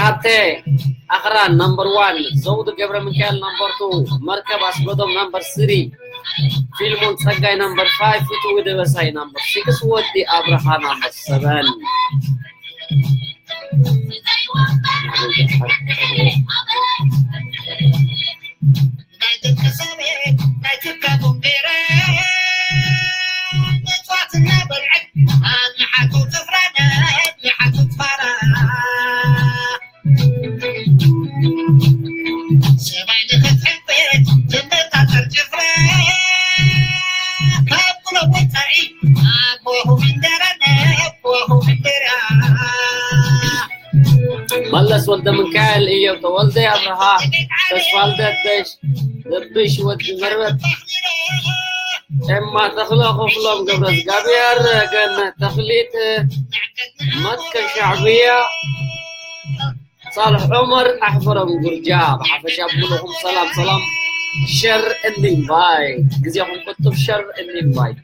ኣተ ኣኽራን ናምበር ዋን፣ ዘውዱ ገብረ ሚካኤል ናምበር ቱ፣ መርከብ ኣስገዶም ናምበር ስሪ፣ ፊልሞን ጸጋይ ናምበር ፋይቭ፣ ፍትዊ ደበሳይ ናምበር ሲክስ፣ ወዲ ኣብርሃ ናምበር ሰቨን። ናይ ደቂ ሰበ ናይ ትካቦም ገይረ መጽዋዕትና በልዐት ኣንሓቱ ትፍረደ ኣንሓቱ ትፋራ። ሰማይ ንኽትሕንበጥ ትመጣጠር ጭፍራ ካብ ኩሎም ወጻኢ ኣቦኹም እንደረነ ኣቦኹም እንደራ። መለስ ወልደ ሚካኤል፣ እዮብ ተወልደ፣ ኣብርሃ ተስፋልደት፣ ደሽ ደብሽ፣ ወዲ መርበት፣ ኤማ ተኽለ፣ ክፍሎም ገብረ እግዚኣብሔር፣ ገነት ተኽሊት፣ መትከል ሻዕብያ፣ ሳልሕ ዑመር፣ ኣሕፈሮም ጉርጃ። ብሓፈሻ ብሙሉኹም ሰላም ሰላም። ሸር and invite፣ ግዜኹም ቁጥብ። ሸር and invite።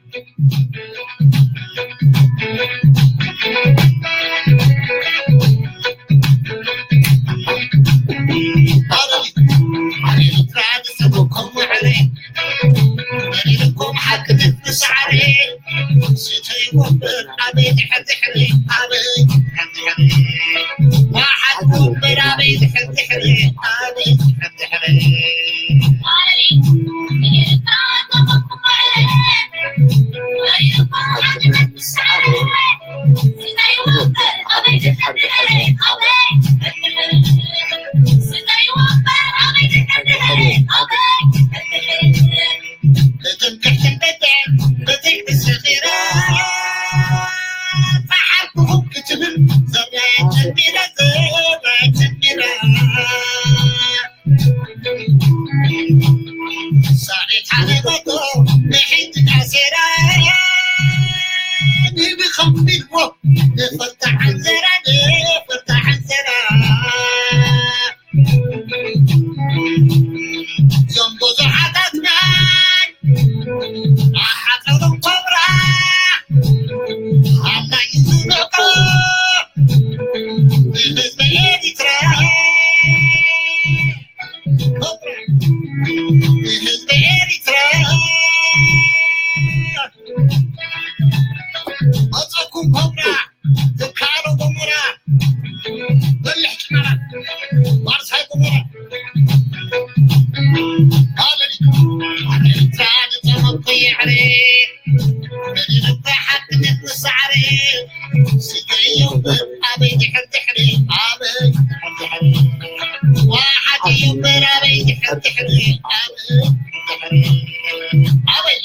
እዞም ብዙሓታትና ኣሓፀሮም ኮብራ ኣላ ይዝነቆ ንህዝቢ ኤሪትራ፣ ንህዝቢ ኤሪትራ። መፀኩም ኮብራ፣ ትካሎ ጎሞራ፣ በልሕ ጭመራ፣ ባርሳይ ጎሞራ። ሃለሊ፣ ኤሪትራ ንፀመኩ የዕሪ፣ መዲንታ ሓድነት ንሳዕሪ። ስገዮ ኣበይ ድሕር ድሕሪ፣ ኣበይ ድሕር ድሕሪ። ዋሓድ እዩ እምበር ኣበይ ድሕር ድሕሪ፣ ኣበይ ድሕር ድሕሪ። ኣበይ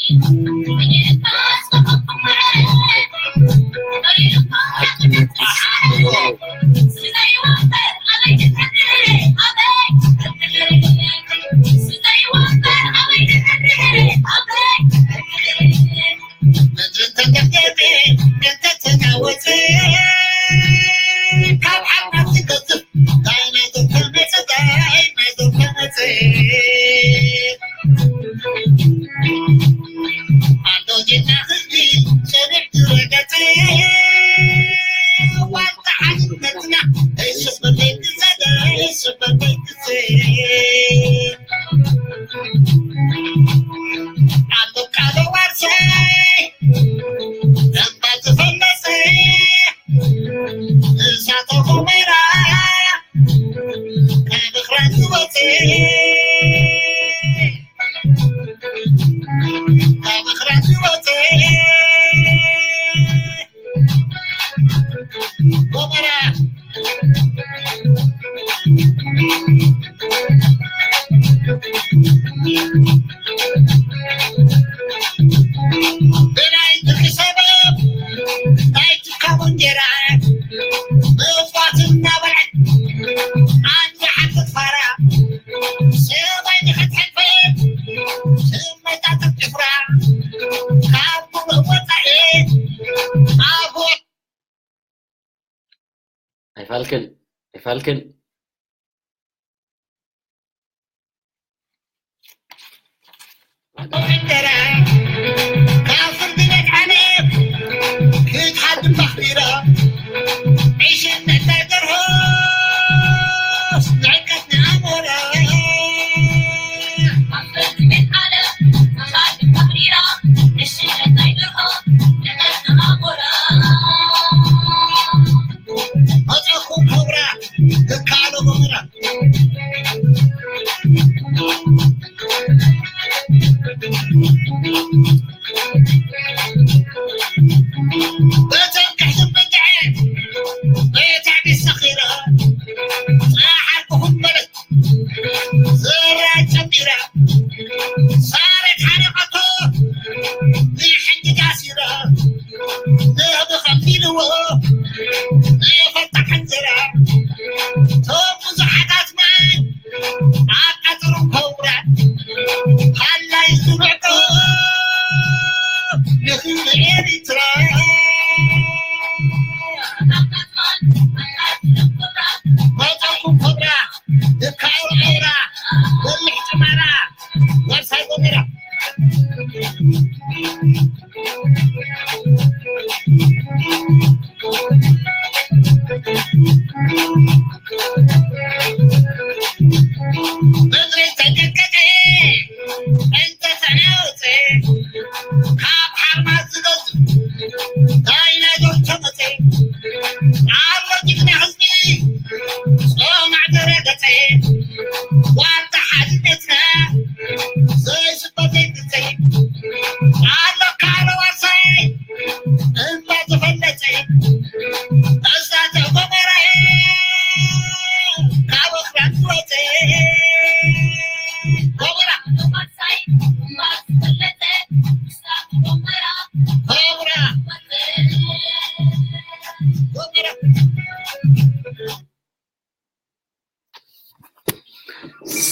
ኣይፋልክን፣ ኣይፋልክን።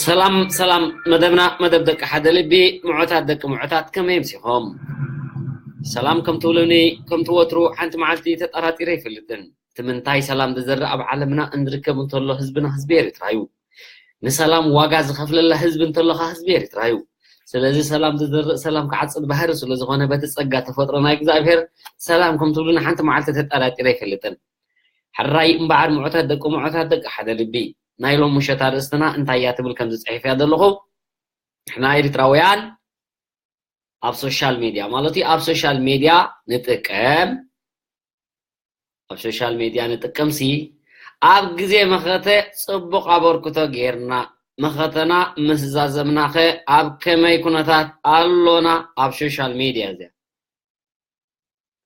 ሰላም ሰላም፣ መደብና መደብ ደቂ ሓደ ልቢ፣ ምዑታት ደቂ ምዑታት፣ ከመይ ኣምሲኹም? ሰላም ከም ትብሉኒ፣ ከም ትወትሩ ሓንቲ መዓልቲ ተጠራጢረ ኣይፈልጥን። እቲ ምንታይ ሰላም ዝዘርእ ኣብ ዓለምና እንርከብ እንተሎ ህዝብና ህዝቢ ኤርትራ እዩ። ንሰላም ዋጋ ዝኸፍለላ ህዝቢ እንተሎ ኸኣ ህዝቢ ኤርትራ እዩ። ስለዚ ሰላም ዝዘርእ ሰላም ክዓጽድ ባህሪ ስለ ዝኾነ በቲ ጸጋ ተፈጥሮ ናይ እግዚኣብሔር ሰላም ከም ትብሉኒ ሓንቲ መዓልቲ ተጠራጢረ ኣይፈልጥን። ሕራይ እምበኣር ምዑታት ደቂ ምዑታት ደቂ ሓደ ልቢ፣ ናይ ሎም ምሸት ኣርእስትና እንታይ እያ ትብል ከምዚ ጽሒፍያ ዘለኹ፣ ንሕና ኤርትራውያን ኣብ ሶሻል ሜድያ ማለት እዩ፣ ኣብ ሶሻል ሜድያ ንጥቀም፣ ኣብ ሶሻል ሜድያ ንጥቀምሲ ኣብ ግዜ መኸተ ጽቡቕ ኣበርክቶ ጌርና፣ መኸተና ምስ ዛዘምናኸ ኣብ ከመይ ኩነታት ኣሎና ኣብ ሶሻል ሜድያ እዚኣ?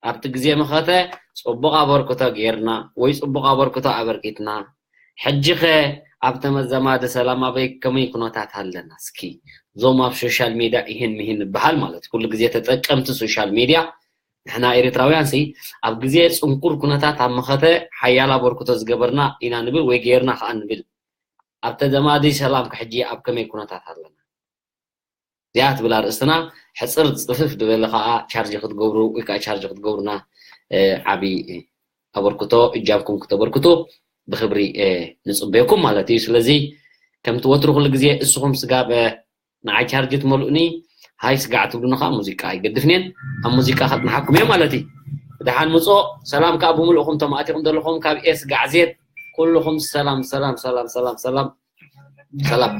ኣብቲ ግዜ መኸተ ጽቡቕ ኣበርክቶ ጌርና ወይ ጽቡቕ ኣበርክቶ ኣበርኪትና፣ ሕጂኸ ኣብ ተመዘማዲ ሰላም ኣበይ ከመይ ኩነታት ኣለና? እስኪ እዞም ኣብ ሶሻል ሜድያ ይህን ምሂን ንበሃል ማለት እዩ፣ ኩሉ ግዜ ተጠቀምቲ ሶሻል ሜድያ ንሕና ኤርትራውያን ሲ ኣብ ግዜ ጽንኩር ኩነታት ኣብ መኸተ ሓያል ኣበርክቶ ዝገበርና ኢና ንብል ወይ ጌርና ከኣ ንብል። ኣብ ተዘማዲ ሰላም ከ ሕጂ ኣብ ከመይ ኩነታት ኣለና? እዚኣ ትብል ኣርእስትና ሕጽር ጽፍፍ ዝበለ ከኣ ቻርጅ ክትገብሩ ወይ ከኣ ቻርጅ ክትገብሩና፣ እ፣ ዓቢ ኣበርክቶ እጃምኩም ክተበርክቱ ብክብሪ፣ እ፣ ንጽበየኩም ማለት እዩ። ስለዚ ከምቲ ወትሩ ኩሉ ግዜ እስኹም ስጋብ፣ እ፣ ንዓይ ቻርጅ ትመልኡኒ፣ ሃይ ስጋዕ ትብሉኒ ከኣ ሙዚቃ ኣይገድፍን እየን። ኣብ ሙዚቃ ከጽንሓኩም እየ ማለት እዩ። ብደሓን ምጾ፣ ሰላም ከኣ ብምልእኹም ተማእቲኹም ዘለኹም ካብ ኤ ስጋዕ ዜድ ኩልኹም ሰላም፣ ሰላም፣ ሰላም፣ ሰላም፣ ሰላም። ሰላም።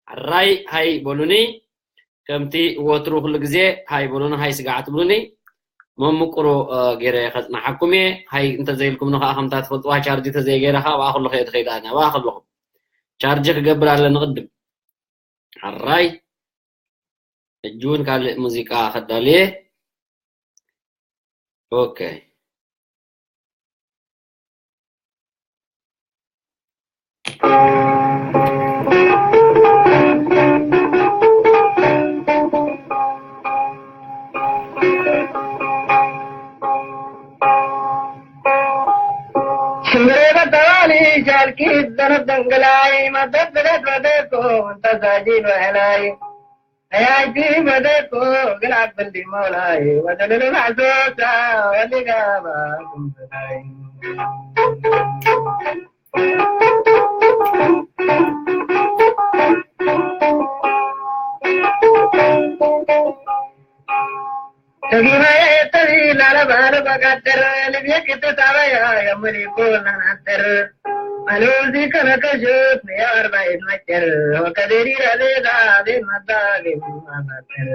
ሕራይ ሃይ በሉኒ። ከምቲ ወትሩ ኩሉ ግዜ ሃይ በሉኒ፣ ሃይ ስጋዕ ትብሉኒ። መምቅሩ ገይረ ከጽናሓኩም እየ። ሃይ እንተዘይልኩምኒ ከዓ ከምታ ትፈልጥዋ ቻርጅ ተዘይገይረ ከዓ ኣብኣ ከለኹ እየ ዝኸይድ ኣነ። ኣብኣ ከለኹም ቻርጅ ክገብር ኣለኒ ቅድም። ሕራይ ሕጂ እውን ካልእ ሙዚቃ ከዳልየ። ኦኬ። ሽምብሬ በተባሊ ጃልኪት ዘነብ ደንገላይ መደት ብደት በደኮ እንተዛጂ በህላይ ኣያይቲ በደኮ ግን ኣብል ዲሞላይ ወደለለ ማዕዞታ ወሊጋባ ኩምበላይ ተጊባየ ተቢ ላለባለ በጋደር ልቤ ክትታበያ የምሊኩ ናናደር ኣሎዚ ከነከሽት ንያርባይት መጨር ወከደሪ ረሌዳ ቤት መዳቤ ማማደር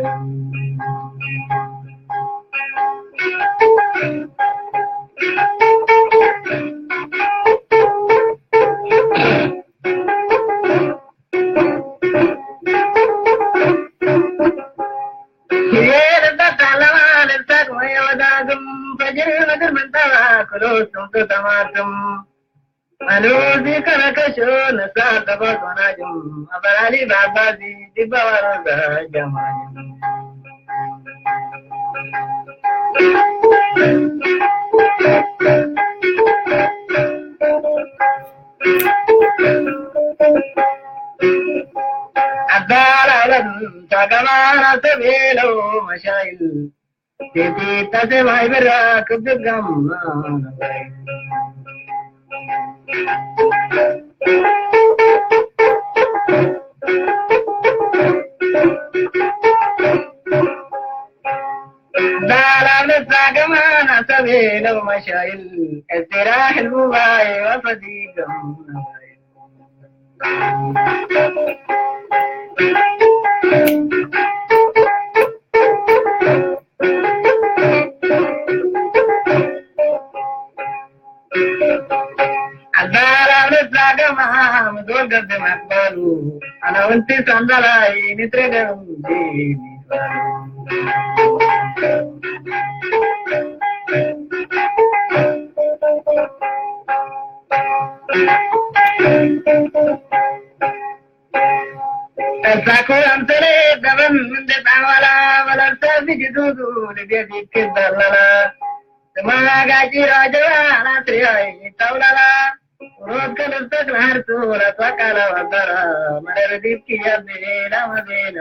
ክሎቱም ከተማትም ኣሉዚ ከነከሾ ነሳ ተባዞናጅም ኣበላሊ ባባዚ ዲባዋሮ ዛጀማኒ ኣባላለን ታገባና ተቤለው መሻይል ሴቲ ተሰማይ ብራ ክብጋማ ዳላ ነሳ ገማና ተቤለው መሻይል ኤስቴራ ሕልቡባይ ወፈዲገም ኣዛራርብ ዛገማ ምዞር ገብ ማክባሉ ኣናውንቲ ሳንዳላይ ንትረገም እሳኮ ኣምሰለ ደበን እንደ ጣዋላ ወለልተ ዝጅዱዱ ልቤት ይክበለላ ተማጋጂ ራጀዋ ናትሪያ ይታውላላ ሮት ከልብተ ክልሃርቱ ለቷቃላ ወበራ መረርዲት ክያቤላ ወቤላ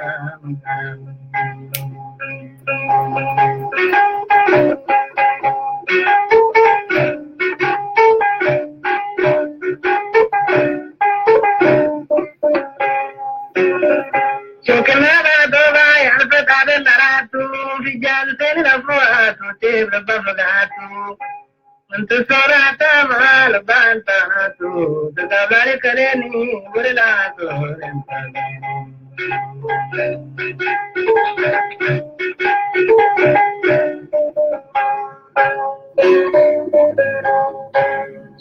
شكرنا دوبا يا الفتاة الدراتو في جالسين الأفوات وتيب لبفقاتو من تصورات مال بانتاتو تقابل كليني ورلاتو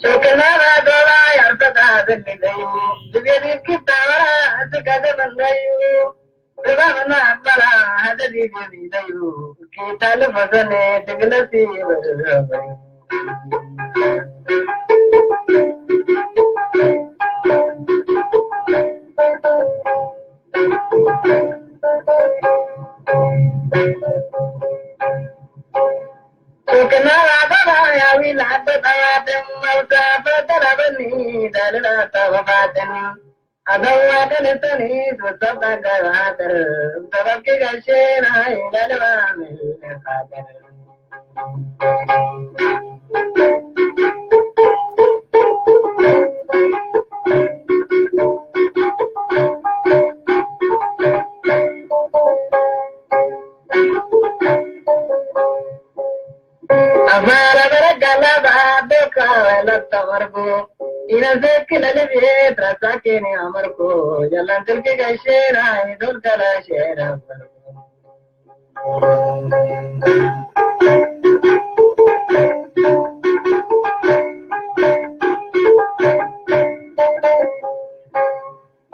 شكرنا دوبا يا الفتاة الدراتو بيدي كتابة تقدم النيو Ribamana bala hadadi gari dayu kita lafazane diglasi Sukna baba ya wi la ta ta dem mauta fa ta la bani da la ta ba ta. Adawa da le ta ni so ta ta ga ha ta. Ta ba ke ga she na ila le ba me ha ta. Afara baragala ba doka wala tamargo. Ina zekila libe trasa kene amarko. Jalan tilke ga shera idol kala shera.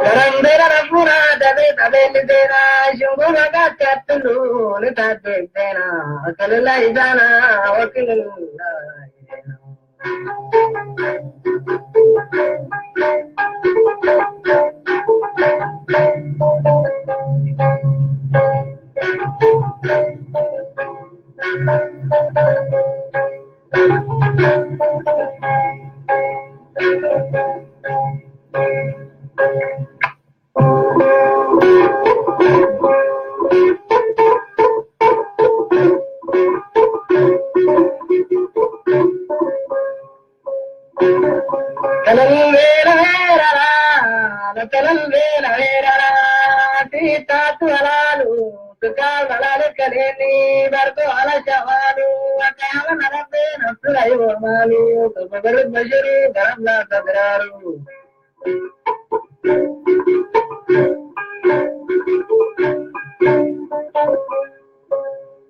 Garambera rafura dabe dabe lidera shungura gatatulu litabe dena akalala idana wakilala.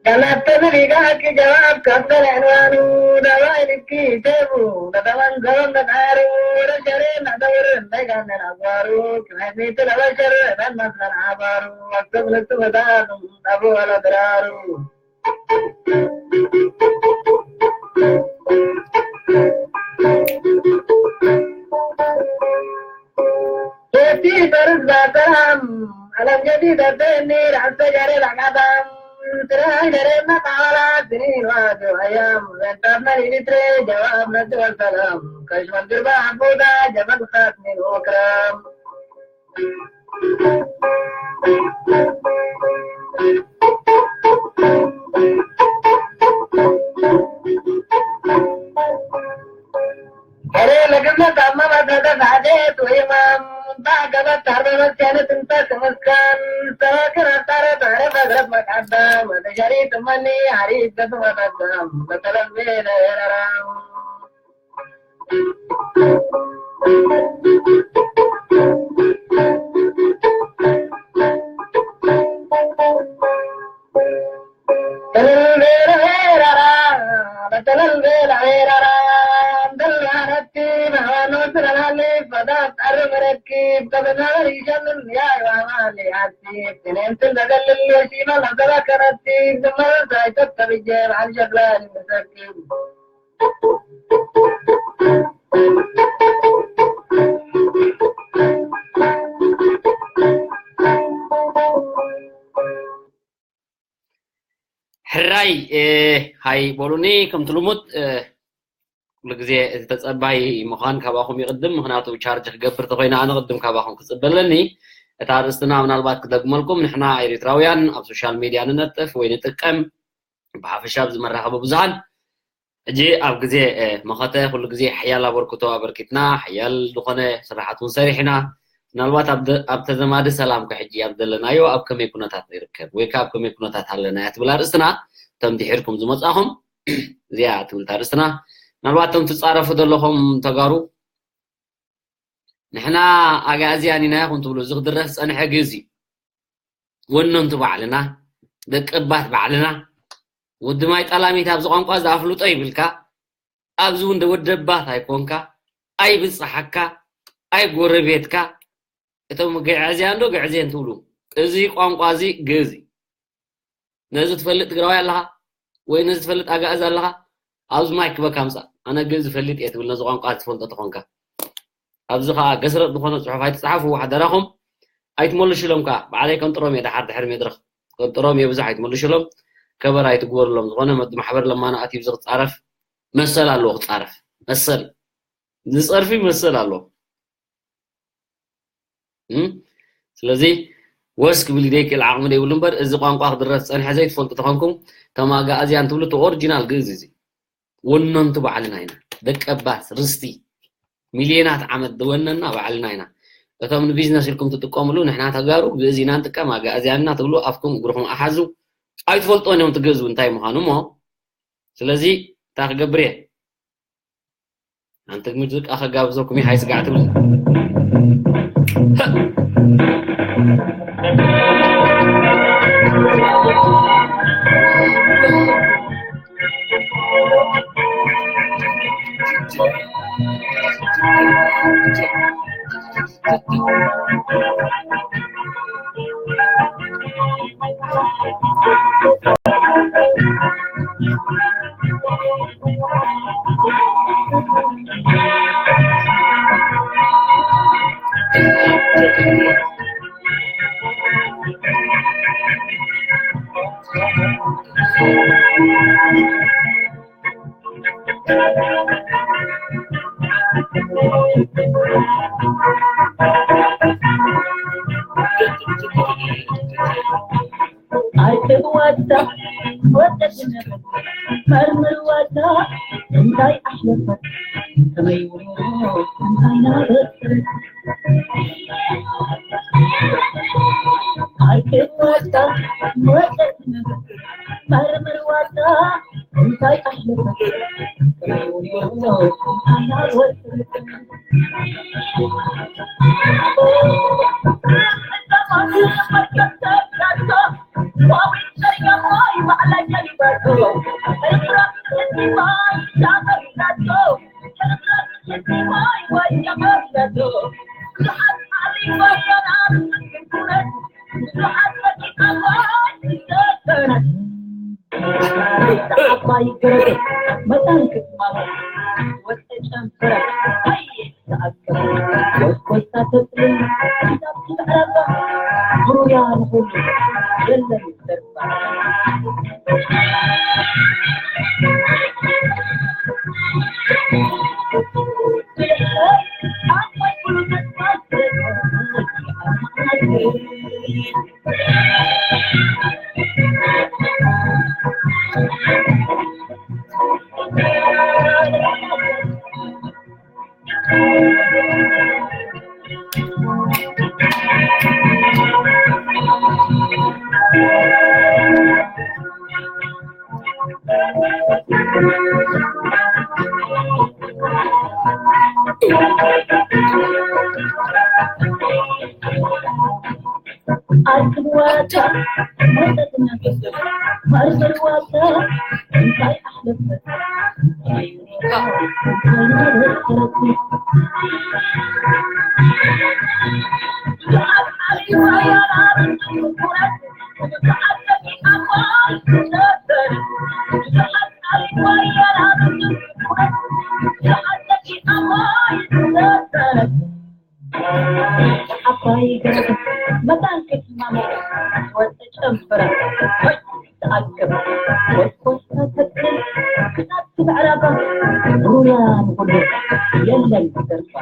Galata biriga ki jawab kaftar anwanu dawa ilki tebu dawan gawan nadaru rashare nadawr naigan nagwaru kami tilawashar dan masar abaru waktu belum tu badanu abu ala dararu. እቲ ፈርስ ባሰላም ዓለም ጀዲድ ኣበኒ ርዕሰ ገሬ ላዕላታም ስራይ ገሬ መቃላ ስኒን ዋጆ ኣያም ዘንታት መሊሊትሬ ጀዋብ ነቲ ወሰላም ከሽመል ግርባ ኣቦዳ ጀበል ኻትኒን ወክራም ሄሬ ለግብለ ታማ ማድረገ ሳዴት ወይማም ባገበት ታርበ መስያነት እንተ ክምስካን ሰራክር አጣረ ታረ ፈግረት መቃዳ መተሸሪ ትመኒ ሀሪት በትመጣዳም በተለቤ ለረራም ሕራይ ሃይ በሉኒ። ከምቲ ልሙድ ኩሉ ግዜ እቲ ተጸባይ ምዃን ካባኹም ይቕድም። ምኽንያቱ ቻርጅ ክገብር ተኾይነ ኣነ ቅድም ካባኹም ክጽበ ኣለኒ። እታ ኣርእስትና ምናልባት ክደግመልኩም፣ ንሕና ኤሪትራውያን ኣብ ሶሻል ሜድያ ንነጥፍ ወይ ንጥቀም፣ ብሓፈሻ ኣብዚ መራኸቢ ብዙሃን ሕጂ ኣብ ግዜ መኸተ ኩሉ ግዜ ሓያል ኣበርክቶ ኣበርኪትና፣ ሓያል ዝኾነ ስራሓት እውን ሰሪሕና። ምናልባት ኣብ ተዘማዲ ሰላም ከ ሕጂ ኣብ ዘለናዮ ኣብ ከመይ ኩነታት ንርከብ ወይ ከ ኣብ ከመይ ኩነታት ኣለና እያ ትብል ኣርእስትና። እቶም ድሒርኩም ዝመጻኹም እዚኣ ትብል ኣርእስትና። ምናልባት እቶም ትጻረፉ ዘለኹም ተጋሩ ንሕና ኣግኣዝያን ኢና ኢኹም ትብሉ፣ እዚ ክድረፍ ዝጸንሐ ግእዝ እዩ። ወነንቱ ባዕልና፣ ደቂ ባት ባዕልና፣ ወዲ ማይ ጠላሚት ኣብዚ ቋንቋ እዚ ኣፍልጦ ይብልካ፣ ኣብዚ እውን ወደባት ኣይኮንካ፣ ኣይብጽሓካ፣ ኣይጎረቤትካ። እቶም ግዕዝያን ዶ ግዕዝየን ትብሉ፣ እዚ ቋንቋ እዚ ግእዝ እዩ። ነዚ ትፈልጥ ትግራዋይ ኣለኻ ወይ ነዚ ትፈልጥ ኣግኣዚ ኣለኻ? ኣብዚ ማይክ በካ ምጻእ። ኣነ ግእዝ ዝፈልጥ እየ ትብል ነዚ ቋንቋ ትፈልጦ ተኾንካ። ኣብዚ ኸኣ ገስረጥ ዝኾነ ጽሑፍ ኣይትጽሓፉ ሓደራኹም። ኣይትመልሽሎም ከኣ ባዕለይ ከንጥሮም እየ። ደሓር ድሕሪ መድረኽ ከንጥሮም እየ። ብዙሕ ኣይትመልሽሎም። ከበር ኣይትግበርሎም። ዝኾነ መዲ ማሕበር ለማና ኣትዩ እዚ ክጻረፍ መሰል ኣለዎ። ክጻረፍ መሰል፣ ንጸርፊ መሰል ኣለዎ። እም? ስለዚ ወስ ክብል ደይክእል ዓቕሚ ደይብሉ እምበር፣ እዚ ቋንቋ ክድረፍ ዝጸንሐ ዘይትፈልጡ ተኾንኩም፣ ከም ኣግኣዝያን ትብሉ እቲ ኦሪጂናል ግእዝ እዚ። ወነንቱ ባዕልና ኢና። ደቀባት፣ ርስቲ፣ ሚልዮናት ዓመት ዝወነና ባዕልና ኢና። እቶም ንቢዝነስ ኢልኩም ትጥቀምሉ፣ ንሕና ተጋሩ ግእዝ ኢና ንጥቀም፣ ኣግኣዝያን ኢና ትብሉ፣ ኣፍኩም እግርኹም ኣሓዙ። ኣይትፈልጥዎን እዮም እቲ ግእዝ እንታይ ምዃኑ እሞ። ስለዚ እንታይ ክገብር እየ? ኣንቲ ሙዚቃ ከጋብዘኩም እዩ፣ ሃይ ስጋዕ ትብል። ኣይትዋዳ ወደት ነበር መርምር ዋዳ እንታይ ኣሕለፈት ከመይ ውሪሮ እንታይ ናበሰት ኣይትዋዳ ወደት ነበር መርምር ዋዳ እንታይ ኣሕለፈት ከመይ ውሪሮ እንታይ ናበሰት ወተጨንፈረ ተኣከብ ወኮሳ ተጽልም ክሳብ ትምዕረባ ብሩያ ንኹሉ የለን ዘርባ። ኣርክብዋታ መጠጥና ማርሰልዋታ እንታይ ኣሕለፈት ዓባይ ገረብ መታን ክትማመ ወተጨንፈረ ተኣክብ ወኮስታ ተጥል ክሳብ ትምዕራባ ሩያ ንኹሉ የለን ዘርባ።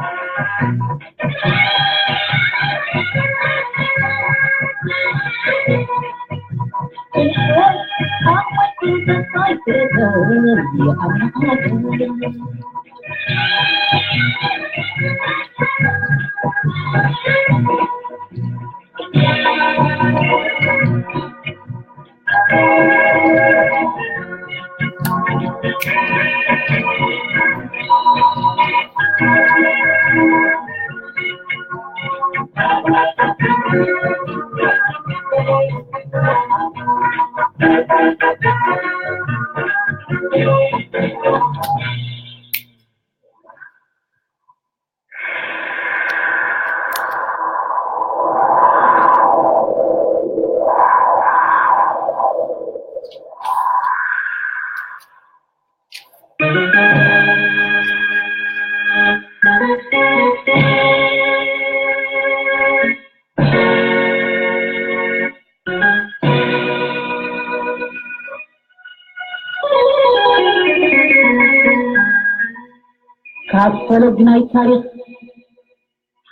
ካብ ፈለግ ናይ ታሪኽ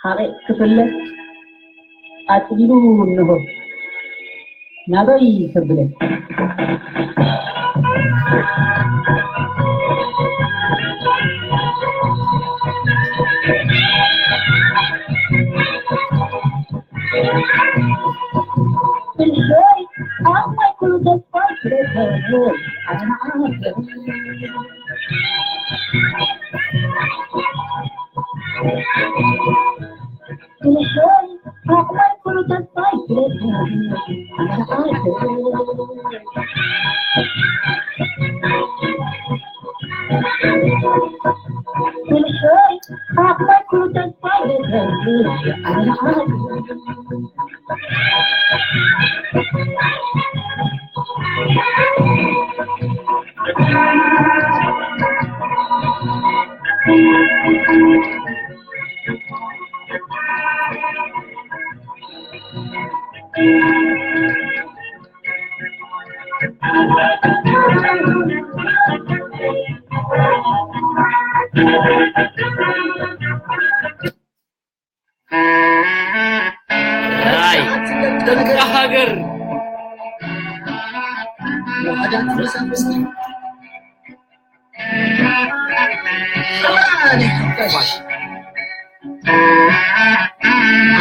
ሓቒቕ ክፍለጥ ኣጽሊሉ እንሆ ናበይ ተብለ። ራይ ደቂ ሃገር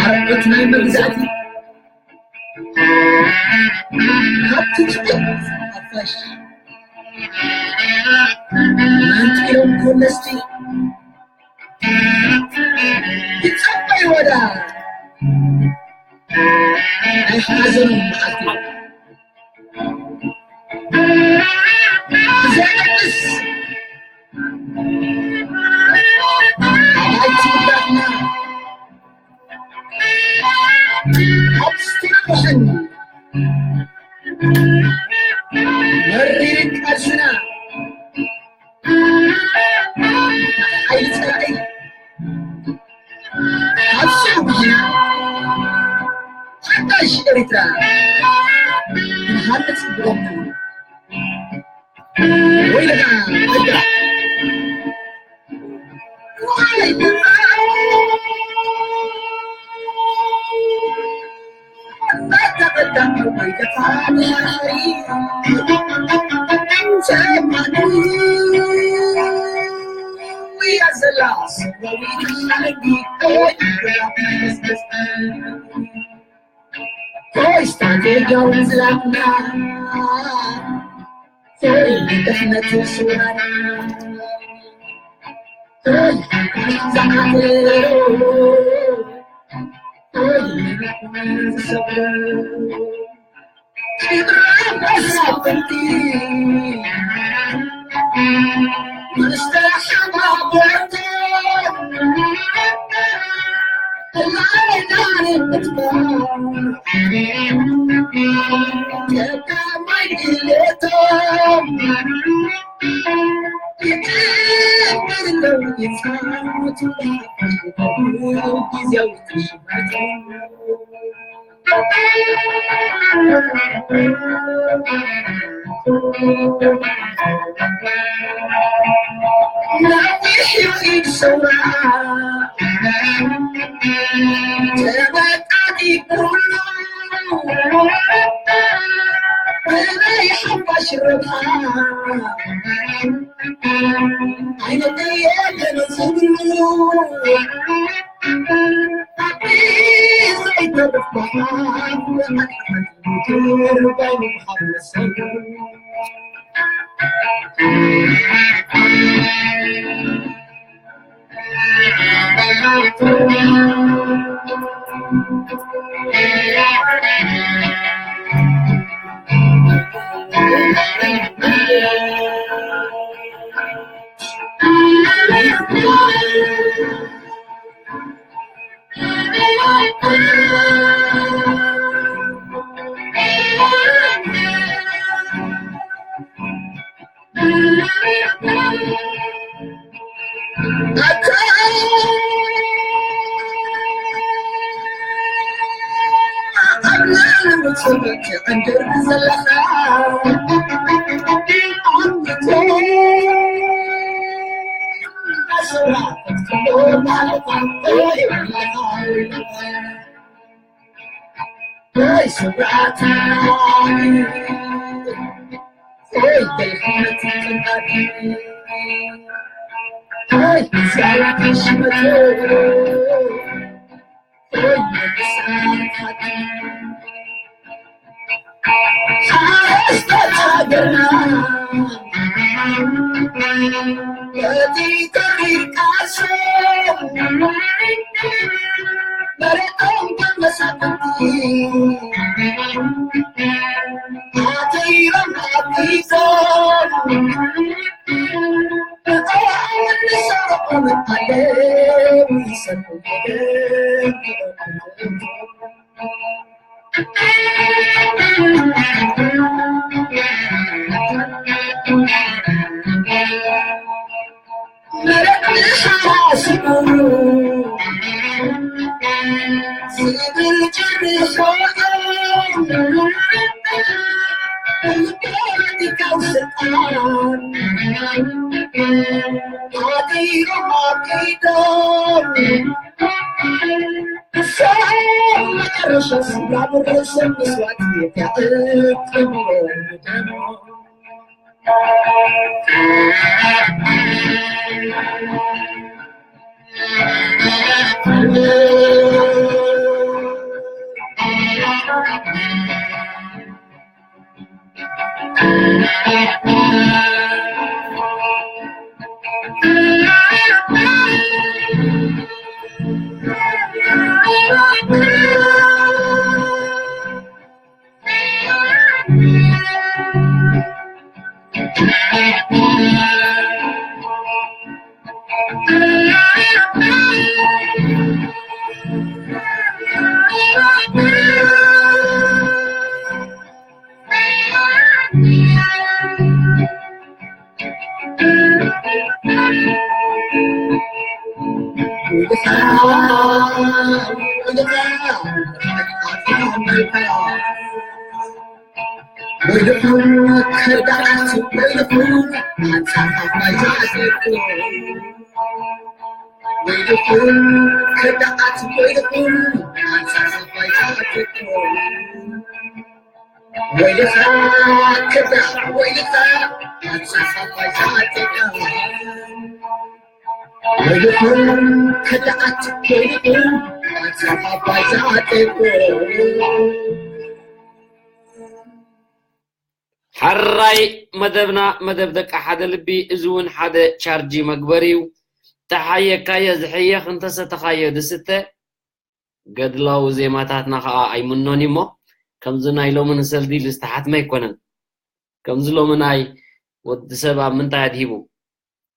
ኣርዑት ናይ መግዛእቲ ካብቲ ጭብጥ ሓፋሽ መንጢሮም ኮለስቲ ይጸበይዎ ደኣ ናይ ሓዘኖም መዓልቲ ብዘየገድስ ኣባይቲ ውዳትና ኣብ ስትንቁሕን መሪር ቃልስና እሺ ኤሪትራ ንሃንጽ ብደምና። ወይለካ እዳ ወይልኹም ከዳዓት ወይልኹም ኣንጻር ኣባይዛትኩም ወይልኹም ከዳዓት ወይልኹም ኣንጻር ኣባይዛትኩም ወይልኻ ከዳዕ ወይልኻ ኣንጻር ኣባይዛትኩም ወይልኹም ከዳዓት ወይልኹም ኣንጻር ኣባይዛትኩም ሕራይ መደብና መደብ ደቂ ሓደ ልቢ። እዚ እውን ሓደ ቻርጂ መግበሪ እዩ። ተሓየካዮ ዝሕየኽ፣ እንተሰተኻዮ ዝስተ። ገድላዊ ዜማታትና ከዓ ኣይምኖን እሞ ከምዚ ናይ ሎሚ ንሰልዲ ዝተሓትመ ኣይኮነን። ከምዚ ሎሚ ናይ ወዲ ሰብ ኣብ ምንታይ ኣድሂቡ፣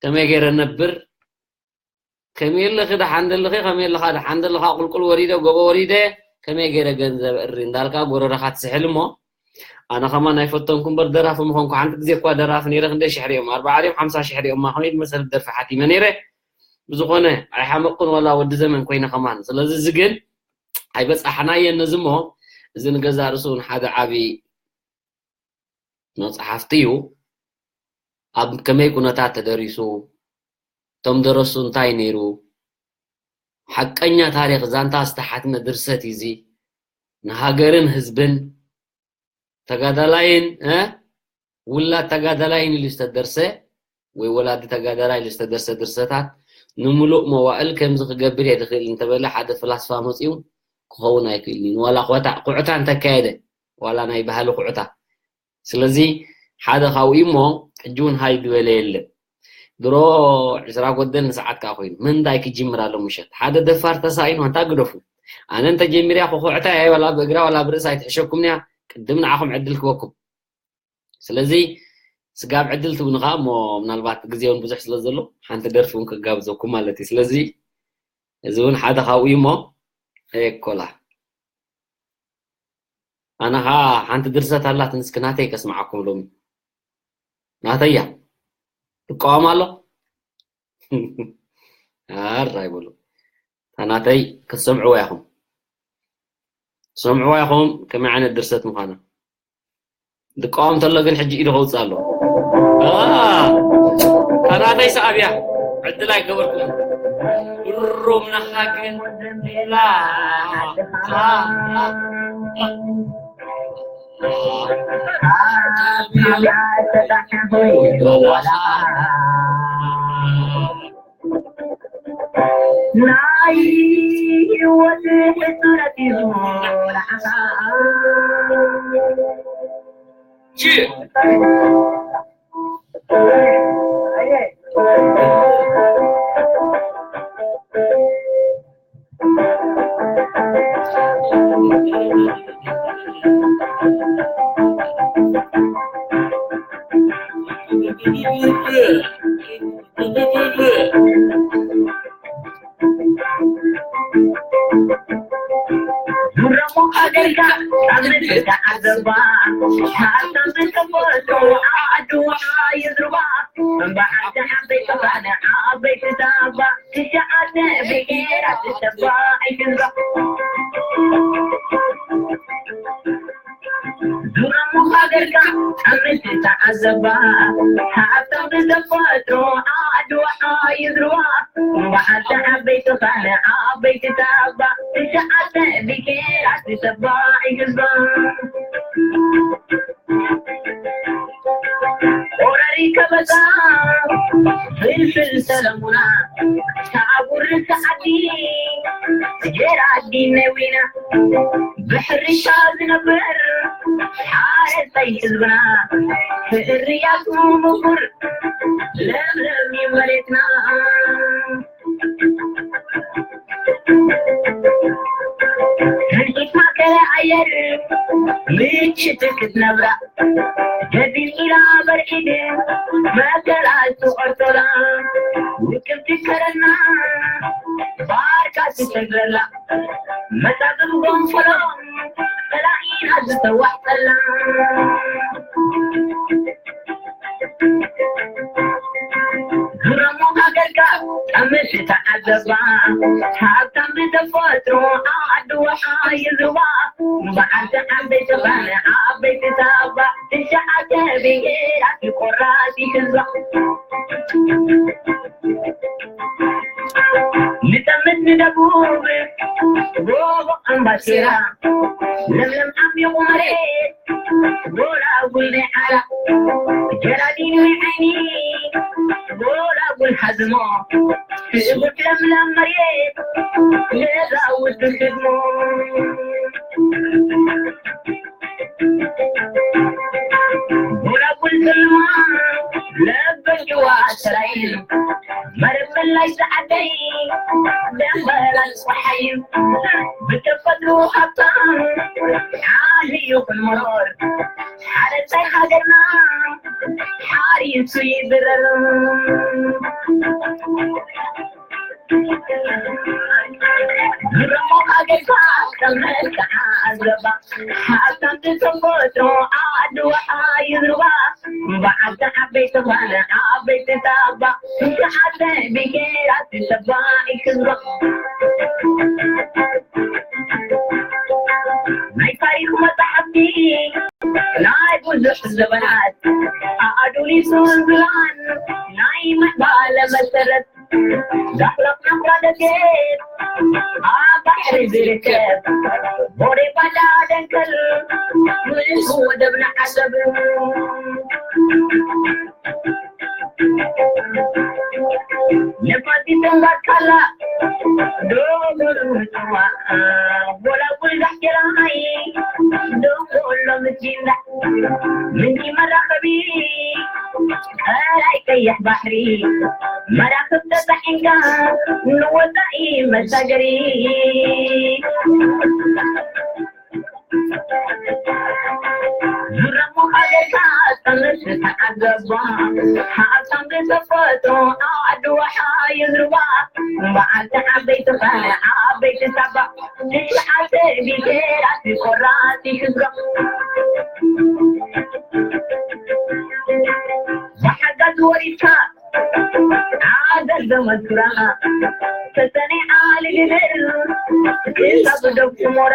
ከመይ ገይረ ነብር፣ ከመይ ኣለኺ ደሓን ደለኺ፣ ከመይ ኣለኻ ደሓን ደለኻ፣ ቁልቁል ወሪደ ጎቦ ወሪደ፣ ከመይ ገይረ ገንዘብ እሪ እንዳልካ ጎረረኻ ትስሕል እሞ ኣነ ከማን ኣይፈተንኩ እምበር ደራፊ ምኾንኩ። ሓንቲ ግዜ እኳ ደራፊ ነይረ፣ ክንደይ ሽሕ ሪኦም፣ ኣርባዓ ሪኦም ሓምሳ ሽሕ ሪኦም ማኾነ ኢድ መሰረት ደርፊ ሓቲመ ነይረ። ብዝኾነ ኣይሓመቅኩን ዋላ ወዲ ዘመን ኮይነ ከማን። ስለዚ እዚ ግን ኣይበጻሕናየን ነዚ እሞ እዚ ንገዛእ ርእሱ እውን ሓደ ዓቢ መጽሓፍቲ እዩ። ኣብ ከመይ ኩነታት ተደሪሱ፣ እቶም ደረሱ እንታይ ነይሩ፣ ሓቀኛ ታሪኽ ዛንታ ዝተሓትመ ድርሰት እዩ እዚ። ንሃገርን ህዝብን ተጋዳላይን እ ውላድ ተጋዳላይን ኢሉ ዝተደርሰ ወይ ወላዲ ተጋዳላይ ኢሉ ዝተደርሰ ድርሰታት ንምሉእ መዋእል ከምዚ ክገብር እየ ዝኽእል እንተበለ ሓደ ፍላስፋ መፂኡ ክኸውን ኣይክእልን እዩ። ዋላ ኩዕታ ኩዕታ እንተካየደ ዋላ ናይ ባህሊ ኩዕታ ስለዚ ሓደ ካብኡ እሞ ሕጂ እውን ሃይ ዝበለ የለን። ድሮ ዕስራ ጎደል ንሰዓት ከዓ ኮይኑ ምንታይ ክጅምር ኣሎ ምሸት ሓደ ደፋር ተሳኢኑ ኣንታ ግደፉ። ኣነ እንተጀሚርያ ክኹዕታ እየ ዋላ ብእግራ ዋላ ብርእሳ ኣይትሕሸኩም እያ። ቅድም ንዓኹም ዕድል ክበኩም። ስለዚ ስጋብ ዕድል ትብኑ ከዓ እሞ ምናልባት ግዜ እውን ብዙሕ ስለ ዘሎ ሓንቲ ደርፊ እውን ክጋብዘኩም ማለት እዩ። ስለዚ እዚ እውን ሓደ ካብኡ እዩ እሞ ኤኮላ ኣነ ኸዓ ሓንቲ ድርሰት ኣላትኒ እስኪ ናተይ ከስምዓኩም ሎሚ ናተይ እያ ትቃወም ኣሎ ኣር ኣይበሉ እታ ናተይ ክትሰምዕዋ ኢኹም ትሰምዕዋ ኢኹም ከመይ ዓይነት ድርሰት ምዃና ዝቃወም ተሎ ግን ሕጂ ኢዱ ከውፅእ ኣሎ እታ ናተይ ሰኣብ እያ ዕድል ኣይገበርኩን ብሩም ናኻ ግን ናይ ህይወት ሕጽረት እዩ ንዓኻ ዙረሞ ሃገርካ ኣብ ምድሪ ተዓዘባ ሃብቶም ብተፈጥሮ ዓድዋ ይዝርዋ በሓልቲ ዓበይቲ ኻነ ዓበይቲ ታባ ትሽዓተ ብሄራት ተባዒ ህዝባ ወራሪ ከበዛ ፍልፍል ሰለሙና ሰዓቡ ርእሲ ዓዲ ጌራ ዓዲ ነዊና ብሕርሻ ዝነብር ሓረስታይ ህዝብና ፍርያቱ ምቁር ለምለም እዩ መሬትና። ርሒት ማእከለ ኣየር ምችት ክትነብራ ገዲም ኢላ በርዒድ መከራ ዝቆርጦላ ውቅብቲ ከረና ባርካ ትሰግረላ መጻብብ ጎንፈሎም ጸላኢና ዝተዋሕጠላ ዙረሞ ሃገርካ ጠምሽ ተዓዘባ ሃብታም ብተፈጥሮ ዓዲ ወሓ ይዝባ በዓልቲ ዓበይቲ ፋና ዓበይቲ ታባ ትሽዓተ ብሄራት ቆራሲ ህዝባ ንጠምት ንደቡብ ጎቦ ኣምባሲራ ለምለም ዓሚቑ መሬት ጎላጉል ናይ ዓላ ጀራዲን ናይ ዓይኒ ጎላጉል ሃዝሞ ስእጉድ ለምለም መሬት ገዛውቲ ህድሞ ጎላጉል ግርማ ለበጅዋ ሰራይን መርመላይ ሰዓደይ ደንበላል ፀሓይ ብተፈጥሮ ሃብታም ዓሊ ይኹን መሮር ሓረሳይ ሃገርና ሓሪሱ ይዝረር ዝረሞ ሃገርካ ከም መልክዓ ዘባ ሓብታም ተፈጥሮ ዓድዋ ይዝርባ በዓልቲ ዓበይቲ ፋና ዓበይቲ ታባ ትሽዓተ ብሄራት ተባኢ ክዝባ ናይ ታሪኽ መጻሕፍቲ ናይ ብዙሕ ዘበናት ኣዱሊሱን ዝላን ናይ ምዕባለ መሰረት ዳሕላፍ ናፍራ ደሴት ኣብ ባሕሪ ዝርከብ ቦሬ ባዳ ደንከል ምስ ወደብና ዓሰብ ነፋሲ ተንባካላ ዶጎሉ ንጽዋ ጎላጉል ዳሕጀራይ ዶጎሎ ምስጊንዳ ምንዲ መራኸቢ ከላይ ቀይሕ ባሕሪ መራኽብ ተጻዒንካ ንወጻኢ መሳገሪ ዝረሞ ሃገርካ ጠምስ ተዓዘባ ሃብታም ብተፈጥሮ ዓድዋ ሓዩ ዝርባ በዓልቲ ዓበይቲ ኸ ዓበይቲ ሳባ ትሽዓተ ቢሄራት ቆራሲ ህዝባ ብሓጋዝ ወሪድካ ዓገር ዘመንቱራ ሰሰነ ዓሊ ልምር ክሳብ ዶብ ሞራ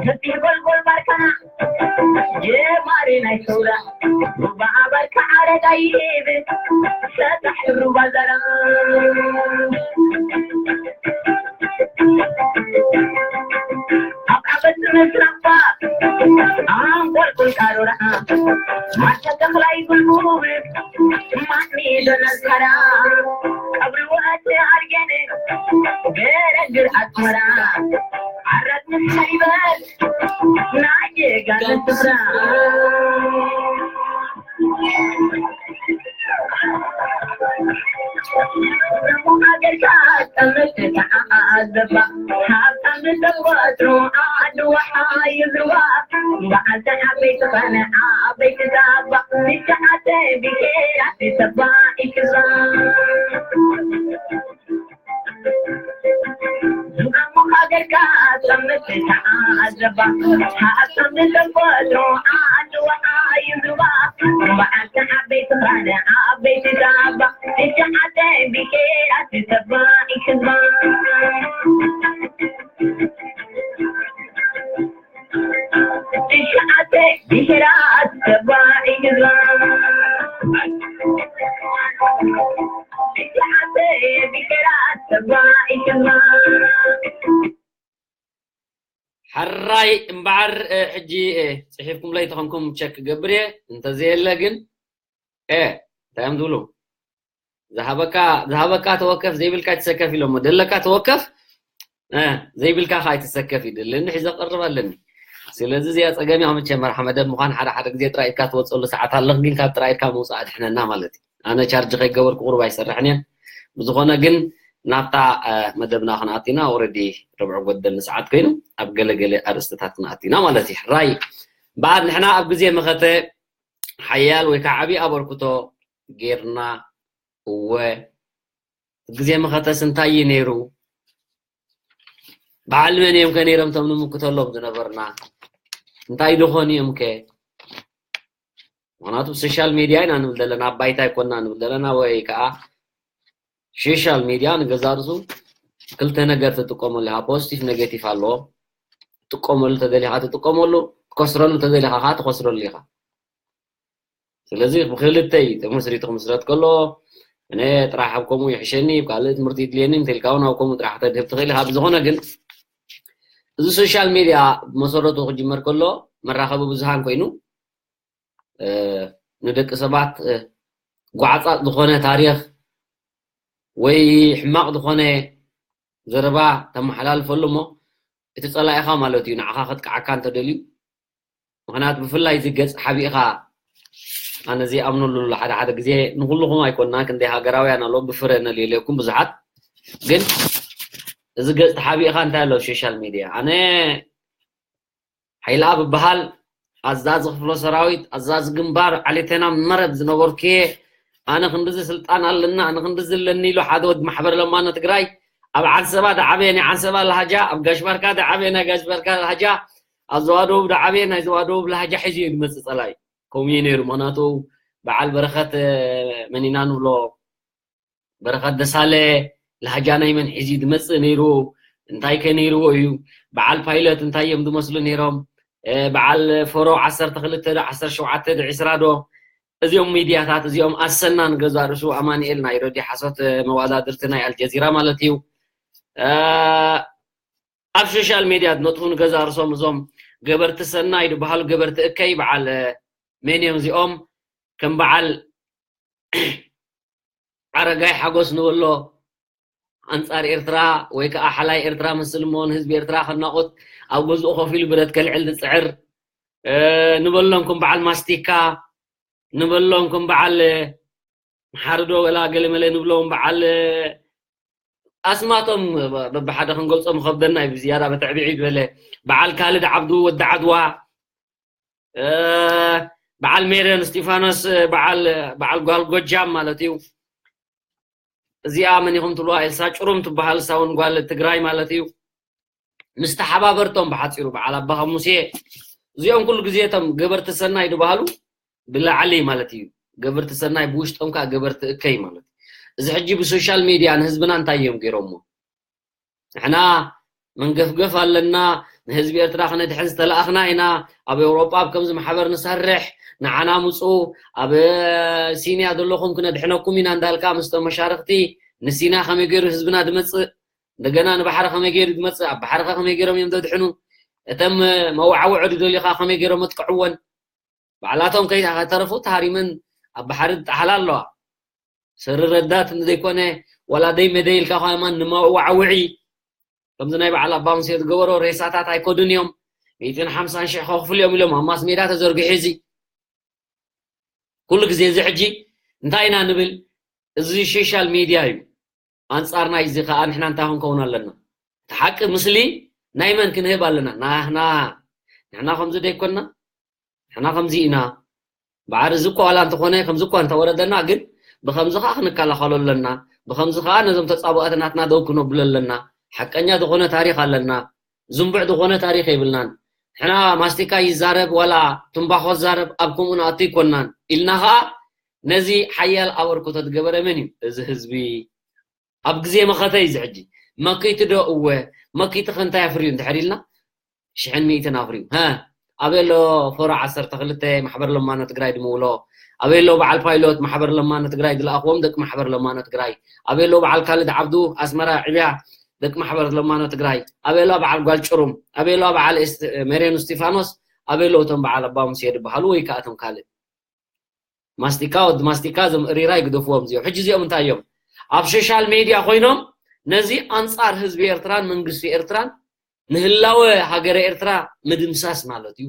ህዝቢ ጎልጎል ባርካና ጀማሪ ናይ ሰውራ ሩባ ኣባርካ ዓረጋ ይህብ ሰጣሕ ሩባ ዘራ ኣብ ዓበድ ምስራፋ ኣንቆልቁል ቃሩራ ማሸ ተኽላይ ጉልጉብ ማኒ ደነስከራ ቀብሪ ወአት ኣርገን ገረግር ኣስመራ ዓራት ምስ ሓይበር ናይ ጀጋኑ ስፍራ ሃገርካ ጠምት ተዓዘባ ሃብታም ብተፈጥሮ ዓድዋ ሓዩ ዝዋ በዓልቲ ዓበይቲ ኸነ ዓበይቲ ዛባ ትሽዓተ ብሄራት ተባኢክዛ ዝቐሙ ሃገርካ ጠምት ተዓዘባ ሃብታም ብተፈጥሮ ዓድዋ ሓዩ ዝዋ በዓልቲ ዓበይቲ ኸነ ዓበይቲ ዛባ ትሽዓተ ብሄራት ተባኢክዛ ትሽዓተ ብሄራት ተባኢክዛ ትሽዓተ ብሄራት ተባኢክዛ ሕራይ እምበዓር ሕጂ ጽሒፍኩም ለይተኸንኩም ቸክ ክገብር እየ እንተዘየለ ግን እንታይ እዮም ዝብሉ ዝሃበካ ዝሃበካ ተወከፍ ዘይብልካ ይትሰከፍ ኢሎሞ ደለካ ተወከፍ ዘይብልካ ከዓ ኣይትሰከፍ እዩ ደለኒ ሒዘ ቀርብ ኣለኒ ስለዚ እዚኣ ፀገም እያ መቸም መርሓ መደብ ምኳን ሓደ ሓደ ግዜ ጥራይ ኢድካ ትወፅሉ ሰዓት ኣለክ ግን ካብ ጥራይ ኢድካ ምውፃእ ኣድሕነና ማለት እዩ ኣነ ቻርጅ ከይገበርኩ ቁሩብ ኣይሰርሕን እየ ብዝኾነ ግን ናብታ መደብና ክንኣቲና ኦረዲ ርብዒ ጎደል ንሰዓት ኮይኑ ኣብ ገለገለ ኣርእስትታት ክንኣቲና ማለት እዩ ራይ በዓል ንሕና ኣብ ግዜ መኸተ ሓያል ወይ ከዓ ዓብዪ ኣበርክቶ ጌርና እወ ግዜ መኸተስ እንታይ እዩ ነይሩ በዓል መን እዮም ከ ነይሮም ቶም ንምክተሎም ዝነበርና እንታይ ድኾን እዮም ከ ምክንያቱ ሶሻል ሚድያ ኢና ንብል ዘለና ኣብ ባይታ ኣይኮና ንብል ዘለና ወይ ከዓ ሶሻል ሚድያ ንገዛ ርሱ ክልተ ነገር ትጥቀመሉ ኢኻ ፖዚቲቭ ኔጌቲቭ ኣለዎ ትጥቀመሉ ተደሊኻ ትጥቀመሉ፣ ትከስረሉ ተደሊኻ ከዓ ትኸስረሉ ኢኻ። ስለዚ ብክልተ እዩ ተመስሪቱ ክምስረት ከሎ፣ እነ ጥራሕ ኣብ ከምኡ ይሕሸኒ፣ ካልእ ትምህርቲ ይድልየኒ እንተልካ እውን ኣብ ከምኡ ጥራሕ ክተድህብ ትኽእል ኢኻ። ብዝኾነ ግን እዚ ሶሻል ሜድያ ብመሰረቱ ክጅመር ከሎ መራኸቢ ብዙሃን ኮይኑ፣ ንደቂ ሰባት ጓዕፃፅ ዝኾነ ታሪኽ ወይ ሕማቕ ዝኾነ ዘረባ ተመሓላልፈሉ እሞ እቲ ፀላኢኻ ማለት እዩ ንዓኻ ከጥቅዓካ እንተደልዩ። ምክንያቱ ብፍላይ እዚ ገፅ ሓቢእኻ፣ ኣነ እዚ ኣምነሉ ሓደ ሓደ ግዜ ንኩልኹም ኣይኮና ክንደይ ሃገራውያን ኣሎ ብፍረ ነልየለኩም ብዙሓት። ግን እዚ ገፅ ተሓቢእኻ እንታይ ኣሎ ሶሻል ሚድያ ኣነ ሓይልኣ ብበሃል ኣዛዚ ክፍሎ ሰራዊት ኣዛዚ ግንባር ዓሌተና መረብ ዝነበርኩ እየ። ኣነ ክንድዚ ስልጣን ኣለና ኣነ ክንድዚ ኣለኒ ኢሉ ሓደ ወዲ ማሕበር ለማኖ ትግራይ ኣብ ዓንሰባ ደዓበየ ናይ ዓንሰባ ላሃጃ ኣብ ጋሽባርካ ደዓበየ ናይ ጋሽባርካ ላሃጃ ኣብ ዘዋደቡብ ደዓበየ ናይ ዘዋደቡብ ላሃጃ ሒዙ እዩ ዝመፅእ ፀላይ። ከምኡ እዩ ነይሩ ምክንያቱ በዓል በረኸት መኒና ንብሎ በረኸት ደሳለ ላሃጃ ናይ መን ሒዙ ዝመፅእ ነይሩ? እንታይ ከ ነይርዎ እዩ? በዓል ፓይለት እንታይ እዮም ዝመስሉ ነይሮም? በዓል ፎሮ ዓሰርተ ክልተ ዶ ዓሰርተ ሸውዓተ ዶ ዕስራ ዶ? እዚኦም ሚድያታት እዚኦም ኣሰና ንገዛ ርሱ ኣማንኤል ናይ ረዲ ሓሶት መዋዳድርቲ ናይ ኣልጀዚራ ማለት እዩ። ኣብ ሶሻል ሜድያ ዝነጥፉ ንገዛ ርሶም እዞም ገበርቲ ሰናይ ዝበሃሉ ገበርቲ እከይ በዓል መን እዮም እዚኦም? ከም በዓል ኣረጋይ ሓጎስ ንበሎ ኣንጻር ኤርትራ ወይ ከዓ ሓላይ ኤርትራ ምስልሞ ንህዝቢ ኤርትራ ከናቑት ኣብ ገዝኡ ኮፍ ኢሉ ብረት ከልዕል ዝጽዕር ንበሎም ከም በዓል ማስቲካ ንበሎም ከም በዓል መሓርዶ ወላ ገለመለ ንብሎም በዓል ኣስማቶም በብሓደ ክንገልጾም ከብደና እዩ ብዝያዳ በትዕቢዒ ዝበለ በዓል ካልድ ዓብዱ ወዲ ዓድዋ በዓል ሜርዮን እስጢፋኖስ በዓል ጓል ጎጃም ማለት እዩ። እዚኣ መን ኢኹም ትብልዋ ኤልሳ ጭሩም ትበሃል እሳ እውን ጓል ትግራይ ማለት እዩ። ምስ ተሓባበርቶም ብሓፂሩ በዓል ኣባኻ ሙሴ እዚኦም ኩሉ ግዜ እቶም ገበርቲ ሰናይ ዝበሃሉ ብላዕሊ ማለት እዩ። ገበርቲ ሰናይ ብውሽጦም ከዓ ገበርቲ እከይ ማለት እዩ። እዚ ሕጂ ብሶሻል ሚድያ ንህዝብና እንታይ እዮም ገይሮሞ? ንሕና መንገፍገፍ ኣለና፣ ንህዝቢ ኤርትራ ክነድሕን ዝተለኣኽና ኢና፣ ኣብ ኤውሮጳ ኣብ ከምዚ ማሕበር ንሰርሕ፣ ንዓና ምፁ፣ ኣብ ሲንያ ዘለኹም ክነድሕነኩም ኢና እንዳልካ ምስቶም መሻርኽቲ ንሲንያ ከመይ ገይሩ ህዝብና ድመፅእ፣ እንደገና ንባሕሪ ከመይ ገይሩ ድመፅእ፣ ኣብ ባሕሪ ከ ከመይ ገይሮም እዮም ዘድሕኑ፣ እተም መዋዕውዒ ድደልዩ ከ ከመይ ገይሮም ኣጥቅዕወን፣ ባዕላቶም ከይተረፉ ተሃሪመን ኣብ ባሕሪ ዝጠሓላ ኣለዋ። ሰሪ ረዳት እንተዘይኮነ ዋላ ደይ መደይ ኢልካ ከማን ንመዋዕውዒ ከምዚ ናይ በዓል ኣባ ሙሴ ዝገበሮ ሬሳታት ኣይኮዱን እዮም። ሚእትን ሓምሳን ሽሕ ከኽፍሉ እዮም ኢሎም ኣብ ማስ ሜዳ ተዘርጊሑ እዚ ኩሉ ግዜ እዚ ሕጂ እንታይ ኢና ንብል? እዚ ሶሻል ሚድያ እዩ። ኣንጻር ናይዚ ከኣ ንሕና እንታይ ክንከውን ኣለና? እቲ ሓቂ ምስሊ ናይ መን ክንህብ ኣለና? ናህና ንሕና ከምዚ ደይኮንና? ንሕና ከምዚ ኢና። ባዕሪ እዚ እኮ ዋላ እንተኾነ ከምዚ እኳ እንተወረደና ግን ብኸምዚ ከኣ ክንከላኸሎ ኣለና። ብኸምዚ ከኣ ነዞም ተጻብኦት ናትና ደው ክነብሎ ኣለና። ሓቀኛ ዝኾነ ታሪኽ ኣለና። ዝንቡዕ ዝኾነ ታሪኽ የብልናን። ንሕና ማስቲካ ይዛረብ ዋላ ትምባኾ ዛረብ ኣብ ከምኡ ንኣቱ ኣይኮንናን ኢልና ከኣ ነዚ ሓያል ኣበርክቶ ዝገበረ መን እዩ? እዚ ህዝቢ። ኣብ ግዜ መኸተ እዩ እዚ ሕጂ። መኪቲ ዶ? እወ። መኪቲ ከ እንታይ ኣፍርዩ እንድሕር ኢልና ሽሕን ሚእትን ኣፍርዩ። ሃ፣ ኣበይ ኣሎ ፎሮ ዓሰርተ ክልተ ማሕበር ለማኖ ትግራይ ድምውሎ? ኣበይ ኣሎ በዓል ፓይሎት ማሕበር ለማኖ ትግራይ ዝለኣኽዎም ደቂ ማሕበር ለማኖ ትግራይ? ኣበይ ኣሎ በዓል ካልድ ዓብዱ ኣስመራ ዕብያ ደቂ ማሕበር ለማኖ ትግራይ? ኣበይ ኣሎ በዓል ጓል ጭሩም? ኣበይ ኣሎ በዓል ሜሬኑ እስጢፋኖስ? ኣበይ ኣሎ እቶም በዓል ኣባ ሙሴ ዝበሃሉ ወይ ከዓ እቶም ካልእ? ማስቲካ ወዲ ማስቲካ እዞም እሪራ ይግደፍዎም እዚኦም። ሕጂ እዚኦም እንታይ እዮም? ኣብ ሶሻል ሜድያ ኮይኖም ነዚ ኣንጻር ህዝቢ ኤርትራን መንግስቲ ኤርትራን ንህላወ ሃገረ ኤርትራ ምድምሳስ ማለት እዩ።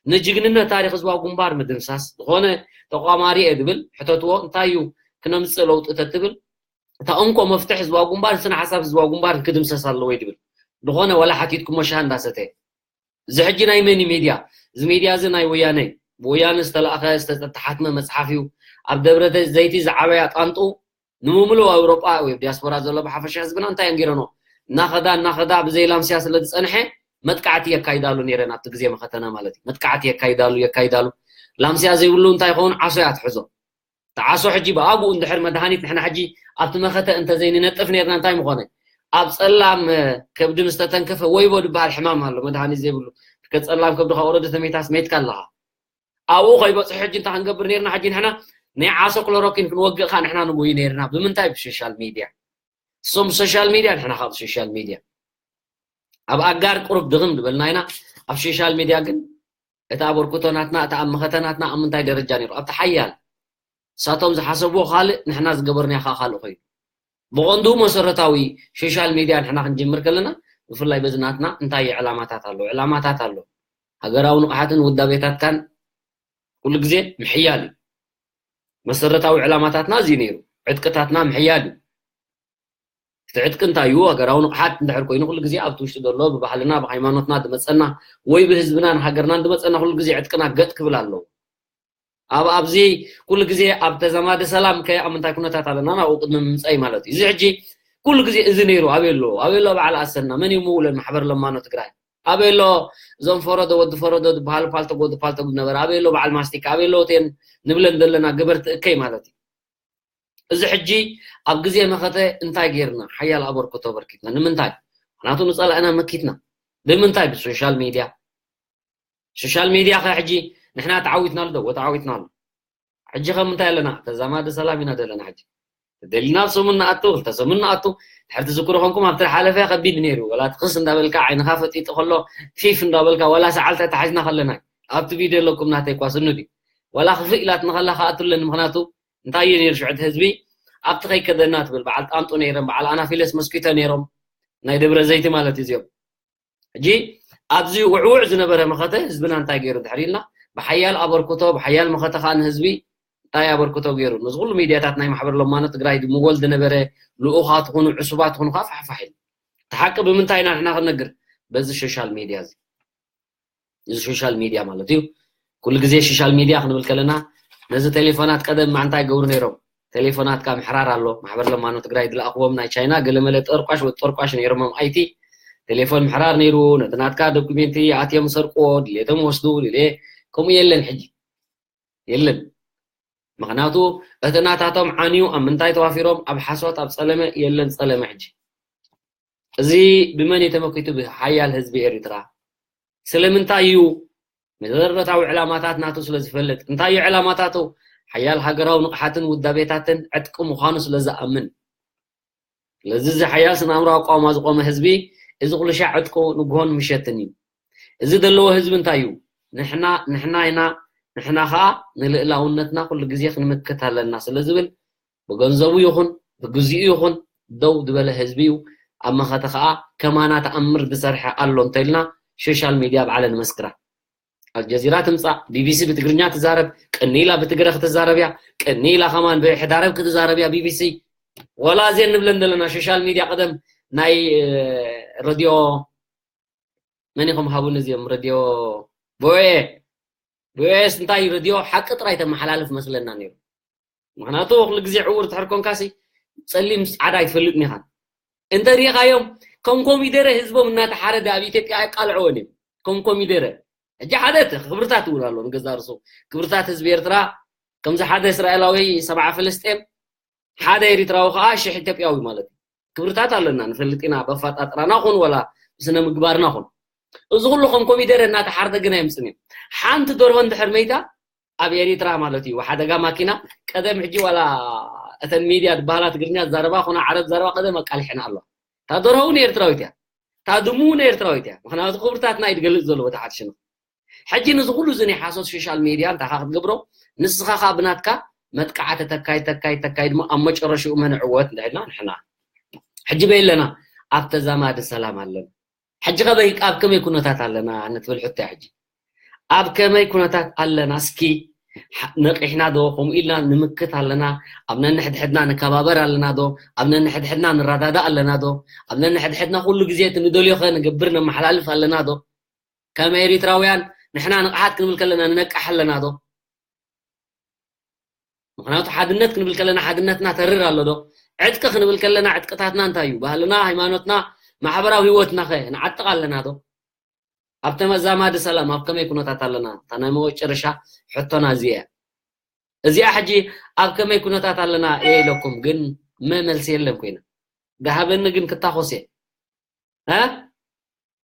ንጅግንነት ታሪኽ ህዝባዊ ግንባር ምድምሳስ። ዝኾነ ተቋማሪ እየ ድብል ሕተትዎ እንታይ እዩ ክነምጽእ ለውጢ ተትብል እታ እንኮ መፍትሒ ህዝባዊ ግንባር ስነ ሓሳብ ህዝባዊ ግንባር ክድምሰስ ኣለዎ እዩ ድብል። ዝኾነ ዋላ ሓቲትኩሞ ሻሂ እንዳሰተ እዚ ሕጂ ናይ መን እዩ ሜድያ? እዚ ሜድያ እዚ ናይ ወያነ እዩ። ብወያነ ዝተላእኸ ዝተሓትመ መፅሓፍ እዩ። ኣብ ደብረ ዘይት ዝዓበያ ጣንጡ ንምምልኡ ኣውሮጳ ወይ ዲያስፖራ ዘሎ ብሓፈሻ ህዝብና እንታይ እዮም ገይረኖ? እናኸዳ እናኸዳ ብዘይ ላምስያ ስለ ዝፀንሐ መጥቃዕቲ የካይዳሉ ነይረን ኣብቲ ግዜ መኸተና ማለት እዩ። መጥቃዕቲ የካይዳሉ የካይዳሉ ላምስያ ዘይብሉ እንታይ ይኸውን ዓሶ እያ ትሕዞ። ተዓሶ ሕጂ ብኣግኡ እንድሕር መድሃኒት ንሕና ሕጂ ኣብቲ መኸተ እንተዘይንነጥፍ ነርና እንታይ ምኾነ? ኣብ ጸላም ከብዲ ምስ ተተንከፈ ወይቦ ዝበሃል ሕማም ኣሎ፣ መድሃኒት ዘይብሉ። ከጸላም ከብድኻ ወረደ ተመይታስ መይትካ ኣለኻ። ኣብኡ ከይበጽሑ ሕጂ እንታይ ክንገብር ነርና? ሕጂ ንሕና ናይ ዓሶ ክሎሮኪን ክንወግእ ከኣ ንሕና ንጎይ ነርና። ብምንታይ? ብሶሻል ሚድያ። እሶም ብሶሻል ሚድያ፣ ንሕና ካብ ሶሻል ሚድያ። ኣብ ኣጋር ቁሩብ ድኽም ዝበልና ኢና። ኣብ ሶሻል ሚድያ ግን እቲ ኣበርክቶ ናትና፣ እቲ ኣብ መኸተ ናትና ኣብ ምንታይ ደረጃ ነይሩ? ኣብቲ ሓያል። ንሳቶም ዝሓሰብዎ ካልእ፣ ንሕና ዝገበርናዮ ከዓ ካልእ ኮይኑ። ብቐንዱ መሰረታዊ ሶሻል ሚድያ ንሕና ክንጅምር ከለና፣ ብፍላይ በዚ ናትና እንታይ እዩ ዕላማታት ኣሎ? ዕላማታት ኣሎ። ሃገራዊ ንቕሓትን ውዳቤታትካን ኩሉ ግዜ ምሕያል እዩ። መሰረታዊ ዕላማታትና እዚ ነይሩ። ዕጥቅታትና ምሕያል እዩ። እቲ ዕጥቂ እንታይ እዩ? ሃገራዊ ንቕሓት እንድሕር ኮይኑ ኩሉ ግዜ ኣብቲ ውሽጢ ዘሎ ብባህልና፣ ብሃይማኖትና ዝመጸና ወይ ብህዝብናን ሃገርናን ዝመጸና ኩሉ ግዜ ዕጥቅና ገጥ ክብል ኣለዎ። ኣብ ኣብዚ ኩሉ ግዜ ኣብ ተዛማዲ ሰላም ከ ኣብ ምንታይ ኩነታት ኣለና? ናብኡ ቅድሚ ምምጻይ ማለት እዩ። እዚ ሕጂ ኩሉ ግዜ እዚ ነይሩ ኣበይ ኣሎ? ኣበይ ኣሎ በዓል ኣሰና? መን እዩ ምውለን ማሕበር ለማኖ ትግራይ? ኣበይ ኣሎ እዞም ፈረዶ ወዲ ፈረዶ ዝበሃሉ ፓልቶግ ወዲ ፓልቶግ ዝነበረ? ኣበይ ኣሎ በዓል ማስቲካ? ኣበይ ኣሎ እተን ንብለን ዘለና ገበርቲ እከይ ማለት እዩ። እዚ ሕጂ ኣብ ግዜ መኸተ እንታይ ጌርና? ሓያል ኣበርክቶ ኣበርኪትና። ንምንታይ? ምኽንያቱ ንጸላእና መኪትና። ብምንታይ? ብሶሻል ሚድያ። ሶሻል ሚድያ ከ ሕጂ ንሕና ተዓዊትናሉ ዶ? ተዓዊትናሉ። ሕጂ ከም እንታይ ኣለና? ተዛማዲ ሰላም ኢና ዘለና ሕጂ። ደሊና ኣብ ሰሙን ንኣቱ፣ ክልተ ሰሙን ንኣቱ። ድሕሪ ትዝክሩ ኮንኩም ኣብቲ ሓለፈ ከቢድ ነይሩ። ወላ ትኽስ እንዳበልካ ዓይንኻ ፈጢጡ ከሎ ፊፍ እንዳበልካ ወላ ሰዓል ተታሒዝና ከለና። ኣብቲ ቪድዮ ኣለኩም ናተይ እኳ ስኑ ድዩ? ወላ ክፍእ ኢላትኒ ከላ ክኣቱ ኣለኒ። ምኽንያቱ እንታይ እዩ ነይሩ ሽዑ እቲ ህዝቢ ኣብቲ ከይከደና ትብል በዓል ጣንጡ ነይሮም፣ በዓል ኣናፊለስ መስኪቶ ነይሮም። ናይ ደብረ ዘይቲ ማለት እዩ እዚኦም። ሕጂ ኣብዚ ውዕውዕ ዝነበረ መኸተ ህዝብና እንታይ ገይሩ ድሕሪ ኢልና ብሓያል ኣበርክቶ፣ ብሓያል መኸተ ከዓ ንህዝቢ እንታይ ኣበርክቶ ገይሩ? ነዚ ኩሉ ሚድያታት ናይ ማሕበር ለማኖ ትግራይ ምወል ዝነበረ ልኡኻት ኹኑ ዕሱባት ኹኑ ከዓ ፋሕፋሕ ኢሉ። እቲ ሓቂ ብምንታይ ኢና ንሕና ክንነግር? በዚ ሶሻል ሚድያ እዚ። እዚ ሶሻል ሚድያ ማለት እዩ። ኩሉ ግዜ ሶሻል ሚድያ ክንብል ከለና ነዚ ቴሌፎናት ቀደም ማዕንታ ይገብሩ ነይሮም። ቴሌፎናትካ ምሕራር ኣሎ። ማሕበር ለማኖ ትግራይ ዝለኣኽዎም ናይ ቻይና ገለመለ ጠርቋሽ ወዲ ጠርቋሽ ነይሮም። ኣይቲ ቴሌፎን ምሕራር ነይሩ። ነቲ ናትካ ዶኩሜንቲ ኣትዮም ሰርቅዎ፣ ድሌቶም ወስዱ፣ ድሌ ከምኡ የለን ሕጂ። የለን። ምኽንያቱ እቲ ናታቶም ዓንዩ ኣብ ምንታይ ተዋፊሮም? ኣብ ሓሶት፣ ኣብ ጸለመ። የለን ጸለመ ሕጂ። እዚ ብመን እዩ ተመኪቱ? ብሓያል ህዝቢ ኤርትራ። ስለምንታይ እዩ? መሰረታዊ ዕላማታት ናቱ ስለ ዝፈልጥ። እንታይ እዩ ዕላማታቱ? ሓያል ሃገራዊ ንቕሓትን ውዳቤታትን ዕጥቂ ምዃኑ ስለ ዝኣምን። ስለዚ እዚ ሓያል ስነ ኣእምሮ ኣቋውማ ዝቖመ ህዝቢ እዚ ኩሉ ሻዕ ዕጥቁ ንግሆን ምሸትን እዩ። እዚ ዘለዎ ህዝቢ እንታይ እዩ? ንሕና፣ ንሕና ኢና፣ ንሕና ኸኣ ንልእላውነትና ኩሉ ግዜ ክንምክት ኣለና ስለ ዝብል ብገንዘቡ ይኹን ብግዚኡ ይኹን ደው ዝበለ ህዝቢ እዩ። ኣብ መኸተ ኸኣ ከማና ተኣምር ዝሰርሐ ኣሎ እንተኢልና ሶሻል ሚድያ ባዕለ ንመስክራ። ኣልጀዚራ ትምጻእ፣ ቢቢሲ ብትግርኛ ትዛረብ፣ ቅኒ ኢላ ብትግረ ክትዛረብ እያ፣ ቅኒ ኢላ ከማን ብሕዳረብ ክትዛረብ እያ ቢቢሲ። ወላ እዚን ንብለን ዘለና ሶሻል ሚድያ ቀደም ናይ ረድዮ መን ኢኹም ሃቡኒ እዚኦም ረድዮ ቪኦኤ። ቪኦኤስ እንታይ ረድዮ ሓቂ ጥራይ ተመሓላልፍ መስለና ነይሩ። ምኽንያቱ ኩሉ ግዜ ዕውር ድሕር ኮንካሲ ጸሊም ጻዕዳ ኣይትፈልጥን ኢኻ። እንተ ሪኢኻዮም ከም ኮሚደረ ህዝቦም እናተሓረደ ኣብ ኢትዮጵያ ኣይቃልዕዎን እዮም። ከም ኮሚደረ። ሕጂ ሓደ እቲ ክብርታት ይብል ኣሎ ንገዛ ርሱ። ክብርታት ህዝቢ ኤርትራ ከምዚ ሓደ እስራኤላዊ ሰብዓ ፍልስጤም ሓደ ኤሪትራዊ ከዓ ሽሕ ኢትዮጵያዊ ማለት እዩ። ክብርታት ኣለና ንፈልጥ ኢና በፋጣጥራና ኹን ወላ ብስነ ምግባርና ኹን። እዚ ኩሉ ከም ኮሚደረ እናተሓርደ ግን ኣይምፅን እዩ። ሓንቲ ደርሆ እንድሕር መይታ ኣብ ኤሪትራ ማለት እዩ ሓደጋ ማኪና ቀደም ሕጂ ዋላ እተን ሚድያ ዝበሃላ ትግርኛ ዝዛረባ ኮነ ዓረብ ዝዛረባ ቀደም ኣቃሊሕና ኣሎ። እታ ደርሆ እውን ኤርትራዊት እያ። እታ ድሙ እውን ኤርትራዊት እያ። ምክንያቱ ክብርታትና እዩ ዝገልፅ ዘሎ በቲ ሓድሽና። ሕጂ ንዚ ኩሉ እዚ ናይ ሓሶት ሶሻል ሚድያ እንታይ ካ ክትገብሮ ንስኻ ካ ብናትካ መጥቃዕቲ ተካይ ተካይ ተካይ ድማ ኣብ መጨረሽኡ መን ዕወት እንድሕልና ንሕና ሕጂ በይ ኣለና ኣብ ተዛማዲ ሰላም ኣለና ሕጂ ከበይ ኣብ ከመይ ኩነታት ኣለና ንትብል ሕቶ ሕጂ ኣብ ከመይ ኩነታት ኣለና እስኪ ነቂሕና ዶ ከምኡ ኢልና ንምክት ኣለና ኣብ ነንሕድሕድና ንከባበር ኣለና ዶ ኣብ ነንሕድሕድና ንረዳዳእ ኣለና ዶ ኣብ ነንሕድሕድና ኩሉ ግዜ እቲ ንደልዮ ከ ንገብር ነመሓላልፍ ኣለና ዶ ከም ኤሪትራውያን ንሕና ንቕሓት ክንብል ከለና ንነቅሕ ኣለና ዶ ምክንያቱ ሓድነት ክንብል ከለና ሓድነትና ተርር ኣሎ ዶ ዕጥቂ ክንብል ከለና ዕጥቅታትና እንታይ እዩ ባህልና ሃይማኖትና ማሕበራዊ ህይወትና ከ ንዓጥቕ ኣለና ዶ ኣብ ተመዛማዲ ሰላም ኣብ ከመይ ኩነታት ኣለና እታ ናይ መወጨረሻ ሕቶና እዚ እያ እዚኣ ሕጂ ኣብ ከመይ ኩነታት ኣለና እየ ኢለኩም ግን መመልሲ የለን ኮይና ደሃበኒ ግን ክታኾስ እየ። እ?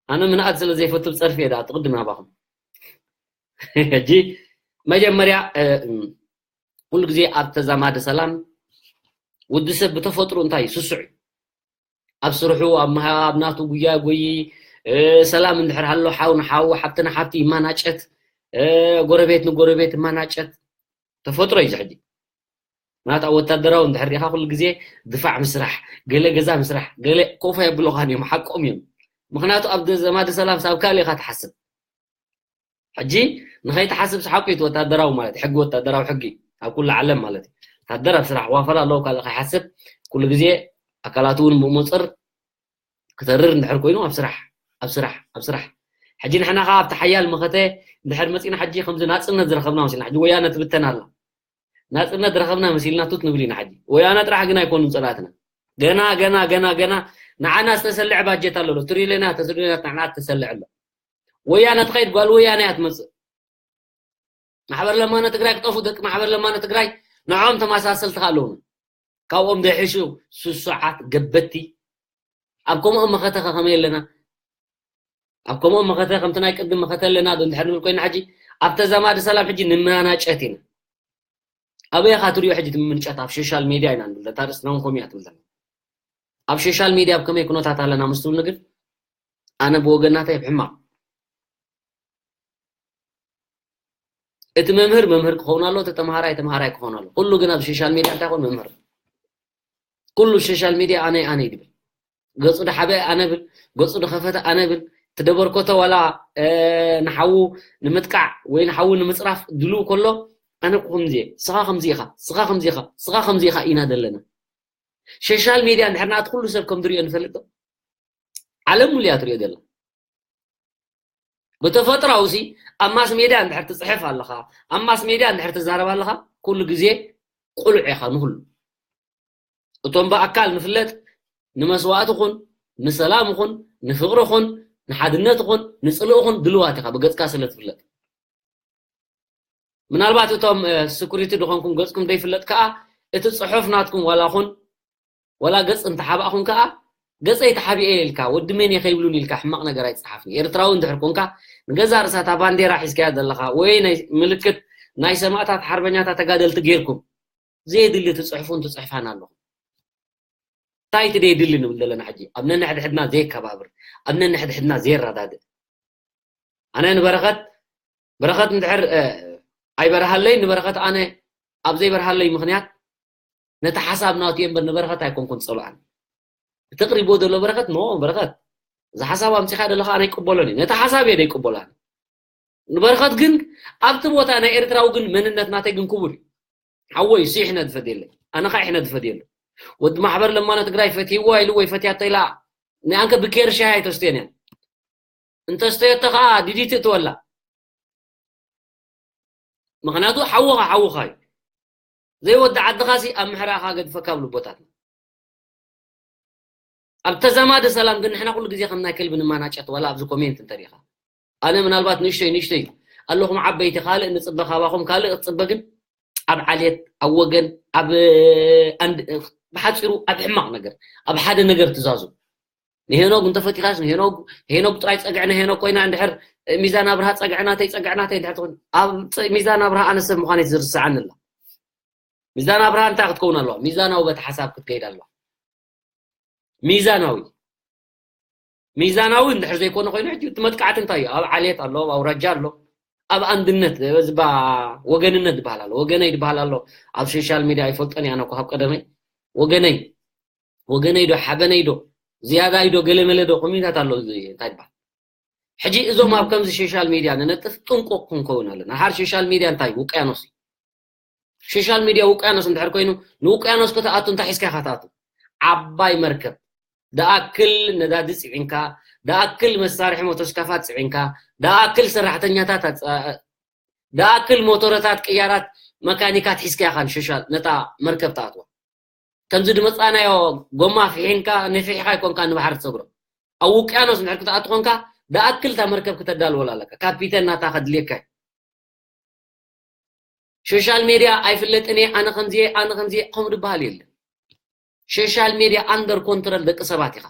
ኣነ ምንኣድ ስለ ዘይፈቱ ብጸርፊ እየ ደኣ ትቕድም ናባኹም። ሕጂ መጀመርያ፣ እ፣ ኩሉ ግዜ ኣብ ተዛማዲ ሰላም ወዲ ሰብ ብተፈጥሮ እንታይ እዩ? ስሱዕ እዩ። ኣብ ስርሑ፣ ኣብ መሃ-፣ ኣብ ናቱ ጉያ ጎይ፣ እ፣ ሰላም እንድሕር ሃሎ ሓው ንሓው፣ ሓብቲ ንሓብቲ ይማናጨት፣ እ፣ ጎረቤት ንጎረቤት ይማናጨት። ተፈጥሮ እዩ እዚ ሕጂ። ማለት ኣብ ወታደራዊ እንድሕር ዲኻ ኩሉ ግዜ ድፋዕ ምስራሕ፣ ገለ ገዛ ምስራሕ፣ ገለ ኮፋ የብሉኻን እዮም፣ ሓቆም እዮም። ምኽንያቱ ኣብ ዘማዲ ሰላም ሳብ ካልእ ኢኻ ትሓስብ። ሕጂ ንኸይትሓስብ ሓቁ እዩ እቲ ወታደራዊ ማለት ሕጊ ወታደራዊ ሕጊ ኣብ ኩሉ ዓለም ማለት እዩ። ወታደር ኣብ ስራሕ ዋፈላ ኣለዎ ካልእ ከይሓስብ ኩሉ ግዜ ኣካላቱ እውን ብመፅር ክተርር እንድሕር ኮይኑ ኣብ ስራሕ ኣብ ስራሕ ኣብ ስራሕ። ሕጂ ንሕና ከዓ ኣብቲ ሓያል መኸተ እንድሕር መፂና ሕጂ ከምዚ ናፅነት ዝረኸብና መሲልና ሕጂ ወያነ ትብተን ኣላ። ናፅነት ረኸብና መሲልና ቱት ንብል ኢና። ሕጂ ወያነ ጥራሕ ግን ኣይኮኑን ፀላእትና። ገና ገና ገና ገና ንዓና ዝተሰልዐ ባጀት ኣሎ፣ ትሪልዮናት ትሪልዮናት ንዓና ተሰልዐ ኣሎ። ወያነ ትኸይድ ጓል ወያነ እያ ትመፅእ። ማሕበር ለማነ ትግራይ ክጠፉ ደቂ ማሕበር ለማነ ትግራይ ንዖም ተመሳሰልቲ ኣለውና። ካብኦም ደሕሹ ስሱዓት ገበቲ ኣብ ከምኦም መኸተ ከ ከመይ ኣለና? ኣብ ከምኦም መኸተ ከምቲ ናይ ቅድም መኸተ ኣለና ዶ እንድሕር ንብል ኮይና ሕጂ ኣብ ተዛማዲ ሰላም ሕጂ ንመናጨት ኢና። ኣበይ ኢኻ ትሪኦ ሕጂ እቲ ምምንጨት? ኣብ ሶሻል ሜድያ ኢና ንብል። እታ ርእስና እውን ከምኡ እያ ትብል ዘላ። ኣብ ሶሻል ሜድያ ኣብ ከመይ ኩነታት ኣለና ምስ ትብሉኒ ግን ኣነ ብወገን ናተይ ኣብ ሕማቕ። እቲ መምህር መምህር ክኸውን ኣሎ፣ እቲ ተምሃራይ ተምሃራይ ክኸውን ኣሎ። ኩሉ ግን ኣብ ሶሻል ሜድያ እንታይ ይኾን መምህር? ኩሉ ሶሻል ሜድያ ኣነይ ኣነይ ድብል። ገጹ ድሓበ ኣነ ብል፣ ገጹ ድኸፈተ ኣነ ብል፣ ትደበርኮቶ ዋላ፣ እ፣ ንሓዉ ንምጥቃዕ ወይ ንሓዉ ንምጽራፍ ድልው ከሎ፣ ኣነ እኮ ከምዚ እየ፣ ስኻ ከምዚ ኢኻ፣ ስኻ ከምዚ ኢኻ፣ ስኻ ከምዚ ኢኻ ኢና ዘለና። ሶሻል ሜድያ እንድሕር ንኣቲ ኩሉ ሰብ ከም ድሪኦ ንፈልጥ ዶ? ዓለም ሙሉ እያ ትሪኦ ዘላ። ብተፈጥራዊ ሲ ኣብ ማስ ሜድያ እንድሕር ትጽሕፍ ኣለኻ፣ ኣብ ማስ ሜድያ እንድሕር ትዛረብ ኣለኻ፣ ኩሉ ግዜ ቁሉዕ ኢኻ ንኹሉ። እቶም ብኣካል ንፍለጥ፣ ንመስዋእቲ ኹን፣ ንሰላም ኹን፣ ንፍቕሪ ኹን፣ ንሓድነት ኹን፣ ንጽልኢ ኹን ድልዋት ኢኻ ብገጽካ ስለ ትፍለጥ። ምናልባት እቶም፣ እ፣ ስኩሪቲ ድኾንኩም ገጽኩም ደይፍለጥ ከኣ፣ እቲ ጽሑፍ ናትኩም ዋላ ኹን፣ ዋላ ገጽ እንተሓባእኹም ከኣ፣ ገጸይ ተሓቢኤ ኢልካ፣ ወዲ መን እየ ከይብሉን ኢልካ ሕማቕ ነገር ኣይትጽሓፍን። ኤርትራዊ እንድሕር ኮንካ፣ ንገዛእ ርእሳ እታ ባንዴራ ሒዝካያ ዘለኻ፣ ወይ ናይ ምልክት ናይ ሰማእታት ሓርበኛታት ተጋደልቲ ጌርኩም፣ ዘየድሊ ትጽሕፉን ትጽሕፋን ኣለኹም። እንታይ እቲ ደየድሊ ንብል ዘለና ሕጂ? ኣብ ነንሕድሕድና ዘየከባብር፣ ኣብ ነንሕድሕድና ዘየረዳድእ። ኣነ ንበረኸት፣ በረኸት እንድሕር፣ እ፣ ኣይበርሃለይ፣ ንበረኸት ኣነ ኣብ ዘይበርሃለይ ምኽንያት ነቲ ሓሳብ ናቱ እየ እምበር ንበረኸት ኣይኮንኩን ዝጸልኣን። እቲ ቅሪቦ ዘሎ በረኸት፣ ኖ በረኸት፣ እዚ ሓሳብ ኣምጺኻ ዘለኻ ኣነ ኣይቅበሎን እየ። ነቲ ሓሳብ እየ ዘይቅበሎ ኣነ። ንበረኸት ግን ኣብቲ ቦታ ናይ ኤርትራዊ ግን መንነት ናተይ ግን ክቡር እዩ። ሓወይ፣ እሱ ይሕነ ዝፈድየለይ። ኣነ ኸዓ ይሕነ ዝፈድየሉ። ወዲ ማሕበር ለማነ ትግራይ ፈትይዋ ኢሉ ወይ ፈትያቶ ኢላ፣ ንኣንከ ብኬር ሻሂ ኣይተስትዮን እያ። እንተስተየቶ ኸዓ ዲዲቲ እትወላ። ምኽንያቱ ሓውኻ ሓውኻ እዩ። ዘይወዲ ዓድኻ ሲ ኣብ ምሕራኻ ገድፈካ ኣብ ልቦታትና። ኣብ ተዛማዲ ሰላም ግን ንሕና ኩሉ ግዜ ከም ናይ ከልቢ ንማናጨት፣ ዋላ ኣብዚ ኮሜንት እንተሪኢኻ። ኣነ ምናልባት ንእሽተይ ንእሽተይ ኣለኹም ዓበይቲ፣ ካልእ ንጽበ፣ ካባኹም ካልእ እጽበ፣ ግን ኣብ ዓሌት፣ ኣብ ወገን፣ ኣብ ኣንድ-፣ ብሓጺሩ ኣብ ሕማቕ ነገር፣ ኣብ ሓደ ነገር ትዛዙ። ንሄኖግ እንተፈቲኻስ ንሄኖግ፣ ሄኖግ ጥራይ ጸግዕና ሄኖግ ኮይና እንድሕር ሚዛን ኣብርሃ ጸግዕናተይ፣ ጸግዕናተይ እንድሕር ትኾን፣ ኣብ ጸ-፣ ሚዛን ኣብርሃ ኣነ ሰብ ምዃነይ ዝርስዓኒ ኣሎ። ሚዛን ኣብርሃ እንታይ ክትከውን ኣለዋ? ሚዛናዊ በቲ ሓሳብ ክትከይድ ኣለዋ። ሚዛናዊ። ሚዛናዊ እንድሕር ዘይኮነ ኮይኑ ሕጂ እቲ መጥቃዕቲ እንታይ እዩ? ኣብ ዓሌት ኣሎ፣ ኣብ ኣውራጃ ኣሎ፣ ኣብ ኣንድነት፣ እዚ ባ-፣ ወገንነት ዝበሃል ኣሎ፣ ወገነይ ዝበሃል ኣሎ። ኣብ ሶሻል ሚድያ ኣይፈልጦን እየ ኣነ እኮ ካብ ቀደመይ። ወገነይ፣ ወገነይ ዶ፣ ሓበነይ ዶ፣ ዝያዳይ ዶ፣ ገለመለ ዶ፣ ኮሚኒታት ኣሎ፣ እዚ እንታይ ይበሃል? ሕጂ እዞም ኣብ ከምዚ ሶሻል ሚድያ ንነጥፍ ጥንቁቕ ክንከውን ኣለና። ድሓር ሶሻል ሚድያ እንታይ እዩ? ውቅያኖስ እዩ። ሶሻል ሚድያ ውቅያኖስ እንድሕር ኮይኑ፣ ንውቅያኖስ ክትኣቱ እንታይ ሒዝካ ኢኻ ትኣቱ? ዓባይ መርከብ፣ ደኣክል ነዳዲ ጽዒንካ፣ ደኣክል መሳርሒ ሞቶስካፋት ጽዒንካ፣ ደኣክል ሰራሕተኛታት ኣጽ-፣ ደኣክል ሞቶረታት፣ ቅያራት፣ መካኒካት ሒዝካ ኢኻ ንሶሻል ነታ መርከብ ትኣትዋ። ከምዚ ድመጻናዮ ጎማ ፍሒንካ፣ ነፊሕካ ኣይኮንካ ንባሕሪ ትሰግሮ። ኣብ ውቅያኖስ እንድሕር ክትኣቱ ኮንካ፣ ደኣክል እታ መርከብ ክተዳልወላ ኣለካ። ካፒተን ናታ ከድልየካ እዩ። ሶሻል ሜድያ ኣይፍለጥን እየ፣ ኣነ ከምዚ እየ፣ ኣነ ከምዚ እየ፣ ከምኡ ዝበሃል የለን። ሶሻል ሜድያ ኣንደር ኮንትሮል ደቂ ሰባት ኢኻ።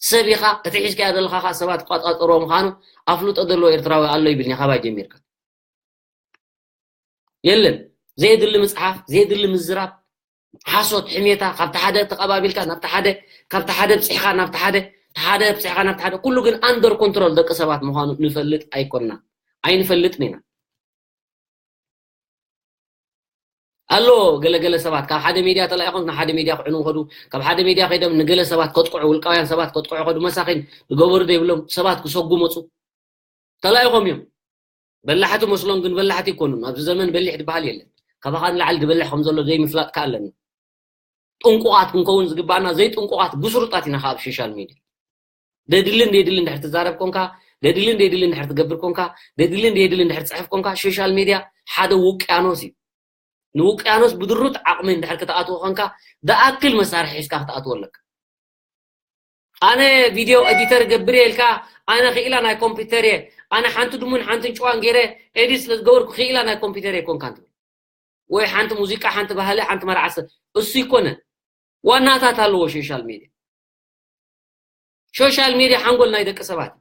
ሰብ ኢኻ፣ እቲ ሒዝካዮ ዘለኻ ኸኣ ሰባት ክቆጻጸርዎ ምዃኑ ኣፍልጦ ዘለዎ ኤርትራዊ ኣሎ ይብልኒ ካባይ ጀሚርካ። የለን። ዘየድሊ ምጽሓፍ፣ ዘየድሊ ምዝራብ፣ ሓሶት፣ ሕሜታ፣ ካብቲ ሓደ ተቐባቢልካ ናብቲ ሓደ፣ ካብቲ ሓደ ብጽሕኻ ናብቲ ሓደ፣ ሓደ ብጽሕኻ ናብቲ ሓደ፣ ኩሉ ግን ኣንደር ኮንትሮል ደቂ ሰባት ምዃኑ ንፈልጥ ኣይኮንና፣ ኣይንፈልጥን ኢና። ኣሎ ገለገለ ሰባት ካብ ሓደ ሜድያ ተላኢኾም ናብ ሓደ ሜድያ ክዕንዉ ኸዱ፣ ካብ ሓደ ሜድያ ከይዶም ንገለ ሰባት ከጥቅዑ፣ ውልቃውያን ሰባት ከጥቅዑ ኸዱ፣ መሳኺን ዝገበሩ ዘይብሎም ሰባት ክሰጉ መጹ። ተላኢኾም እዮም። በላሕቲ መስሎም ግን በላሕቲ ኣይኮኑን። ኣብዚ ዘመን በሊሕ ዝበሃል የለን። ካባኻ ንላዕሊ ዝበልሕ ከም ዘሎ ዘይምፍላጥ ከኣ ኣለና። ጥንቁቓት ክንከውን ዝግባኣና ዘይጥንቁቓት ብስሩጣት ኢና ካብ ሶሻል ሜድያ። ደድልን ደድልን ድሕር ትዛረብ ኮንካ፣ ደድልን ደድልን ድሕር ትገብር ኮንካ፣ ደድልን ደድልን ድሕር ትጽሕፍ ኮንካ፣ ሶሻል ሜድያ ሓደ ውቅያኖስ እዩ። ንውቅያኖስ ብድሩት ዓቕሚ እንድሕር ክትኣትዎ ኮንካ፣ ደኣክል መሳርሒ ሒዝካ ክትኣትዎ ኣለካ። ኣነ ቪድዮ ኤዲተር ገብር እየ ኢልካ፣ ኣነ ክኢላ ናይ ኮምፒውተር እየ፣ ኣነ ሓንቲ ድሙን ሓንትን ጭዋን ገይረ ኤዲት ስለ ዝገበርኩ ክኢላ ናይ ኮምፒውተር እየ ኮንካ እንትብል። ወይ ሓንቲ ሙዚቃ፣ ሓንቲ ባህሊ፣ ሓንቲ መርዓ ሰብ፣ እሱ ይኮነ። ዋናታት ኣለዎ ሶሻል ሜድያ። ሶሻል ሜድያ ሓንጎል ናይ ደቂ ሰባት እዩ።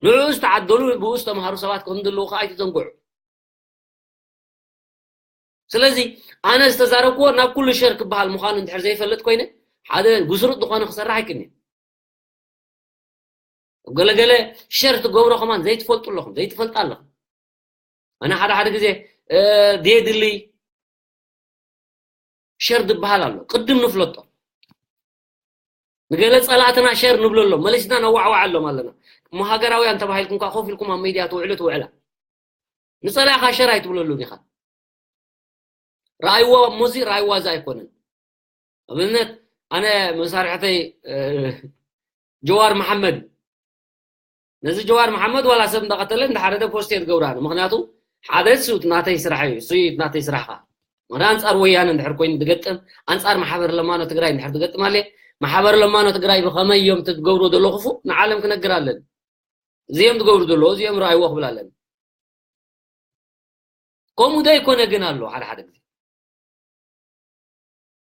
ንዕኡ ዝተዓደሉ፣ ብኡ ዝተምሃሩ ሰባት ከም ዘለዉ ከኣ ኣይትዘንግዑ። ስለዚ ኣነ ዝተዛረብክዎ ናብ ኩሉ ሸር ክበሃል ምዃኑ እንድሕር ዘይፈልጥ ኮይነ፣ ሓደ ጉስሩጥ ዝኾነ ክሰርሕ ኣይክእልን። ገለገለ ሸር ትገብሮ ከማን ዘይትፈልጡ ኣለኹም፣ ዘይትፈልጣ ኣለኹም። ኣነ ሓደ ሓደ ግዜ፣ እ፣ ደየድሊ ሸር ዝበሃል ኣሎ። ቅድም ንፍለጦ። ንገለ ጸላእትና ሸር ንብለሎም፣ መሊስና ነዋዕውዓሎም ኣለና። እሞ ሃገራውያን ተባሂልኩም ከኣ ኮፍ ኢልኩም ኣብ ሚድያ ትውዕሉ ትውዕላ። ንጸላእኻ ሸር ኣይትብለሉን ኢኻ። ረኣይዎ እሞ እዚ ረኣይዋ እዚ ኣይኮነን። ኣብነት ኣነ መሳርሕተይ፣ እ፣ ጀዋር መሓመድ እዩ። ነዚ ጀዋር መሓመድ ዋላ ሰብ እንዳቐተለ እንዳሓረደ ፖስት እየ ዝገብራ። ምኽንያቱ ሓደ እሱ ናተይ ስራሕ እዩ፣ እሱ እዩ ናተይ ስራሕ ኸዓ። ምኽንያቱ ኣንጻር ወያነ እንድሕር ኮይኑ ዝገጥም፣ ኣንጻር ማሕበር ለማኖ ትግራይ እንድሕር ዝገጥም ኣለ፣ ማሕበር ለማኖ ትግራይ ብኸመይ እዮም እቲ ዝገብርዎ ዘሎ ክፉእ ንዓለም ክነግር ኣለኒ። እዚኦም ዝገብሩ ዘለዉ፣ እዚኦም ረኣይዎ ክብል ኣለኒ። ከምኡ ዘይኮነ ግን ኣሎ ሓደ ሓደ ግዜ።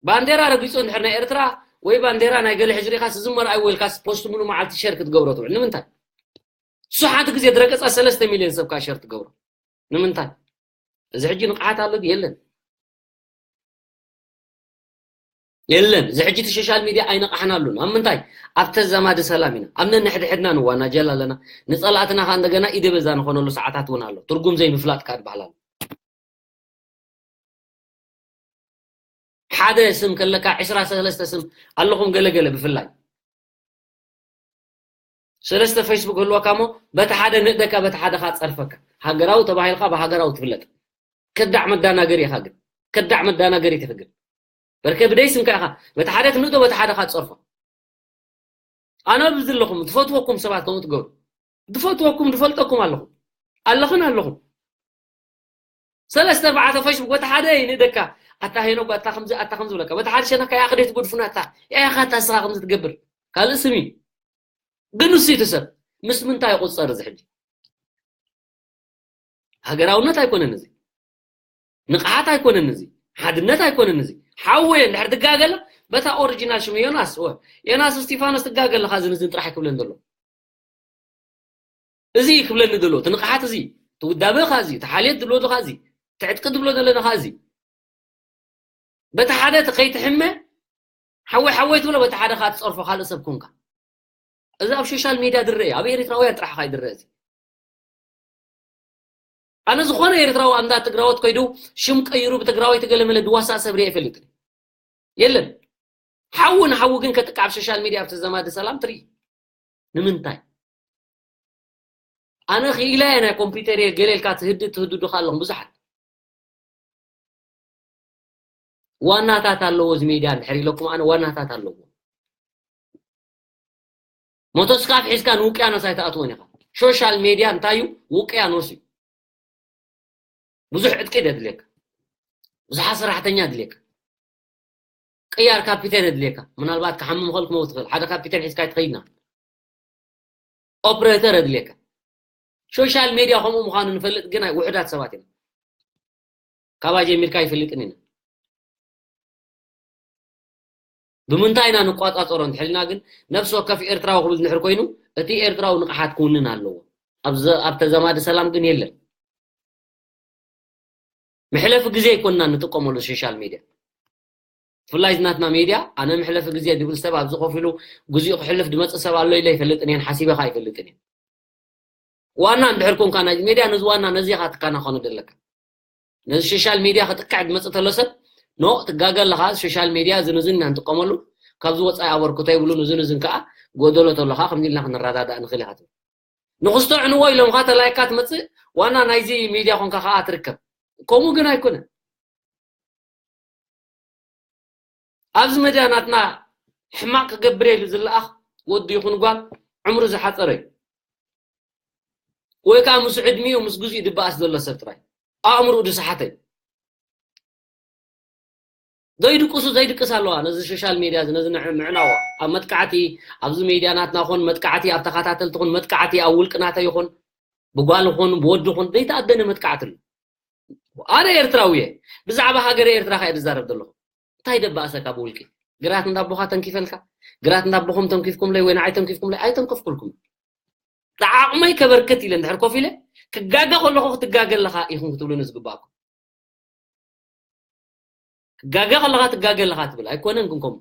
ባንዴራ ረጊጹ እንድሕር ናይ ኤርትራ ወይ ባንዴራ ናይ ገለ ሕዚ ሪኢኻስ እዚ መርኣይዎ ኢልካስ ፖስት ሙሉ መዓልቲ ሸር ክትገብሮ ትውዕል። ንምንታይ? እሱ ሓንቲ ግዜ ድረገጻ ሰለስተ ሚልዮን ሰብ ከኣ ሸር ትገብሮ። ንምንታይ? እዚ ሕጂ ንቕሓት ኣሎ ድዩ? የለን። የለን። እዚ ሕጂ እቲ ሶሻል ሚድያ ኣይነቕሓናሉን። ኣብ ምንታይ? ኣብ ተዛማዲ ሰላም ኢና። ኣብ ነንሕድሕድና ንዋናጀል ኣለና። ንጸላእትና ከኣ እንደገና ኢደ በዛ ንኾነሉ ሰዓታት እውን ኣሎ። ትርጉም ዘይምፍላጥ ከኣ ዝበሃል ኣሎ። ሓደ ስም ከለካ ዕስራ ሰለስተ ስም ኣለኹም ገለገለ ብፍላይ። ሰለስተ ፌስቡክ ህልወካ እሞ በቲ ሓደ ንእደካ በቲ ሓደ ከኣ ጸርፈካ። ሃገራዊ ተባሂልካ ብሃገራዊ ትፍለጥ። ከዳዕ መዳናገሪ ኢኻ ግን። ከዳዕ መዳናገሪ ኢኻ ግን። በርከ ብደይ ስምካ ኢኻ በቲ ሓደ ትንእዶ በቲ ሓደ ከኣ ትጸርፎ። ኣነ ኣብዚ ኣለኹም ትፈትወኩም ሰባት ከምኡ ትገብሩ። ዝፈትወኩም ዝፈልጠኩም ኣለኹም። ኣለኽን ኣለኹም። ሰለስተ ኣርባዕተ ፌስቡክ በቲ ሓደ ይንእደካ። ኣታ ሄኖክ ኣታ ከምዚ ኣታ ከምዚ ብለካ። በቲ ሓደ ሸነካ ያኽደት ጉድፍና ኣታ። ያኻ ኣታ ንስኻ ከምዚ ትገብር። ካልእ ስም እዩ። ግን ንሱ እዩ እቲ ሰብ። ምስ ምንታይ ይቑጸር እዚ ሕጂ? ሃገራውነት ኣይኮነን እዚ። ንቕሓት ኣይኮነን እዚ። ሓድነት ኣይኮነን እዚ። ሓወየ እንድሕር ትጋገለ በታ ኦሪጂናል ሽሙ ዮናስ፣ ወ-፣ ዮናስ እስቲፋኖስ ትጋገለ ካዚ ንዝን ጥራሕ ክብለን ዘሎ። እዚ ክብለኒ ዘሎ፣ እቲ ንቕሓት እዚ፣ እቲ ውዳበ ኸኣ እዚ፣ እቲ ሓልዮት ዝብሎ ዘለኻ እዚ፣ እቲ ዕጥቂ ዝብሎ ዘለና ኸኣ እዚ። በቲ ሓደ እቲ ከይትሕመ፣ ሓወይ ሓወይ ትብሎ፣ በቲ ሓደ ኸኣ ትጸርፎ ካልእ ሰብ ኮንካ። እዚ ኣብ ሶሻል ሜድያ ዝረአ እዩ፣ ኣብ ኤርትራውያን ጥራሕ ኸኣ እዩ ዝረአ እዚ። ኣነ ዝኾነ ኤርትራዊ ኣብ እንዳ ትግራዎት ከይዱ ሽም ቀይሩ ብትግራዋይ ተገለመለ ዝዋሳእ ሰብ ሪአ ኣይፈልጥን። የለን። ሓዊ ንሓዊ ግን ከጥቅዕ ኣብ ሶሻል ሚድያ ኣብ ተዘማዲ ሰላም ትርኢ። ንምንታይ? ኣነ ክኢላ እየ ናይ ኮምፒውተር እየ ገለ ኢልካ ትህድእ ትህድዱ ከ ኣለኹም ብዙሓት። ዋናታት ኣለዎ እዚ ሚድያ እንድሕር ኢለኩም ኣነ ዋናታት ኣለዎ። ሞቶስካፍ ሒዝካ ንውቅያኖስ ኣይትኣትዎን ኢኻ። ሶሻል ሚድያ እንታይ እዩ? ውቅያኖስ እዩ። ብዙሕ ዕጥቂ የድልየካ። ብዙሓት ሰራሕተኛ የድልየካ። ቅያር ካፒቴን የድልየካ። ምናልባት ክሓምም ከሎ ክመውት ይኽእል። ሓደ ካፒቴን ሒዝካ ኣይትኸይድና። ኦፕሬተር የድልየካ። ሶሻል ሚድያ ከምኡ ምዃኑ ንፈልጥ ግን ውሑዳት ሰባት ኢና። ካባ ጀሚርካ ኣይፈልጥን ኢና። ብምንታይ ኢና ንቋጻጸሮ እንድሕር ኢልና ግን፣ ነፍሲ ወከፍ ኤርትራዊ ክብል እንድሕር ኮይኑ፣ እቲ ኤርትራዊ ንቕሓት ክውንን ኣለዎ። ኣብ ዘ-፣ ኣብ ተዛማዲ ሰላም ግን የለን። መሕለፊ ግዜ ኣይኮንና ንጥቀመሉ ሶሻል ሚድያ። ብፍላይ እዚ ናትና ሚድያ፣ ኣነ መሕለፊ ግዜ ድብል ሰብ ኣብዚ ኮፍ ኢሉ ግዚኡ ክሕልፍ ድመጽእ ሰብ ኣሎ ኢለ ኣይፈልጥን እየን፣ ሓሲበ ኸኣ ኣይፈልጥን እየን። ዋና እንድሕር ኮንካ ናይዚ ሚድያ፣ ነዚ ዋና ነዚ ኢኻ ትከናኸኖ ዘለካ። ነዚ ሶሻል ሚድያ ክጥቅዕ ድመጽእ ተሎ ሰብ፣ ኖ፣ ትጋገ ኣለኻ፣ ሶሻል ሚድያ እዚ ንዝን ኢና ንጥቀመሉ፣ ካብዚ ወጻኢ ኣበርክቶ የብሉን፣ እዚ ንዝን ከኣ ጎደሎ ተሎ ኸኣ ከምዚ ኢልና ክንረዳዳእ ንኽእል ኢኻ ትብል። ንኽስቶ ዕንዎ ኢሎምኻ ተላይካ ትመጽእ፣ ዋና ናይዚ ሚድያ ኮንካ ኸኣ ትርከብ። ከምኡ ግን ኣይኮነን። ኣብዚ መድያ ናትና ሕማቕ ክገብር ኢሉ ዝለኣኽ ወዲ ይኹን ጓል ዕምሩ ዝሓጸረ እዩ። ወይ ከኣ ምስ ዕድሚኡ ምስ ግዜኡ ድበኣስ ዘሎ ሰብ ጥራይ። ኣእምርኡ ድሰሓተ እዩ። ዘይድቅሱ ዘይድቅስ ኣለዋ። ነዚ ሶሻል ሚድያ እዚ፣ ነዚ ንዕ-፣ ምዕናዋ። ኣብ መጥቃዕቲ፣ ኣብዚ ሚድያ ናትና ኹን መጥቃዕቲ፣ ኣብ ተኸታተልቲ ኹን መጥቃዕቲ፣ ኣብ ውልቂ ናተይ ይኹን፣ ብጓል ኹን፣ ብወዲ ኹን፣ ዘይተኣደነ መጥቃዕቲ ኣሎ። ኣነ ኤርትራዊ እየ። ብዛዕባ ሃገረ ኤርትራ ከ እየ ዝዛረብ ዘለኹ። እንታይ ደባእሰካ ብውልቂ? ግራት እንዳቦኻ ተንኪፈልካ? ግራት እንዳቦኹም ተንኪፍኩምለይ ወይ ንዓይ ተንኪፍኩምለይ? ኣይተንከፍኩልኩም። ብዓቕመይ ከበርክት ኢለ እንድሕር ኮፍ ኢለ፣ ክጋገ ከለኹ ክትጋገ ኣለኻ ኢኹም ክትብሉኒ ዝግባእኩም። ክጋገ ከለኻ ትጋገ ኣለኻ ትብል። ኣይኮነን ግን ከምኡ።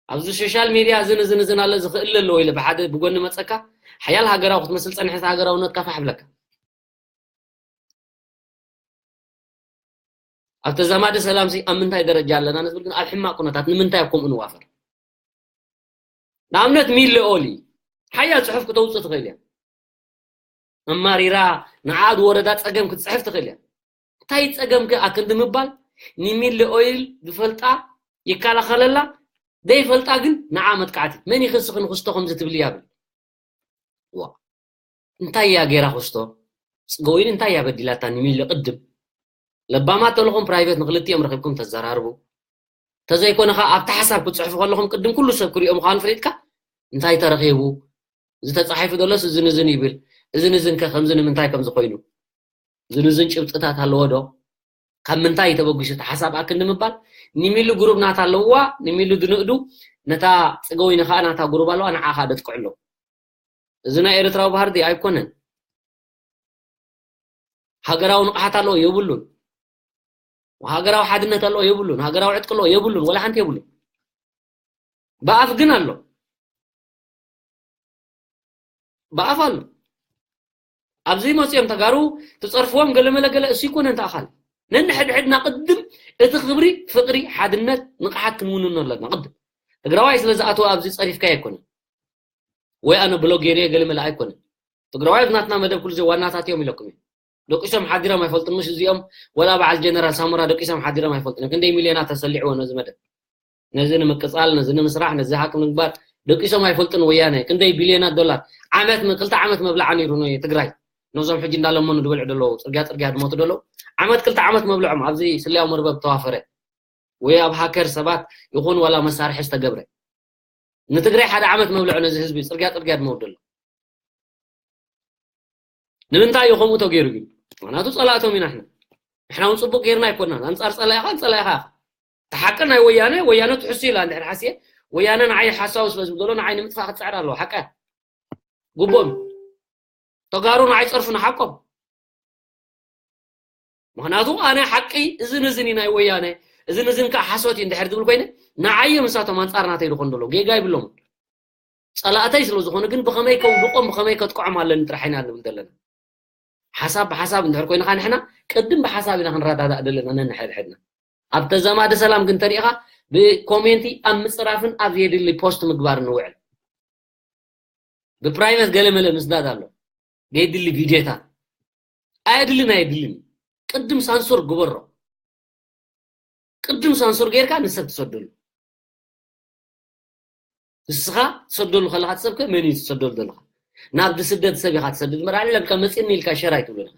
ኣብዚ ሶሻል ሚድያ እዝን እዝን እዝን ኣሎ ዝኽእል ኣለዎ ኢለ ብሓደ ብጎኒ መጸካ፣ ሓያል ሃገራዊ ክትመስል ጸኒሕካ ሃገራውነትካ ፋሕ ብለካ። ኣብ ተዛማዲ ሰላምሲ ኣብ ምንታይ ደረጃ ኣለና ንዝብል ግን ኣብ ሕማቕ ኩነታት ንምንታይ ኣብ ከምኡ ንዋፈር? ንኣብነት ሚለ ኦሊ ሓያል ጽሑፍ ክተውጽእ ትኽእል እያ። ኣማሪራ ንዓ ወረዳ ጸገም ክትጽሕፍ ትኽእል እያ። እንታይ ጸገምከ ኣክንዲ ምባል? ንሚለ ኦይል ዝፈልጣ ይከላኸለላ፣ ዘይፈልጣ ግን ንዓ መጥቃዕቲ። መን ይኽስኺ ንኽስቶ ከምዚ ትብሊ እያ ብል። ዋ። እንታይ እያ ገይራ ክስቶ? ጽገወይኒ እንታይ እያ በዲላታ ንሚለ ቅድም? ለባማት ተለኹም ፕራይቬት ንክልቲኦም ረኺብኩም ተዘራርቡ። ተዘይኮነ ኸኣ ኣብቲ ሓሳብ ክትጽሕፉ ከለኹም ቅድም ኩሉ ሰብ ክሪኦ ምዃኑ ፈሊጥካ እንታይ ተረኺቡ? እዚ ተጻሒፉ ዘሎስ እዝን እዝን ይብል። እዝን እዝን ከ ከምዚ ንምንታይ ከምዚ ኮይኑ? እዝን እዝን ጭብጥታት ኣለዎ ዶ? ካብ ምንታይ እዩ ተበጊሱ እቲ ሓሳብ ኣክንዲ ምባል? ንሚሊ ግሩብ ናታ ኣለዋ፣ ንሚሊ ድንእዱ፣ ነታ ጽገወይኒ ኸኣ ናታ ግሩብ ኣለዋ፣ ንዓ ኸኣ ደጥቅዑ ኣለዉ። እዚ ናይ ኤርትራዊ ባህሪ ድዩ? ኣይኮነን። ሃገራዊ ንቕሓት ኣለዎ? የብሉን። ሃገራዊ ሓድነት ኣለዎ? የብሉን። ሃገራዊ ዕጥቂ ኣለዎ? የብሉን። ወላ ሓንቲ የብሉን። ብኣፍ ግን ኣሎ። ብኣፍ ኣሎ። ኣብዚ መጺኦም ተጋሩ ትጸርፍዎም ገለመለ ገለ እሱ ይኮነ እንተ ኣኻል። ነንሕድሕድና ቅድም እቲ ክብሪ፣ ፍቕሪ፣ ሓድነት፣ ንቕሓት ክንውንኖ ኣለና። ቅድም ትግራዋይ ስለ ዝኣተወ ኣብዚ ጸሪፍካዮ ኣይኮነን። ወይ ኣነ ብሎግ ገይረ ገለመለ ኣይኮነን። ትግራዋይ ኣብ ናትና መደብ ኩሉ ግዜ ዋናታት እዮም ኢለኩም እዮም። ደቂሶም ሓዲሮም ኣይፈልጡን፣ ምሽ እዚኦም ወላ በዓል ጀነራል ሳሞራ ደቂሶም ሓዲሮም ኣይፈልጡን። ክንደይ ሚልዮናት ተሰሊዕዎ ነዚ መደብ። ነዚ ንምቅጻል፣ ነዚ ንምስራሕ፣ ነዚ ሃክ ንምግባር ደቂሶም ኣይፈልጡን። ወያነ ክንደይ ቢልዮናት ዶላር ዓመት ም-፣ ክልተ ዓመት መብልዓ ነይሩ ንትግራይ። ነዞም ሕጂ እንዳለመኑ ዝበልዑ ዘለዉ፣ ጽርግያ ጽርግያ ድሞቱ ዘለዉ። ዓመት ክልተ ዓመት መብልዖም ኣብዚ ስለያዊ መርበብ ተዋፈረ። ወይ ኣብ ሃከር ሰባት ይኹን ዋላ መሳርሒ ዝተገብረ። ንትግራይ ሓደ ዓመት መብልዖ ነዚ ህዝቢ ጽርግያ ጽርግያ ድመውት ዘሎ። ንምንታይ እዩ ከምኡ ተገይሩ ግን? ምኽንያቱ ጸላእቶም ኢና ሕና። ንሕና እውን ጽቡቕ ጌርና ኣይኮናን። ኣንጻር ጸላኢኻ፣ ጸላኢኻ ኢኻ። እቲ ሓቂ ናይ ወያነ፣ ወያነ ትሕሱ ኢላ እንድሕር ሓስየ፣ ወያነ ንዓይ ሓሳዊ ስለ ዝብል ዘሎ ንዓይ ንምጥፋእ ክትጽዕር ኣለዋ። ሓቂ እያ። ግቡኦም። ተጋሩ ንዓይ ጸርፉ ንሓቆም። ምኽንያቱ ኣነ ሓቂ እዝን እዝን እዩ ናይ ወያነ፣ እዝን እዝን ከዓ ሓሶት እዩ እንድሕር ዝብል ኮይነ፣ ንዓይ እዮም ንሳቶም ኣንጻር ናተይ ዝኾኑ ዘለዉ። ጌጋ ይብሎምን። ጸላእተይ ስለ ዝኾኑ ግን ብኸመይ ከውድቖም፣ ብኸመይ ከጥቅዖም ኣለኒ ጥራሕ ኢና ንብል ዘለና። ሓሳብ ብሓሳብ እንድሕር ኮይንኻ ንሕና ቅድም ብሓሳብ ኢና ክንረዳዳእ ዘለና ነንሕድሕድና። ኣብ ተዛማዲ ሰላም ግን ተሪኢኻ ብኮሜንቲ ኣብ ምጽራፍን ኣብ ዘየድሊ ፖስት ምግባር ንውዕል። ብፕራይቨት ገለ መለ ምስዳድ ኣሎ። ዘየድሊ ቪድዮታት። ኣየድልን ኣየድልን። ቅድም ሳንሱር ግበሮ። ቅድም ሳንሱር ጌርካ ንሰብ ትሰደሉ። ንስኻ ትሰደሉ ከለኻ እቲ ሰብ ከ መን እዩ ትሰደሉ ዘለኻ? ናብ ዝስደድ ሰብ ኢኻ ትሰድድ። መርዓ ልዕለ ብልካ መጽኒ ኢልካ ሸር ኣይትብሉን ኢኻ።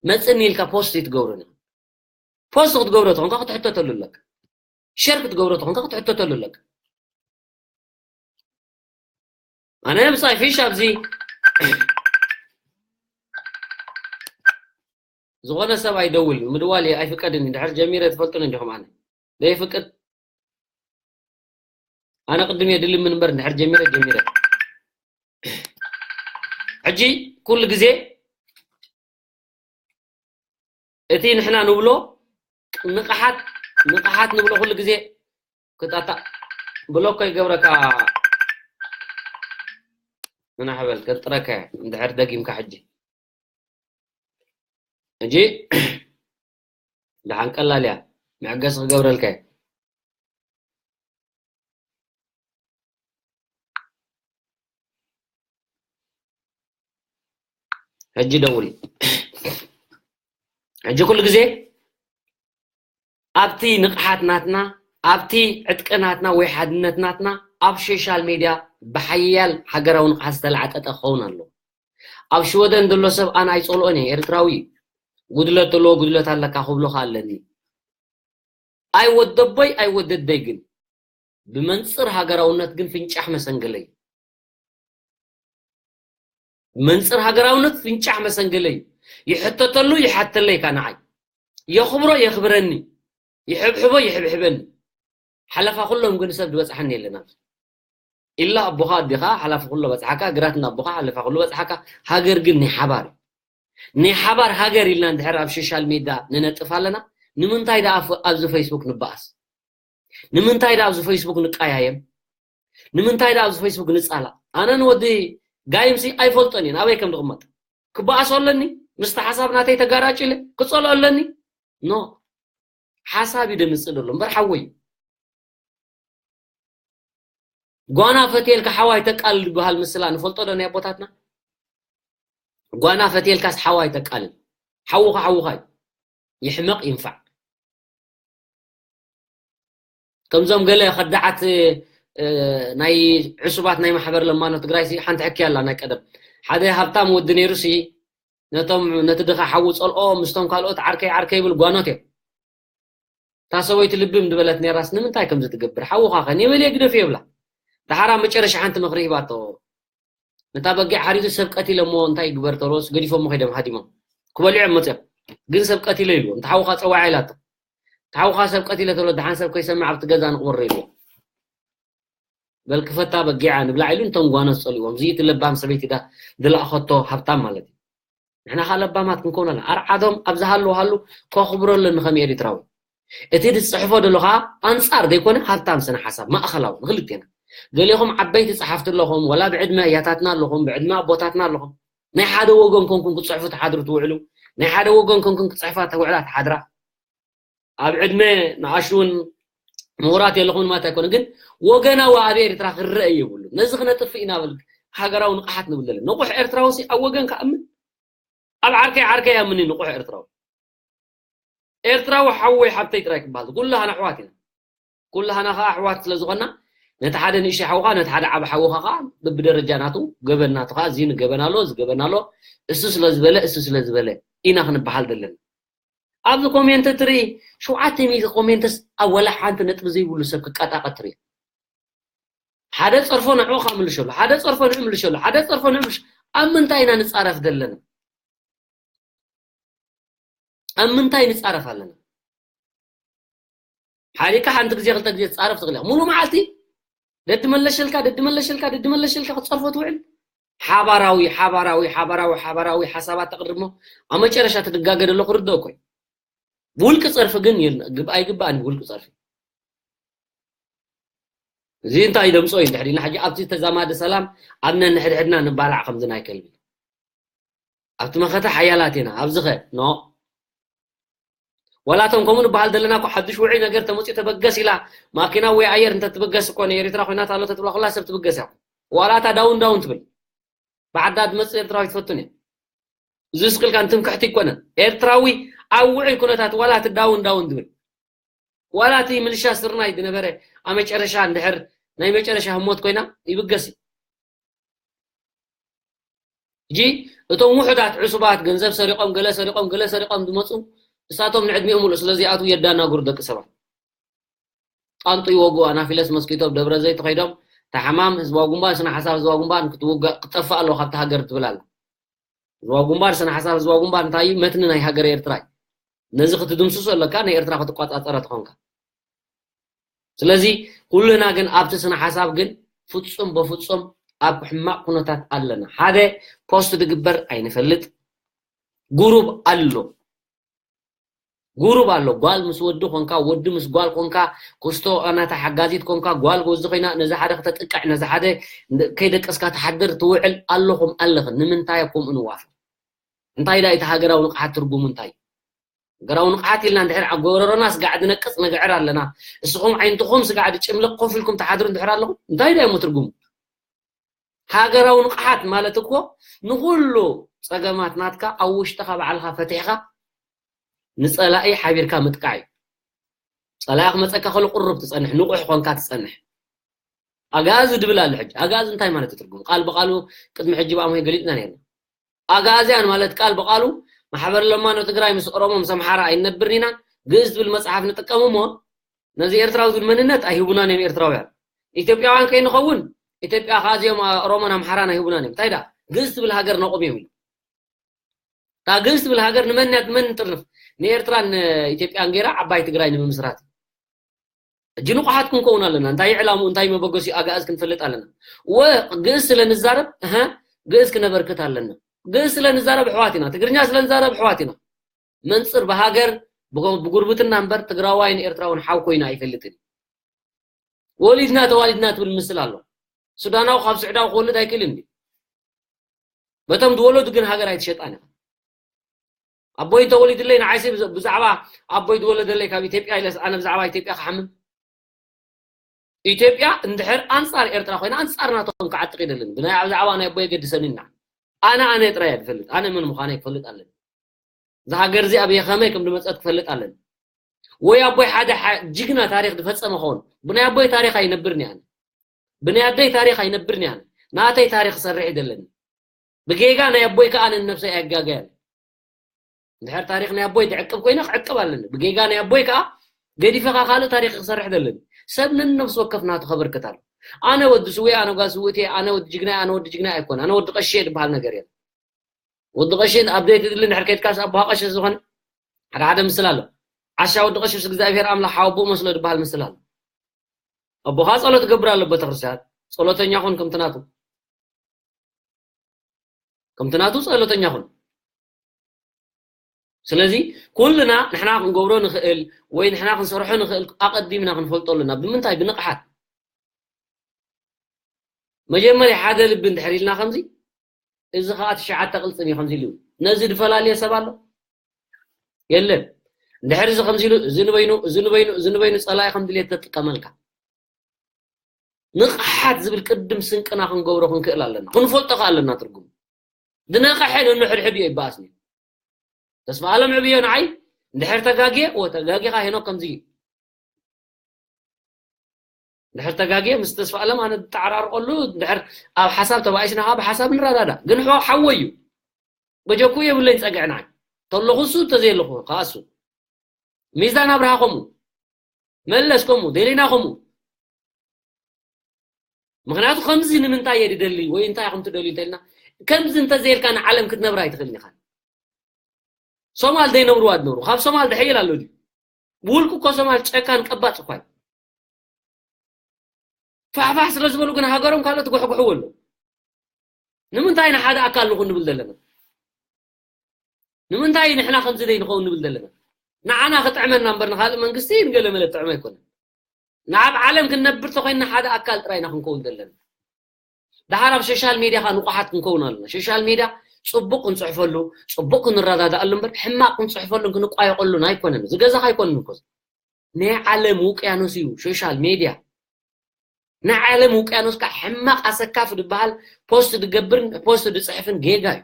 መጽኒ ኢልካ ፖስት ኣይትገብሩን ኢኻ። ፖስት ክትገብሮ ተኾንካ ክትሕተተሉ ኣለካ። ሸር ክትገብሮ ተኾንካ ክትሕተተሉ ኣለካ። ኣነ ብጻይ ፊሽ ኣብዚ ዝኾነ ሰብ ኣይደውል፣ ምድዋል ኣይፍቀድን። ድሕር ጀሚረ ትፈልጡን እንዲኹም ኣነ። ዘይፍቅድ ኣነ ቅድም እየ ድልምን እምበር እንድሕር ጀሚረ ጀሚረ። ሕጂ ኩሉ ግዜ እቲ ንሕና ንብሎ ንቕሓት ንቕሓት ንብሎ ኩሉ ግዜ ክጣጣ ብሎኮ ይገብረካ። ምና ሕበል ከጥረከ እንድሕር ደጊምካ ሕጂ ሕጂ ደሓን ቀላል እያ። መዕገሲ ክገብረልካ እየ። ሕጂ ደውል። ሕጂ ኩሉ ግዜ ኣብቲ ንቕሓት ናትና ኣብቲ ዕጥቂ ናትና ወይ ሓድነት ናትና ኣብ ሶሻል ሜድያ ብሓያል ሃገራዊ ንቕሓት ዝተላዕጠጠ ክኸውን ኣለዎ። ኣብ ሽወደን ዘሎ ሰብ ኣነ ኣይጸልኦን እየ፣ ኤርትራዊ እዩ። ጉድለት ዘለዎ ጉድለት ኣለካ ክብሎ ከኣ ኣለኒ። ኣይወደቦይ ኣይወደደይ ግን ብመንጽር ሃገራውነት ግን ፍንጫሕ መሰንገለይ። መንጽር ሃገራውነት ፍንጫሕ መሰንገለይ። ይሕተተሉ ይሓተለይ ካ ንዓይ። የኽብሮ የኽብረኒ። ይሕብሕቦ ይሕብሕበኒ። ሓለፋ ኩሎም ግን ሰብ ዝበጽሓኒ የለን ኣብዚ። ኢላ ኣቦኻ ኣዴኻ ሓላፊ ኩሎ በጽሓካ፣ ግራት እና ኣቦኻ ሓለፋ ኩሎ በጽሓካ። ሃገር ግን ናይ ሓባር እዩ። ናይ ሓባር ሃገር ኢልና እንድሕር ኣብ ሶሻል ሜድያ ንነጥፍ ኣለና፣ ንምንታይ ደኣ ፍ-፣ ኣብዚ ፌስቡክ ንበኣስ? ንምንታይ ደኣ ኣብዚ ፌስቡክ ንቀያየም? ንምንታይ ደኣ ኣብዚ ፌስቡክ ንጻላእ? ኣነ ንወዲ ጋይምሲ ኣይፈልጦን እየ፣ ኣበይ ከም ዝቕመጥ። ክበኣሶ ኣለኒ? ምስቲ ሓሳብ ናተይ ተጋራጭ ኢለ ክጸልኦ ኣለኒ? ኖ። ሓሳብ እዩ ደምጽእ ዘሎ እምበር ሓወይ። ጓና ፈትየልካ ሓዋይ ተቃልል ዝበሃል ምስላ ንፈልጦ ዶ ናይ ኣቦታትና? ጓና ፈትየልካስ ሓዋይ ተቃልል። ሓውኻ ሓውኻ እዩ። ይሕመቕ ይንፋዕ። ከምዞም ገለ ከዳዓት፣ እ፣ ናይ ዕሱባት ናይ ማሕበር ለማኖ ትግራይ ሲ ሓንቲ ሕኪ ኣላ ናይ ቀደም። ሓደ ሃብታም ወዲ ነይሩ ሲ ነቶም፣ ነቲ ድኻ ሓዉ ጸልኦ ምስቶም ካልኦት ዓርከይ ዓርከይ ይብል ጓኖት እዮም። እታ ሰበይቲ ልብም ዝበለት ነይራስ ንምንታይ ከምዚ ትገብር? ሓውኻ ኸ ነበልየ ግደፍ የብላ። ደሓር ኣብ መጨረሻ ሓንቲ ምኽሪ ሂባቶ። ነታ በጊዕ ሓሪዱ ሰብ ቀቲለ እሞ እንታይ ይግበር ተብሎስ ገዲፎሞ ከይዶም ሃዲሞም። ክበልዑ እዮም መፅዮም። ግን ሰብ ቀቲለ ኢልዎ። እንተ ሓውኻ ፀዋዕ ኢላቶ። እንተ ሓውኻ ሰብ ቀቲለ ተብሎ ደሓን ሰብ ከይሰምዕ ኣብቲ ገዛ ንቕበሮ ኢልዎ። በል ክፈታ በጊዓ ንብላዕ ኢሉ ንቶም ጓኖት ፀሊዎም። እዚ እቲ ለባም ሰበይቲ ዳ-፣ ድለኣኸቶ ሃብታም ማለት እዩ። ንሕና ኸኣ ለባማት ክንከውን ኣለና። ኣርዓዶም ኣብ ዝሃለውሃሉ ከኽብሮ ኣለኒ ከም ኤሪትራዊ። እቲ ዝጽሕፎ ደሎ ኸኣ ኣንጻር ዘይኮነ ሃብታም ስነ ሓሳብ ማእኸላዊ ንኽልቴና። ገሊኹም ዓበይቲ ጸሓፍቲ ኣለኹም፣ ወላ ብዕድመ ኣያታትና ኣለኹም፣ ብዕድመ ኣቦታትና ኣለኹም። ናይ ሓደ ወገን ኮንኩም ክትጽሕፉ ትሓድሩ ትውዕሉ፣ ናይ ሓደ ወገን ኮንኩም ክትጽሕፋ ትውዕላ ትሓድራ። ኣብ ዕድመ ንኣሽቱን ምሁራት የለኹምን ማለት ኣይኮነ፣ ግን ወገናዊ ኣብ ኤርትራ ክረአ የብሉን። ነዚ ክነጥፍእ ኢና በል ሃገራዊ ንቕሓት ንብል ዘለና። ንቑሕ ኤርትራዊ ሲ ኣብ ወገን ክኣምን፣ ኣብ ዓርከይ ዓርከይ ይኣምን እዩ ንቑሕ ኤርትራዊ። ኤርትራዊ ሓወይ ሓብተይ ጥራይ ክበሃል፣ ኩላህና ኣሕዋት ኢና። ኩላህና ኸዓ ኣሕዋት ስለ ዝኾንና፣ ነቲ ሓደ ንእሽተይ ሓውኻ፣ ነቲ ሓደ ዓቢ ሓውኻ ኸዓ በብደረጃ ናቱ፣ ገበን ናቱ ኸዓ፣ እዚ ንገበን ኣሎ፣ እዚ ገበን ኣሎ፣ እሱ ስለ ዝበለ፣ እሱ ስለ ዝበለ ኢና ክንበሃል ዘለና። ኣብዚ ኮሜንት ትርኢ፣ ሸውዓተ ሚእቲ ኮሜንትስ ኣብ ወላ ሓንቲ ነጥቢ ዘይብሉ ሰብ ክቀጣቐጥ ትርኢ። ሓደ ጸርፎ ንዕኡ ኸዓ ምልሸሉ፣ ሓደ ጸርፎ ንዕኡ ምልሸሉ፣ ሓደ ጸርፎ ንዕኡ ምልሸሉ። ኣብ ምንታይ ኢና ንጻረፍ ዘለና? ኣብ ምንታይ ንጻረፍ ኣለና? ሓሊካ ሓንቲ ግዜ ክልተ ግዜ ትጻረፍ ትኽእል ኢኻ። ሙሉ መዓልቲ ደድመለሸልካ፣ ደድመለሸልካ፣ ደድመለሸልካ ክትጸርፎ ትውዕል። ሓባራዊ፣ ሓባራዊ፣ ሓባራዊ፣ ሓባራዊ ሓሳባት ተቕርብ እሞ ኣብ መጨረሻ ትድጋገ ደሎ ክርድኦ እኮ እዩ። ብውልቂ ጸርፊ ግን የል-፣ ግብ-፣ ኣይግባእን ብውልቂ ጸርፊ። እዚ እንታይ ደምጾ እዩ እንድሕር ኢልና ሕጂ ኣብቲ ተዛማዲ ሰላም ኣብ ነንሕድሕድና ንባላዕ ከምዚ ናይ ከልቢ። ኣብቲ መኸተ ሓያላት ኢና፣ ኣብዚ ኸ? ኖ። ዋላ እቶም ከምኡ ንበሃል ዘለና እኮ ሓድሽ ውዑይ ነገር ተመጺኡ ተበገስ ኢላ ማኪና ወይ ኣየር እንተትብገስ እኮ ንኤሪትራ ኮይናት ኣሎ ተትብላ ኩላ ሰብ ትብገስ እያ። ዋላ እታ ዳውን ዳውን ትብል። ብዓዳ ትመጽእ ኤርትራዊ ትፈቱን እያ። እዚ ስቅልካ እንትምክሕቲ ኣይኮነን። ኤርትራዊ ኣብ ውዑይ ኩነታት ዋላ እቲ ዳውን ዳውን ትብል። ዋላ እቲ ምልሻ ስርናይ ዝነበረ ኣብ መጨረሻ እንድሕር ናይ መጨረሻ ህሞት ኮይና ይብገስ እዩ። ሕጂ እቶም ውሑዳት ዕሱባት ገንዘብ ሰሪቖም፣ ገለ ሰሪቖም፣ ገለ ሰሪቖም ዝመጹ፣ ንሳቶም ንዕድሚኦም ሙሉእ ስለ ዘይኣትዉ የዳናግሩ ደቂ ሰባት። ጣንጡ ይወግኡ፣ ኣናፊለስ መስኪቶ ኣብ ደብረ ዘይት ከይዶም፣ ተሓማም ህዝባዊ ግንባር፣ ስነ ሓሳብ ህዝባዊ ግንባር ክትውጋእ፣ ክትጠፍእ ኣለዎ ካብቲ ሃገር ትብል ኣላ። ህዝባዊ ግንባር፣ ስነ ሓሳብ ህዝባዊ ግንባር እንታይ እዩ? መትኒ ናይ ሃገር ኤርትራ እዩ። ነዚ ክትድምስሶ ኣለካ፣ ናይ ኤርትራ ክትቋጻጸረ ተኾንካ። ስለዚ ኩልና ግን ኣብቲ ስነ ሓሳብ ግን ፍጹም በፍጹም ኣብ ሕማቕ ኩነታት ኣለና። ሓደ ፖስት ዝግበር ኣይንፈልጥ። ጉሩብ ኣሎ፣ ጉሩብ ኣሎ። ጓል ምስ ወዲ ኮንካ፣ ወዲ ምስ ጓል ኮንካ፣ ክስቶ ናታ ሓጋዚት ኮንካ፣ ጓል ጎዚ ኮይና ነዚ ሓደ ክተጥቅዕ፣ ነዚ ሓደ ከይደቀስካ ትሓድር ትውዕል ኣለኹም ኣለኽን። ንምንታይ ኣብ ከምኡ ንዋፈር? እንታይ ዳ እቲ ሃገራዊ ንቕሓት ትርጉሙ እንታይ? ሃገራዊ ንቕሓት ኢልና እንድሕር ኣብ ጎረሮና ስጋዕ ድነቅጽ ንግዕር ኣለና። እስኹም ዓይንትኹም ስጋዕ ድጭምልቕ ኮፍ ኢልኩም ትሓድሩ እንድሕር ኣለኹም እንታይ ዳ እሞ ትርጉሙ? ሃገራዊ ንቕሓት ማለት እኮ ንኹሉ ጸገማት ናትካ ኣብ ውሽጥኻ ባዕልኻ ፈቲሕኻ ንጸላኢ ሓቢርካ ምጥቃዕ እዩ። ጸላኢ ክመጸካ ከሎ ቁሩብ ትጸንሕ፣ ንቑሕ ኮንካ ትጸንሕ። ኣጋዚ ድብል ኣሎ ሕጂ። ኣጋዚ እንታይ ማለት እዩ ትርጉሙ? ቃል ብቃሉ ቅድሚ ሕጂ ብኣምሆይ ገሊጽና ነርና። ኣጋዝያን ማለት ቃል ብቃሉ ማሕበር ለማኖ ትግራይ ምስ ኦሮሞ ምስ ኣምሓራ ኣይንነብርን ኢና፣ ግእዝ ትብል መጽሓፍ ንጥቀም እሞ ነዚ ኤርትራዊ ዝብል መንነት ኣይህቡናን እዮም ኤርትራውያን። ኢትዮጵያውያን ከይንኸውን ኢትዮጵያ ከኣ እዚኦም ኦሮሞን ኣምሓራን ኣይህቡናን እዮም። እንታይ ደኣ ግእዝ ትብል ሃገር ነቑም እዮም ኢሉ። እታ ግእዝ ትብል ሃገር ንመን እያ፣ መን ንጥርንፍ? ንኤርትራን ኢትዮጵያን ገይራ ዓባይ ትግራይ ንምምስራት። ሕጂ ንቑሓት ክንከውን ኣለና። እንታይ ዕላምኡ፣ እንታይ መበገሲኡ ኣጋእዝ ክንፈልጥ ኣለና። ወ ግእዝ ስለ ንዛረብ፣ እሀ፣ ግእዝ ክነበርክት ኣለና። ግእዝ ስለ ንዛረብ ኣሕዋት ኢና። ትግርኛ ስለ ንዛረብ ኣሕዋት ኢና። መንጽር ብሃገር ብጎ-፣ ብጉርብትና እምበር ትግራዋይን ኤርትራውን ሓው ኮይኑ ኣይፈልጥን። ወሊድና ተዋሊድና ትብል ምስል ኣሎ። ሱዳናዊ ካብ ስዑዳዊ ክወልድ ኣይክእልን ድዩ? በቶም ዝወለዱ ግን ሃገር ኣይትሸጣን ኢኻ። ኣቦይ እንተወሊድለይ ንዓይሲ ብዛ-፣ ብዛዕባ ኣቦይ ዝወለደለይ ካብ ኢትዮጵያ ኢለስ ኣነ ብዛዕባ ኢትዮጵያ ክሓምም? ኢትዮጵያ እንድሕር ኣንጻር ኤርትራ ኮይና ኣንጻር ናቶም ክዓጥቕ ይደልን። ብናይ ብዛዕባ ናይ ኣቦይ የገድሰኒ እና ኣነ ኣነ ጥራይ እየ ዝፈልጥ። ኣነ መን ምዃነይ ክፈልጥ ኣለኒ። እዛ ሃገር እዚኣ ብየ ከመይ ከም ዝመጸት ክፈልጥ ኣለኒ። ወይ ኣቦይ ሓደ ሓ-፣ ጅግና ታሪኽ ዝፈጸመ ኸውን። ብናይ ኣቦይ ታሪኽ ኣይነብርን እየ ኣነ። ብናይ ኣደይ ታሪኽ ኣይነብርን እየ ኣነ። ናተይ ታሪኽ ክሰርሕ ይደለኒ። ብጌጋ ናይ ኣቦይ ከኣ ኣነ ንነብሰይ ኣየጋገያን። እንድሕር ታሪኽ ናይ ኣቦይ ዝዕቅብ ኮይነ ክዕቅብ ኣለኒ። ብጌጋ ናይ ኣቦይ ከኣ ገዲፈ ከኣ ካልእ ታሪኽ ክሰርሕ ደለኒ። ሰብ ነንነብሲ ወከፍ ናቱ ከበርክት ኣሎ። ኣነ ወዲ ስውእ፣ ኣነ ጓል ስውእቲ፣ ኣነ ወዲ ጅግና፣ ኣነ ወዲ ጅግና ኣይኮን። ኣነ ወዲ ቀሺ እየ ዝበሃል ነገር የለን። ወዲ ቀሺ ኣብ ዘይትድሊ እንድሕር ከይድካስ ኣቦኻ ቀሺ ዝኾነ ሓደ ሓደ ምስል ኣሎ። ዓሻ ወዲ ቀሺ ምስ እግዚኣብሔር ኣምላኽ ሓወቦኡ መስሎ ዝበሃል ምስል ኣሎ። ኣቦኻ ጸሎት ክገብር ኣሎ ቤተክርስትያን። ጸሎተኛ ኩን ከምቲ ናቱ። ከምቲ ናቱ ጸሎተኛ ኩን። ስለዚ ኩልና ንሕና ክንገብሮ ንኽእል ወይ ንሕና ክንሰርሖ ንኽእል ኣቐዲምና ክንፈልጦ ኣለና። ብምንታይ? ብንቕሓት። መጀመርያ ሓደ ልቢ እንድሕር ኢልና ከምዚ፣ እዚ ኸኣ ትሽዓተ ቅልጽም እዩ ከምዚ ኢሉ። ነዚ ዝፈላልዮ ሰብ ኣሎ? የለን። እንድሕር እዚ ከምዚ ኢሉ፣ እዚ ንበይኑ፣ እዚ ንበይኑ፣ እዚ ንበይኑ ጸላኢ ከም ድሌት ተጥቀመልካ። ንቕሓት ዝብል ቅድም ስንቅና ክንገብሮ ክንክእል ኣለና። ክንፈልጦ ከኣ ኣለና ትርጉሙ። ዝነቕሐ ነንሕድሕድ እዩ ይበኣስ ነይሩ። ተስፋኣለም ዕብዮ ንዓይ እንድሕር ተጋግየ፣ እወ ተጋጊኻ ሄኖክ ከምዚ እዩ። እንድሕር ተጋግየ ምስ ተስፋኣለም ኣነ ዝጠዓራርቀሉ፣ እንድሕር ኣብ ሓሳብ ተባኢስና ከኣ ብሓሳብ ንረዳዳእ። ግን ሖ-፣ ሓወይ እዩ። በጀኩ የብለይን ጸግዒ ንዓይ። ተለኹ እሱ፣ እንተዘየለኹ ከኣ እሱ። ሚዛን ኣብርሃ ከምኡ። መለስ ከምኡ፣ ደሊና ከምኡ። ምኽንያቱ ከምዚ ንምንታይ እየ ዝደሊ ወይ እንታይ ኢኹም ትደልዩ እንተኢልና፣ ከምዚ እንተዘይልካ ንዓለም ክትነብር ኣይትኽእልን ኢኻ። ሶማል ዘይነብርዋ ዝነብሩ፣ ካብ ሶማል ዝሕይል ኣሎ ድዩ? ብውልቁ እኮ ሶማል ጨካን ቀባጽ እኳ እዩ። ፋሕፋሕ ስለ ዝበሉ ግን ሃገሮም ካልኦት ይጉሕጉሕዎ ኣለዉ። ንምንታይ ንሓደ ኣካል ንኹን ንብል ዘለና? ንምንታይ ንሕና ከምዚ ዘይንኸውን ንብል ዘለና? ንዓና ክጥዕመና እምበር ንኻልእ መንግስቲ ንገለ መለ ጥዕመ ኣይኮነን። ንዓብ ዓለም ክንነብር ተኾይንና ሓደ ኣካል ጥራይ ኢና ክንከውን ዘለና። ደሓር ኣብ ሶሻል ሜድያ ኸኣ ንቑሓት ክንከውን ኣለና። ሶሻል ሜድያ ጽቡቕ ክንጽሕፈሉ፣ ጽቡቕ ክንረዳዳእሉ እምበር ሕማቕ ክንጽሕፈሉን ክንቋየቐሉን ኣይኮነን። ዝገዛኻ ኣይኮነን እኮ። ናይ ዓለም ውቅያኖስ እዩ ሶሻል ሜድያ። ናይ ዓለም ውቅያኖስ ከኣ ሕማቕ ኣሰካፊ ዝበሃል ፖስት ዝገብርን ፖስት ዝጽሕፍን ጌጋ እዩ።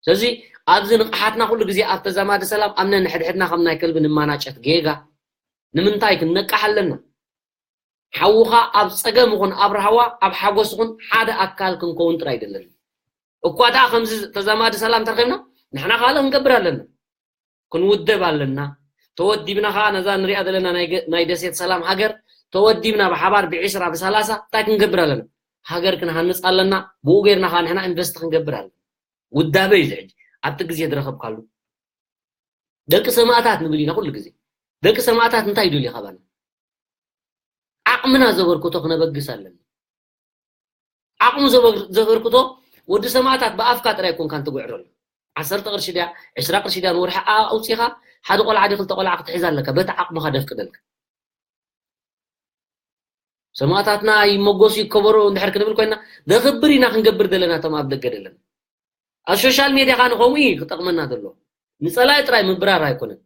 ስለዚ ኣብዚ ንቕሓትና ኩሉ ግዜ ኣብ ተዛማዲ ሰላም ኣብ ነንሕድሕድና ከም ናይ ከልቢ ንማናጨት ጌጋ። ንምንታይ ክንነቅሕ ኣለና? ሓውኻ ኣብ ጸገም ይኹን ኣብ ራህዋ፣ ኣብ ሓጎስ ይኹን ሓደ ኣካል ክንከውን ጥራይ ኣይደለና። እኳ ደኣ ከምዚ ተዛማዲ ሰላም ተረኺብና፣ ንሕና ካልእ ክንገብር ኣለና። ክንውደብ ኣለና። ተወዲብና ኸኣ ነዛ ንሪኣ ዘለና ናይ ገ-፣ ናይ ደሴት ሰላም ሃገር ተወዲብና ብሓባር ብዒስራ ብሰላሳ እንታይ ክንገብር ኣለና? ሃገር ክንሃንጽ ኣለና። ብኡ ጌርና ኸኣ ንሕና ኢንቨስት ክንገብር ኣለና። ውዳበ እዩ እዚ ሕጂ ኣብቲ ግዜ ዝረኸብካሉ። ደቂ ሰማእታት ንብል ኢና ኩሉ ግዜ። ደቂ ሰማእታት እንታይ ይደልዩ ካባና? ዓቕምና ዘበርክቶ ክነበግስ ኣለና። ዓቕሙ ዘበርክቶ ወዲ ሰማእታት ብኣፍካ ጥራይ ኮንካን ትጉዕረሉ። ዓሰርተ ቅርሺ ድያ ዕስራ ቅርሺ ድያ ንወርሒ ኣውፂኻ ሓደ ቆልዓ ዲ ክልተ ቆልዓ ክትሕዝ ኣለካ። በቲ ዓቕምኻ ደፍቅደልካ። ሰማእታትና ይመጎሱ ይከበሩ እንድሕር ክንብል ኮይና ደኽብር ኢና ክንገብር ዘለና። ቶም ኣብ ደገ ደለና ኣብ ሶሻል ሜድያ ካ ንኸምኡ እዩ ክጠቕመና ዘሎ። ንፀላኢ ጥራይ ምብራር ኣይኮነን።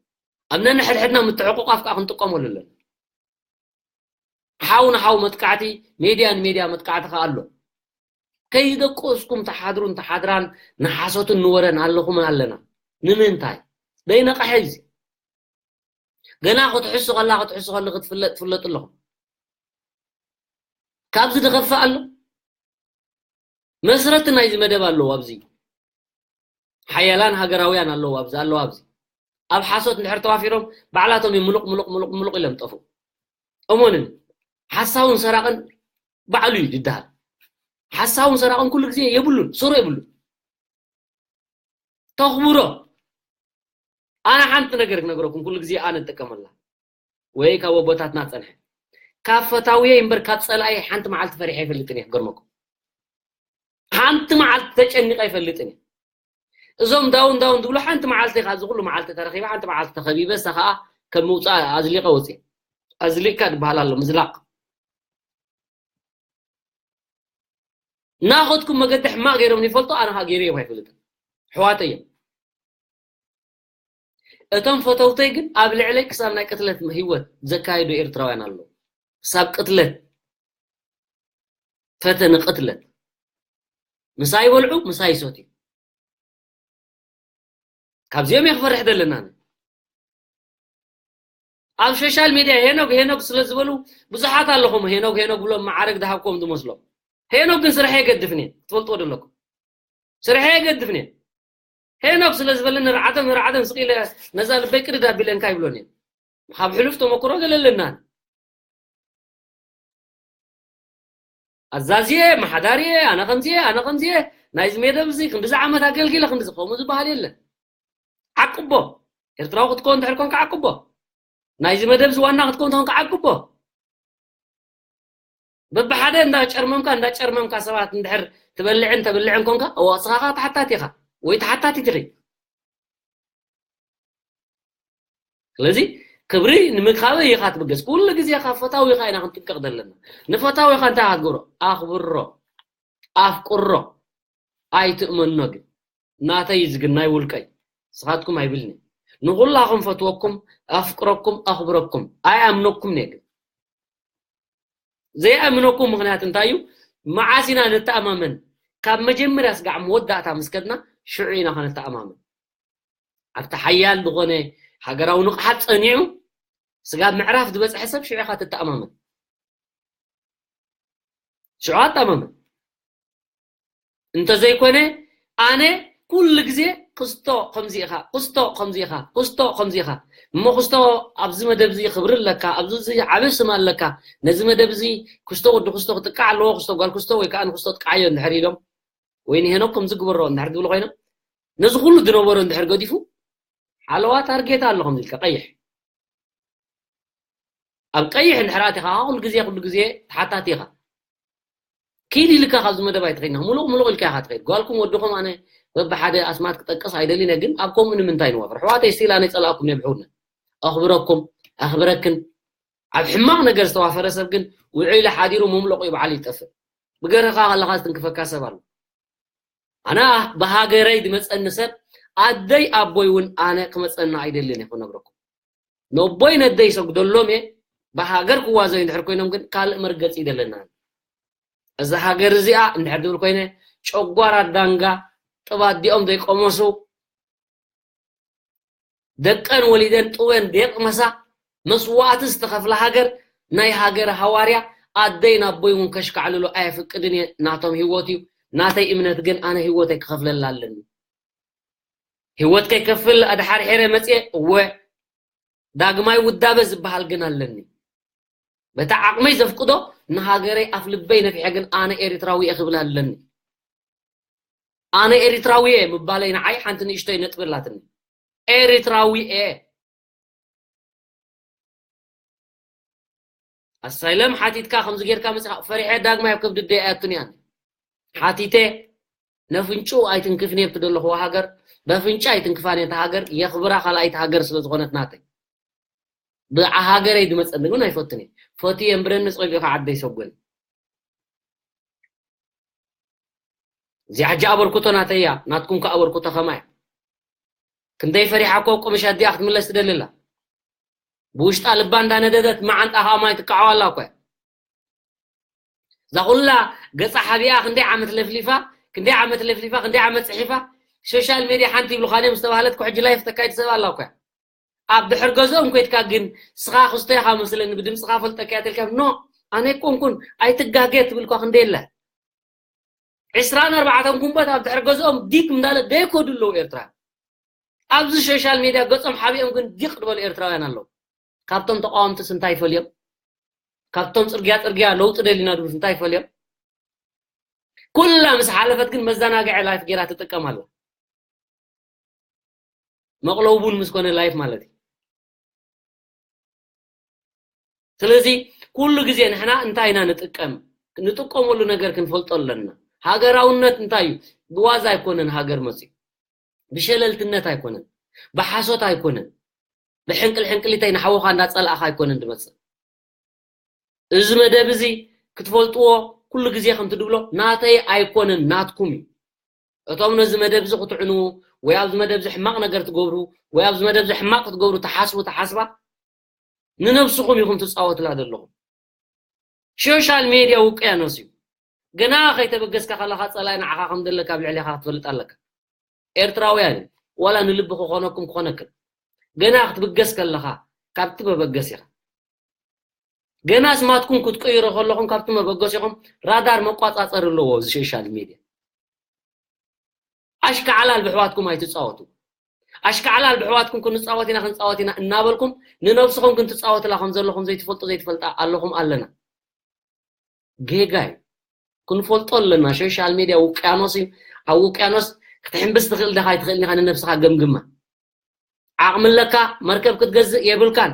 ኣብ ነንሕድሕድና ምትዕቑቋፍ ከዓ ክንጥቀመሉ ኣለና። ሓው ንሓው መጥቃዕቲ፣ ሜድያ ንሜድያ መጥቃዕቲ ከዓ ኣሎ። ከይደቆስኩም ተሓድሩን ተሓድራን ንሓሶትን ንወረን ኣለኹምን ኣለና። ንምንታይ ደይነቕሐ እዚ? ገና ክትሕሱ ከላ ክትሕሱ ከል ክትፍለጥ ትፍለጡ ኣለኹም። ካብዚ ዝኸፍእ ኣሎ? መስረቲ ናይዚ መደብ ኣለዉ ኣብዚ። ሓያላን ሃገራውያን ኣለዉ ኣብዚ፣ ኣለዉ ኣብዚ። ኣብ ሓሶት እንድሕር ተዋፊሮም ባዕላቶም እዮም ምሉቕ ምሉቕ ምሉቕ ምሉቕ ኢሎም ጠፉ። እሞንን ሓሳውን ሰራቕን ባዕሉ እዩ ዝደሃል። ሓሳውን ሰራቕን ኩሉ ግዜ የብሉን፣ ሱሩ የብሉን። ተኽብሮ። ኣነ ሓንቲ ነገር ክነግረኩም ኩሉ ግዜ ኣነ እጥቀመላ ወይ ካብ ኣቦታትና ጸንሐ ካብ ፈታውየ እምበር ካብ ጸላኢ ሓንቲ መዓልቲ ፈሪሐ ኣይፈልጥን እየ። ክገርመኩም ሓንቲ መዓልቲ ተጨኒቀ ኣይፈልጥን እየ። እዞም ዳውን ዳውን ዝብሉ ሓንቲ መዓልቲ ካብ እዚ ኩሉ መዓልቲ ተረኺበ ሓንቲ መዓልቲ ተኸቢበ እሳ ከዓ ከም ምውፃእ ኣዝሊቀ ወፅየ። ኣዝሊቅካ ዝበሃል ኣሎ ምዝላቅ። ናኸድኩም መገዲ ሕማቕ ገይሮም ይፈልጡ ኣነ ከዓ ገይረዮም ኣይፈልጥን። ኣሕዋተይ እዮም። እቶም ፈተውተይ ግን ኣብ ልዕለይ ክሳብ ናይ ቅትለት ህይወት ዘካየዱ ኤርትራውያን ኣለዉ። ክሳብ ቅትለት ፈተነ ቅትለት ምሳይ ይበልዑ ምሳይ ይሰትዩ። ካብዚኦም እየ ክፈርሕ ዘለና። ኣብ ሶሻል ሚድያ ሄኖግ ሄኖግ ስለ ዝበሉ ብዙሓት ኣለኹም ሄኖግ ሄኖግ ብሎም መዓረግ ዝሃብኩም ዝመስሎም። ሄኖግ ግን ስርሐ የገድፍን እየ ክትፈልጥዎ ዘለኩም። ስርሐ የገድፍን እየ። ሄኖግ ስለ ዝበለኒ ርዓቶም ርዓቶም ስቕ ኢለ ነዛ ልበይ ቅድድ ኣቢለ እንካ ይብሎን እየ። ካብ ሕሉፍ ተመክሮ ገለ ኣለና። ኣዛዝየ መሓዳሪየ ኣነ ከምዚየ ኣነ ከምዚየ ናይዚ መደብ እዚ ክንዲዚ ዓመት ኣገልጊለ ክንዲዚ ከምኡ ዝበሃል የለን። ዓቅቦ ኤርትራዊ ክትከውን እንድሕር ኮንካ ዓቅቦ ናይዚ መደብ እዚ ዋና ክትከውን ተኾንካ ዓቅቦ በብሓደ እንዳጨርመምካ እንዳጨርመምካ ሰባት እንድሕር ትበልዕን ተብልዕን ኮንካ እዋ እስኻ ተሓታቲ ኢኻ ወይ ተሓታቲት ኢኺ። ስለዚ ክብሪ ንምክኻበ ኢኻ ትብገስ። ኩሉ ግዜ ካብ ፈታዊኻ ኢና ክንጥንቀቕ ዘለና። ንፈታዊኻ እንታይ ኢኻ ትገብሮ? ኣኽብሮ፣ ኣፍቅሮ፣ ኣይትእመኖ። ግን ናተይ እዚ ግን ናይ ውልቀይ፣ ንስኻትኩም ኣይብልኒ። ንኹላኹም ፈትወኩም፣ ኣፍቅረኩም፣ ኣኽብረኩም፣ ኣይኣምነኩም እየ ግን ዘይኣምነኩም ምኽንያት እንታይ እዩ? መዓስ ኢና ንተኣማመን? ካብ መጀመርያ ስጋዕ መወዳእታ ምስ ከድና ሽዑ ኢና ከነተኣማመን። ኣብቲ ሓያል ዝኾነ ሃገራዊ ንቕሓት ጸኒዑ ስጋብ ምዕራፍ ዝበጽሐ ሰብ ሽዑ ኢኻ ትተኣማመን። ሽዑ ኣተኣማመን። እንተዘይኮነ ኣነ ኩሉ ግዜ ክስቶ ከምዚ ኢኻ ክስቶ ከምዚ ኢኻ ክስቶ ከምዚ ኢኻ እሞ ክስቶ ኣብዚ መደብ እዚ ክብሪ ኣለካ ኣብዚ እዚ ዓበ ስም ኣለካ ነዚ መደብ እዚ ክስቶ ወዲ ክስቶ ክጥቃዕ ኣለዎ ክስቶ ጓል ክስቶ ወይ ከዓ ንክስቶ ጥቃዓዮ እንድሕር ኢሎም ወይ ንሄኖክ ከምዚ ግበሮ እንድሕር ዝብሉ ኮይኖም ነዚ ኩሉ ዝነበሮ እንድሕር ገዲፉ ሓለዋ ታርጌት ኣሎ ከምዚ ኢልካ ቀይሕ ኣብ ቀይሕ እንድሕር ኣቲኻ ኩሉ ግዜ ኩሉ ግዜ ተሓታቲ ኢኻ ኪድ ኢልካ ካብዚ መደብ ኣይትኸይድና ሙሉቕ ሙሉቕ ኢልካ ኢኻ ትኸይድ ጓልኩም ወድኹም ኣነ በብሓደ ኣስማት ክጠቅስ ኣይደልን እየ ግን ኣብ ከምኡ ንምንታይ ንዋፈር ኣሕዋተይ ስቲል ኣነ ይፀላእኩም እየ ብሕውነት ኣኽብረኩም ኣኽብረክን ኣብ ሕማቕ ነገር ዝተዋፈረ ሰብ ግን ውዒሉ ሓዲሩ መምለቑ ይበዓል ይጠፍእ ብገርህኻ ከለኻ ዝትንክፈካ ሰብ ኣሎ ኣነ ብሃገረይ ዝመፀኒ ሰብ ኣደይ ኣቦይ እውን ኣነ ክመፀና ኣይደልን እየ ክነግረኩም ነቦይ ነደይ ይሰግደሎም እየ ብሃገር ክዋዘዩ እንድሕር ኮይኖም ግን ካልእ መርገፂ ይደለና እዛ ሃገር እዚኣ እንድሕር ዝብል ኮይነ ጨጓራ ዳንጋ ጥባ ኣዲኦም ዘይቀመሱ ደቀን ወሊደን ጥወን ደየቅመሳ መስዋእቲ ዝተኸፍለ ሃገር ናይ ሃገር ሃዋርያ ኣደይ ናቦይ እውን ከሽካዕልሉ ኣየፍቅድን እየ ናቶም ህይወት እዩ ናተይ እምነት ግን ኣነ ህይወተይ ክኸፍለላ ኣለኒ ህይወት ከይከፍል ኣድሓርሒረ መፅየ እወ ዳግማይ ውዳበ ዝበሃል ግን ኣለኒ በቲ ዓቕመይ ዘፍቅዶ ንሃገረይ ኣፍ ልበይ ነፊሐ ግን ኣነ ኤሪትራዊ እየ ክብል ኣለኒ ኣነ ኤሪትራዊ እየ ምባለይ ንዓይ ሓንቲ ንእሽቶይ ነጥቢ ኣላትኒ ኤሪትራዊ እየ ኣሳይለም ሓቲትካ ከምዚ ጌርካ መጽኻ ፈሪሐ ዳግማይ ኣብ ከብዲ ደይ ኣያቱን እያ። ሓቲተ ነፍንጩ ኣይትንክፍን እየ ብትደለኹዋ ሃገር፣ በፍንጫ ኣይትንክፋን እየ። እታ ሃገር የኽብራ ካልኣይቲ ሃገር ስለ ዝኾነት ናተይ። ብዓ ሃገረይ ዝመጸኒ ግን ኣይፈትን እየ። ፈትየ እምብረኒ ጸጊኻ ዓደይ ሰጎን። እዚኣ ሕጂ ኣበርክቶ ናተይ እያ፣ ናትኩም ከኣ ኣበርክቶ ከማይ። ክንደይ ፈሪሓ እኮ ቁምሽ ኣዲኣ ክትምለስ ትደሊ ኣላ። ብውሽጣ ልባ እንዳነደደት መዓንጣ ከኣ ማይ ትቃዓዋ ኣላ እኮ እያ። እዛ ኩላ ገጻ ሓቢኣ ክንደይ ዓመት ለፍሊፋ፣ ክንደይ ዓመት ለፍሊፋ፣ ክንደይ ዓመት ጽሒፋ፣ ሶሻል ሜድያ ሓንቲ ይብሉኻን እዮም ዝተባህለት እኮ ሕጂ ላይፍ ተካይድ ሰብ ኣላ እኮ እያ። ኣብ ድሕር ገዝኦም ኮይድካ ግን ስኻ ክስቶ ኢኻ መስለኒ ብድምፅኻ ፈልጠካ እያ ተልካ ኖ ኣነ ኣይኮንኩን ኣይትጋገ ትብል እኳ ክንደይ ኣላ። ዕስራን ኣርባዕተን ጉንበት ኣብ ድሕር ገዝኦም ዲግ እንዳለ ደይኮዱ ኣለዉ ኤርትራ። ኣብዚ ሶሻል ሜድያ ገጾም ሓቢኦም ግን ዲቅ ዝበሉ ኤርትራውያን ኣለዉ። ካብቶም ተቃወምትስ እንታይ ይፈልዮም? ካብቶም ጽርግያ ጽርግያ ለውጢ ደሊና ድብሉስ እንታይ ይፈልዮም? ኩላ ምስ ሓለፈት ግን መዘናግዒ ላይፍ ጌራ ትጥቀም ኣላ። መቕለዊ ቡን ምስ ኮነ ላይፍ ማለት እዩ። ስለዚ ኩሉ ግዜ ንሕና እንታይ ኢና ንጥቀም? ንጥቀመሉ ነገር ክንፈልጦ ኣለና። ሃገራውነት እንታይ እዩ? ብዋዛ ኣይኮነን ሃገር መፅዩ። ብሸለልትነት ኣይኮነን። ብሓሶት ኣይኮነን። ብሕንቅል ሕንቅሊተይ ንሓውኻ እንዳፀላእኻ ኣይኮነን ድመፅእ። እዚ መደብ እዚ ክትፈልጥዎ ኩሉ ግዜ ከምቲ ድብሎ ናተይ ኣይኮነን ናትኩም እዩ። እቶም ነዚ መደብ እዚ ክትዕኑ ወይ ኣብዚ መደብ እዚ ሕማቕ ነገር ትገብሩ ወይ ኣብዚ መደብ እዚ ሕማቕ ክትገብሩ ትሓስቡ ትሓስባ ንነብስኹም ኢኹም ትፃወትላ ዘለኹም። ሶሻል ሜድያ ውቅያኖስ እዩ። ገና ከይተበገስካ ከለኻ ፀላኢ ንዓኻ ከም ዘለካ ኣብ ልዕሌኻ ክትፈልጥ ኣለካ። ኤርትራውያን እዩ። ዋላ ንልቢ ክኾነኩም ክኾነክን ገና ክትብገስ ከለኻ ካብቲ መበገስ ኢኻ። ገና ስማትኩም ክትቅይሮ ከለኹም ካብቲ መበገሲኹም ራዳር መቋጻጸሪ ኣለዎ እዚ ሶሻል ሚድያ። ኣሽካዕላል ብሕዋትኩም ኣይትጻወቱ። ኣሽካዕላል ብሕዋትኩም ክንጻወት ኢና ክንጻወት ኢና እናበልኩም ንነብስኹም ግን ትጻወትላ ከም ዘለኹም ዘይትፈልጡ ዘይትፈልጣ ኣለኹም ኣለና። ጌጋ እዩ። ክንፈልጦ ኣለና። ሶሻል ሚድያ ውቅያኖስ እዩ። ኣብ ውቅያኖስ ክትሕምብስ ትኽእል ዲኻ ኣይትኽእልን ኢኻ ንነብስኻ ገምግማ። ዓቕሚ ኣለካ መርከብ ክትገዝእ የብልካን።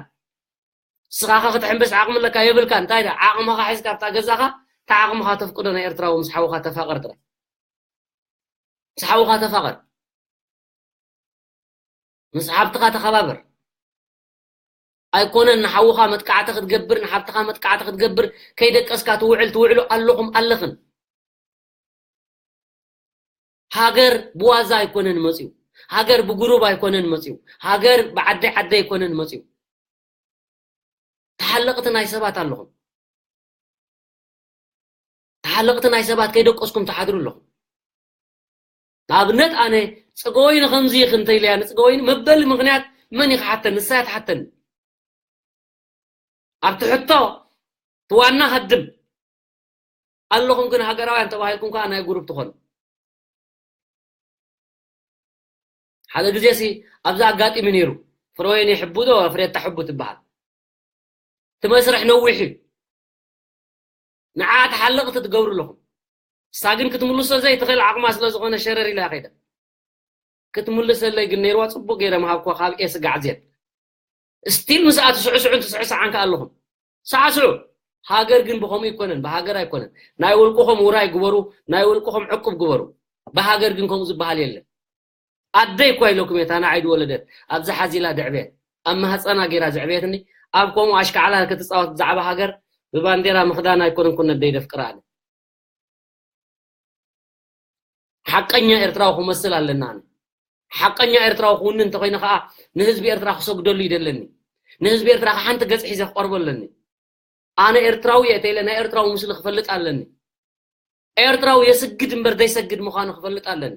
ንስኻኸ ክትሕምብስ ዓቕሚ ኣለካ የብልካን። እንታይ ደኣ ዓቕምኻ ሒዝካ ኣብታ ገዛኻ እታ ዓቕምኻ ተፍቅዶ ናይ ኤርትራዊ ምስ ሓውኻ ተፋቐር ጥራይ። ምስ ሓውኻ ተፋቐር። ምስ ሓብትኻ ተኸባበር። ኣይኮነን ንሓውኻ መጥቃዕቲ ክትገብር ንሓብትኻ መጥቃዕቲ ክትገብር ከይደቀስካ ትውዕል ትውዕሉ ኣለኹም ኣለኽን። ሃገር ብዋዛ ኣይኮነን መፅዩ። ሃገር ብጉሩብ ኣይኮነን መፅዩ። ሃገር ብዓደይ ዓደይ ኣይኮነን መፅዩ። ተሓለቕቲ ናይ ሰባት ኣለኹም። ተሓለቕቲ ናይ ሰባት ከይደቀስኩም ትሓድሩ ኣለኹም። ንኣብነት ኣነ ፅገወይኒ ከምዚ ይኽ እንተኢለያ ንፅገወይኒ መበሊ ምኽንያት መን ይክሓተኒ ንሳ እያ ትሓተኒ። ኣብቲ ሕቶ እቲ ዋና ሃድም ኣለኹም ግን ሃገራውያን ተባሂልኩም ከዓ ናይ ጉሩብ ትኾኑ። ሓደ ግዜ ሲ ኣብዚ ኣጋጢሙ ነይሩ። ፍረወይኒ ሕቡ ዶ ፍሬታ ሕቡ ትበሃል። እቲ መስርሕ ነዊሕ እዩ። ንዓ ተሓለቕቲ ትገብሩ ኣለኹም። እሳ ግን ክትምልሶ ዘይትኽእል ዓቕማ ስለ ዝኾነ ሸረር ኢላ ከይዳ። ክትምልሰለይ ግን ነይርዋ ጽቡቕ ገይረ ምሃብኳ ካብ ኤ ስጋዕ ዜድ። ስቲል ምስኣ ትስዕስዑን ትስዕስዓን ከኣ ኣለኹም። ሳዕስዑ። ሃገር ግን ብኸምኡ ኣይኮነን፣ ብሃገር ኣይኮነን። ናይ ውልቅኹም ውራይ ግበሩ፣ ናይ ውልቅኹም ዕቁብ ግበሩ። ብሃገር ግን ከምኡ ዝበሃል የለን። ኣደይ እኳ ኢለኩም እየ፣ እታ ንዓይ ዝወለደት፣ ኣብዚ ሓዚላ ድዕብየት፣ ኣብ ማህፀና ገይራ ዘዕብየትኒ፣ ኣብ ከምኡ ኣሽካዕላል ክትፃወት ብዛዕባ ሃገር ብባንዴራ ምኽዳን ኣይኮነን ኩነደይ ደፍቅራ ኣነ። ሓቀኛ ኤርትራዊ ክመስል ኣለና። ኣነ ሓቀኛ ኤርትራዊ ክውን እንተኮይነ ከዓ ንህዝቢ ኤርትራ ክሰግደሉ ይደለኒ። ንህዝቢ ኤርትራ ከዓ ሓንቲ ገጽ ሒዘ ክቀርቦ ኣለኒ። ኣነ ኤርትራዊ እየ ተይለ ናይ ኤርትራዊ ምስሊ ክፈልጥ ኣለኒ። ኤርትራዊ የስግድ እምበር ዘይሰግድ ምዃኑ ክፈልጥ ኣለኒ።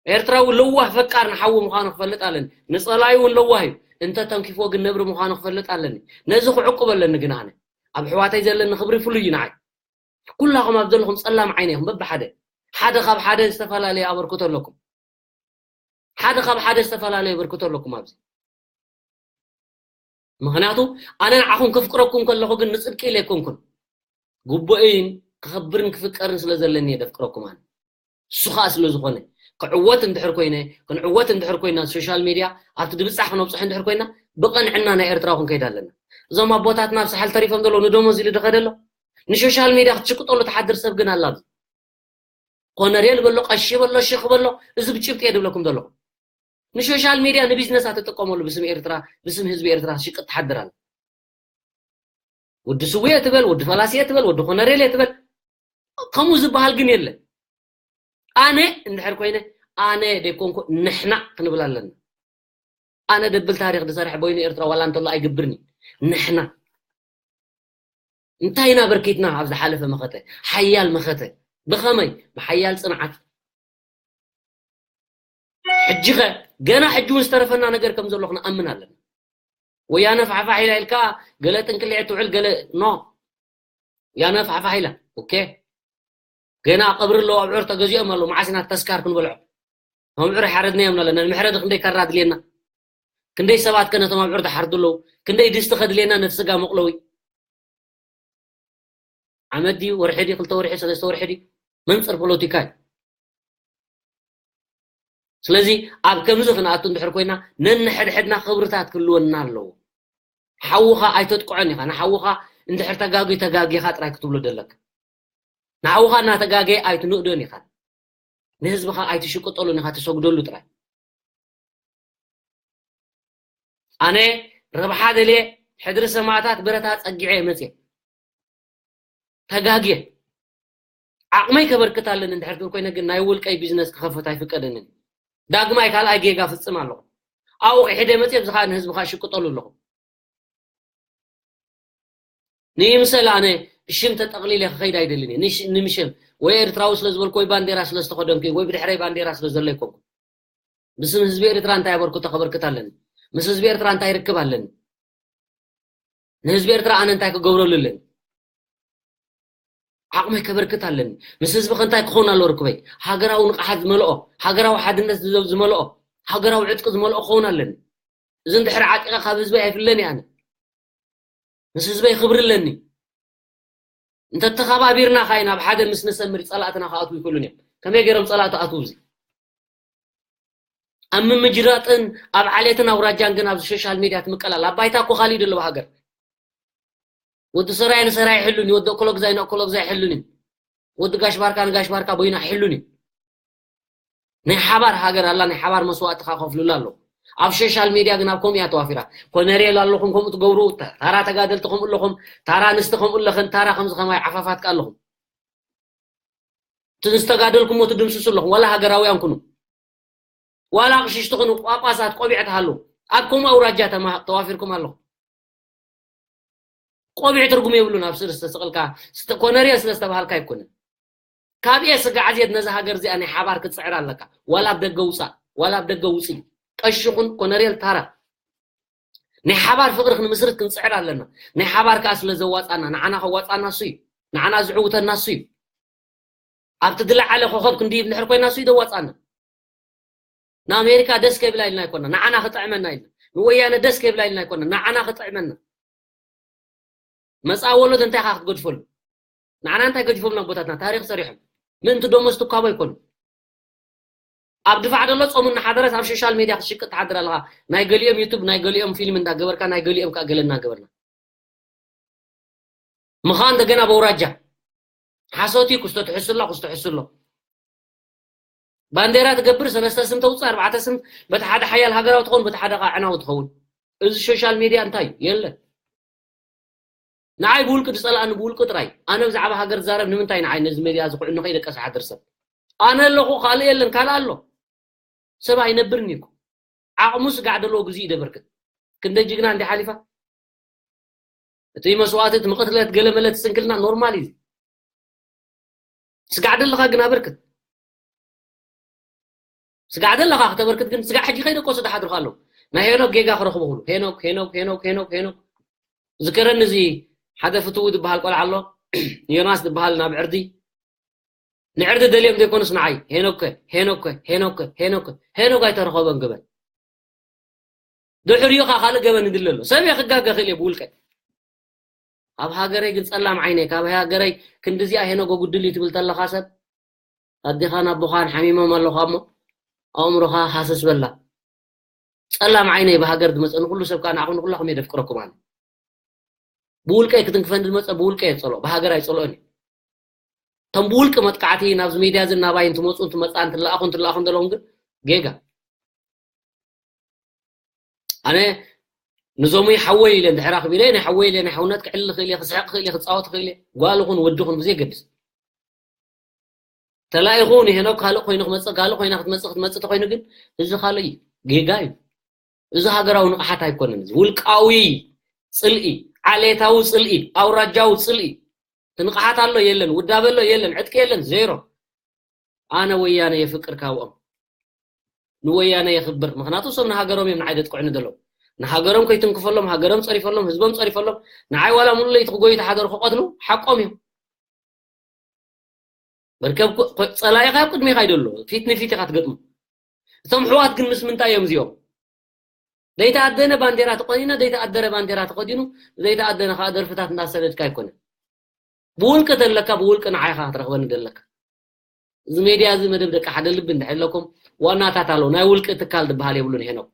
ኤርትራዊ ለዋህ ፈቃር ንሓዊ ምዃኑ ክፈልጥ ኣለኒ። ንጸላኢ እውን ለዋህ እዩ። እንተ ተንኪፍዎ ግን ነብሪ ምዃኑ ክፈልጥ ኣለኒ። ነዚ ክዕቁብ ኣለኒ ግን ኣነ ኣብ ኣሕዋተይ ዘለኒ ክብሪ ፍሉይ እዩ ንዓይ። ኩላኹም ኣብ ዘለኹም ጸላም ዓይነ ኢኹም በብሓደ ሓደ ካብ ሓደ ዝተፈላለየ ኣበርክቶ ኣለኩም። ሓደ ካብ ሓደ ዝተፈላለየ ኣበርክቶ ኣለኩም ኣብዚ። ምኽንያቱ ኣነ ንዓኹም ከፍቅረኩም ከለኹ ግን ንጽድቂ ኢለ ኣይኮንኩን። ግቡእን ክኸብርን ክፍቀርን ስለ ዘለኒ እየ ደፍቅረኩም ኣነ። እሱ ኸኣ ስለ ዝኾነ ክዕወት እንድሕር ኮይነ ክንዕወት እንድሕር ኮይና ሶሻል ሚድያ ኣብቲ ድብጻሕ ክነብጽሕ እንድሕር ኮይና ብቐንዕና ናይ ኤርትራዊ ክንከይድ ኣለና። እዞም ኣቦታትና ኣብ ሳሕል ተሪፎም ዘለዉ ንደሞዝ ኢሉ ዝኸደ ኣሎ። ንሶሻል ሜድያ ክትሽቅጠሉ ትሓድር ሰብ ግን ኣላ ኣብዚ። ኮነሬል በሎ፣ ቀሺ በሎ፣ ሽኽ በሎ፣ እዚ ብጭብጢ እየ ድብለኩም ዘለኹ። ንሶሻል ሜድያ ንቢዝነስ ኣትጥቀመሉ፣ ብስም ኤርትራ፣ ብስም ህዝቢ ኤርትራ ሽቅጥ ትሓድር ኣላ። ወዲ ስውእ እየ ትበል፣ ወዲ ፈላሲ እየ ትበል፣ ወዲ ኮነሬል እየ ትበል። ከምኡ ዝበሃል ግን የለን። ኣነ እንድሕር ኮይነ፣ ኣነ ደይኮንኩ ንሕና ክንብል ኣለና። ኣነ ደብል ታሪኽ ዝሰርሕ በይኑ ኤርትራ ዋላ እንተሎ ኣይግብርኒ። ንሕና እንታይ ኢና በርኪትና ኣብ ዝሓለፈ መኸተ? ሓያል መኸተ። ብኸመይ? ብሓያል ጽንዓት። ሕጂ ኸ ገና ሕጂ እውን ዝተረፈና ነገር ከም ዘሎ ክንኣምን ኣለና። ወያነ ፋሕፋሕ ኢላ ኢልካ ገለ ጥንቅልዒ ትውዕል ገለ ኖ። ያነ ፋሕፋሕ ኢላ። ኦኬ። ገና ቀብሪ ኣለዉ ኣብዑር ተገዚኦም ኣለዉ። መዓስ ኢና ተስካር ክንበልዖ? ኣብዑር ሓረድናዮም ኣለና። ንምሕረድ ክንደይ ካራ ድልየና? ክንደይ ሰባት ከ ነቶም ኣብዑር ዝሓርዱ ኣለዉ? ክንደይ ድስቲ ከድልየና ነቲ ስጋ መቕለዊ? ዓመት ድዩ? ወርሒ ድዩ? ክልተ ወርሒ፣ ሰለስተ ወርሒ ድዩ? መንጽር ፖለቲካ እዩ። ስለዚ ኣብ ከምዚ ክንኣቱ እንድሕር ኮይና ነንሕድሕድና ክብርታት ክህልወና ኣለዎ። ሓውኻ ኣይተጥቅዖን ኢኻ። ንሓውኻ እንድሕር ተጋጊ ተጋጊኻ ጥራይ ክትብሎ ደለካ። ንሓውኻ እናተጋገየ ኣይትንእዶን ኢኻ። ንህዝብኻ ኣይትሽቅጠሉን ኢኻ፣ ትሰግደሉ ጥራይ። ኣነ ረብሓ ደልየ ሕድሪ ሰማእታት ብረታ ጸጊዐ እየ መጽየ። ተጋግየ። ዓቕመይ ከበርክት ኣለኒ እንድሕር ትብል ኮይነ ግን ናይ ውልቀይ ቢዝነስ ክኸፍት ኣይፍቀደንን። ዳግማይ ካልኣይ ጌጋ ፍጽም ኣለኹ። ኣብኡ ክሕደ መጽየ፣ ኣብዚ ኸኣ ንህዝቢ ኸኣ ሽቅጠሉ ኣለኹ። ንይምሰል ኣነ ብሽም ተጠቕሊለ ክኸይድ ኣይደልን እየ። ንሽ-፣ ንምሽም ወይ ኤርትራዊ ስለ ዝበልኩ ወይ ባንዴራ ስለ ዝተኸደንኩ ወይ ብድሕረይ ባንዴራ ስለ ዘሎ ኣይኮንኩ። ብስም ህዝቢ ኤርትራ እንታይ ኣበርክቶ ከበርክት ኣለኒ? ምስ ህዝቢ ኤርትራ እንታይ ርክብ ኣለኒ? ንህዝቢ ኤርትራ ኣነ እንታይ ክገብረሉ ኣለኒ? ዓቕመይ ከበርክት ኣለኒ። ምስ ህዝቢ ከ እንታይ ክኸውን ኣለዎ ርክበይ? ሃገራዊ ንቕሓት ዝመልኦ፣ ሃገራዊ ሓድነት ዝዘ-፣ ዝመልኦ፣ ሃገራዊ ዕጥቂ ዝመልኦ ክኸውን ኣለኒ። እዚ እንድሕር ዓጢቐ ካብ ህዝበይ ኣይፍለን እየ ኣነ። ምስ ህዝበይ ክብሪ ኣለኒ። እንተተኸባቢርና ኸኣ ኢና ኣብ ሓደ ምስ ንሰምር ጸላእትና ክኣትዉ ይኽእሉን እዮም። ከመይ ገይሮም ጸላእቲ ኣትዉ እዚ? ኣብ ምምጅራጥን ኣብ ዓሌትን ኣውራጃን ግን ኣብዚ ሶሻል ሜድያ ትምቀል ኣላ። ኣብ ባይታ እኮ ካልእ እዩ ዘሎ ብሃገር። ወዲ ሰራይ ንሰራይ ኣይሕሉን እዩ፣ ወዲ እኮሎግዛይ ንእኮሎግዛይ ኣይሕሉን እዩ። ወዲ ጋሽ ባርካ ንጋሽ ባርካ በይኑ ኣይሕሉን እዩ። ናይ ሓባር ሃገር ኣላ፣ ናይ ሓባር መስዋእቲ ከኣ ከፍሉላ ኣለዉ። ኣብ ሶሻል ሜድያ ግን ኣብ ከምኡ እያ ተዋፊራ። ኮነሬል ኣለኹም ከምኡ ትገብሩ፣ ታ-፣ ታራ ተጋደልቲ ከምኡ ኣለኹም፣ ታራ ኣንስቲ ከምኡ ኣለኽን፣ ታራ ከምዚ ከማይ ዓፋፋት ከኣ ኣለኹም። እቲ ዝተጋደልኩሞ ትድምስሱ ኣለኹም፣ ዋላ ሃገራውያን ኩኑ። ዋላ ኣቕሽሽቲ ኩኑ፣ ጳጳሳት ቆቢዕ ትሃሉ። ኣብ ከምኡ ኣውራጃ ተማ-፣ ተዋፊርኩም ኣለኹም። ቆቢዕ ትርጉም የብሉን፣ ኣብ ስእሊ ዝተሰቕልካ፣ ስተ-፣ ኮነሬል ስለ ዝተባሃልካ ኣይኮነን። ካብ እየ ስጋዕ እዚየት ነዛ ሃገር እዚኣ ናይ ሓባር ክትጽዕር ኣለካ። ዋላ ኣብ ደገ ውጻእ፣ ዋላ ኣብ ደገ ውጽእ። ቀሺ ኩን ኮነሬል ታራ። ናይ ሓባር ፍቕሪ ክንምስርት ክንጽዕር ኣለና። ናይ ሓባር ከኣ ስለ ዘዋጻና፣ ንዓና ከዋጻና እሱ እዩ። ንዓና ዝዕውተና እሱ እዩ። ኣብቲ ዝለዓለ ኮኸብ ክንድይብ እንድሕር ኮይና እሱ እዩ ዘዋጻና። ንኣሜሪካ ደስ ከይብላ ኢልና ኣይኮና፣ ንዓና ክጥዕመና ኢልና። ንወያነ ደስ ከይብላ ኢልና ኣይኮና፣ ንዓና ክጥዕመና። መጻኢ ወለዶ እንታይ ኢኻ ክትገድፈሉ? ንዓና እንታይ ገዲፎምና ኣቦታትና? ታሪኽ ሰሪሖም። ምእንቲ ደሞዝ ትኳቦ ኣይኮኑ። ኣብ ድፋዕ ደሎ ጾሙ እናሓደረስ ኣብ ሶሻል ሜድያ ክትሽቅጥ ትሓድር ኣለኻ። ናይ ገሊኦም ዩቱብ፣ ናይ ገሊኦም ፊልም እንዳገበርካ፣ ናይ ገሊኦም ከኣ ገለ እናገበርና። ምዃን እንደገና በውራጃ። ሓሶት እዩ፣ ክስቶ ትሕሱ ኣሎ፣ ክስቶ ትሕሱ ኣሎ። ባንዴራ ትገብር፣ ሰለስተ ስም ተውፅእ፣ ኣርባዕተ ስም፣ በቲ ሓደ ሓያል ሃገራዊ ትኸውን፣ በቲ ሓደ ከዓ ዕናዊ ትኸውን። እዚ ሶሻል ሜድያ እንታይ እዩ? የለን። ንዓይ ብውልቂ ዝፀልኣኒ ብውልቂ ጥራይ። ኣነ ብዛዕባ ሃገር ዝዛረብ ንምንታይ ንዓይ ነዚ ሜድያ እዚ ኩዕኖ ከይደቀሰ ሓድር ሰብ? ኣነ ኣለኹ፣ ካልእ የለን፣ ካልእ ኣሎ። ሰብ ኣይነብርን እዩ እኮ። ዓቕሙ ስጋዕ ዘለዎ ግዜ እዩ ደበርክት። ክንደይ ጅግና እንዲ ሓሊፋ? እቲ መስዋእቲ፣ እቲ ምቕትለት፣ ገለ መለ፣ እቲ ስንክልና ኖርማል እዩ። ስጋዕ ደለኻ ግን ኣበርክት። ስጋዕ ደለኻ ክተበርክት ግን ስጋዕ ሕጂ ከይደቀሱ ዝሓድሩኻ ኣለዉ። ናይ ሄኖክ ጌጋ ክረኽቡ ክብሉ። ሄኖክ፣ ሄኖክ፣ ሄኖክ፣ ሄኖክ፣ ሄኖክ። ዝከረኒ እዚ ሓደ ፍትዉ ዝበሃል ቆልዓ ኣሎ። ዮናስ ዝበሃል ናብ ዕርዲ። ንዕርዲ ደልዮም ዘይኮኑስ ንዓይ። ሄኖክ፣ ሄኖክ፣ ሄኖክ፣ ሄኖክ። ሄኖክ ኣይተረኸበን ገበን። ድሕሪኡ ኸዓ ካልእ ገበን ይድለ ኣሎ። ሰብ እየ ክጋገ ክእል እየ ብውልቀ። ኣብ ሃገረይ ግን ጸላም ዓይነይ፣ ካብ ሃገረይ ክንድዚኣ ሄኖጎ ጉድል እዩ ትብል ተለኻ ሰብ፣ ኣዴኻን ኣቦኻን ሓሚሞም ኣለኹ እሞ ኣእምሮኻ ሃሰስ በላ። ጸላም ዓይነይ ብሃገር ዝመጸ ንኹሉ ሰብ ከኣ ንዓኹም ንኹላኹም እየ ደፍቅረኩም ኣነ። ብውልቀይ ክትንክፈኒ ዝመፀ ብውልቀይ የፀልኦ፣ ብሃገር ኣይፀልኦን እዩ። እቶም ብውልቂ መጥቃዕቲ ናብዚ ሜድያ እዚ እናባይ እንትመፁ እንትመፃ እንትለኣኹ እንትለኣኹ እንደለዎም ግን ጌጋ። ኣነ ንዞሙይ ሓወይ ኢለ እንድሕር ኣኽቢረ ናይ ሓወይ ኢለ ናይ ሓውነት ክዕሊ ክእል እየ፣ ክስሕቕ ክእል እየ፣ ክፃወት ክእል እየ፣ ጓል ኹን ወዲ ኹን ብዘይገድስ። ተላኢኹ ንሄኖክ ካልእ ኮይኑ ክመፅእ ካልእ ኮይና ክትመፅእ ክትመፅእ ተኮይኑ ግን እዚ ካልእ እዩ፣ ጌጋ እዩ። እዚ ሃገራዊ ንቕሓት ኣይኮነን። እዚ ውልቃዊ ፅልኢ፣ ዓሌታዊ ፅልኢ፣ ኣውራጃዊ ፅልኢ። እቲ ንቕሓት ኣሎ የለን፣ ውዳበ ኣሎ የለን፣ ዕጥቂ የለን፣ ዜሮ። ኣነ ወያነ የፍቅር ካብኦም ንወያነ የኽብር። ምኽንያቱ እሶም ንሃገሮም እዮም ንዓይ ደጥቅዑኒ ዘለዉ። ንሃገሮም ከይትንክፈሎም፣ ሃገሮም ፀሪፈሎም፣ ህዝቦም ፀሪፈሎም፣ ንዓይ ዋላ ሙሉ ለይቲ ክጎዩ ተሓደሩ ክቐትሉ ሓቆም እዮም። መርከብ ኮ-፣ ኮ-፣ ጸላኢኻ ኣብ ቅድሜኻ እዩ ዘሎ፣ ፊት ንፊት ኢኻ ትገጥሞ። እቶም ኣሕዋት ግን ምስ ምንታይ እዮም እዚኦም? ዘይተኣደነ ባንዴራ ተቆኒነ፣ ዘይተኣደረ ባንዴራ ተኸዲኑ፣ ዘይተኣደነ ከዓ ደርፍታት እንዳሰደድካ ኣይኮነን። ብውልቂ ተለካ፣ ብውልቂ ንዓይኻ ክትረኽበኒ ደለካ። እዚ ሜድያ እዚ መደብ ደቂ ሓደ ልቢ እንድሕር ኣለኩም፣ ዋናታት ኣለዉ። ናይ ውልቂ ትካል ዝበሃል የብሉን። ሄኖክ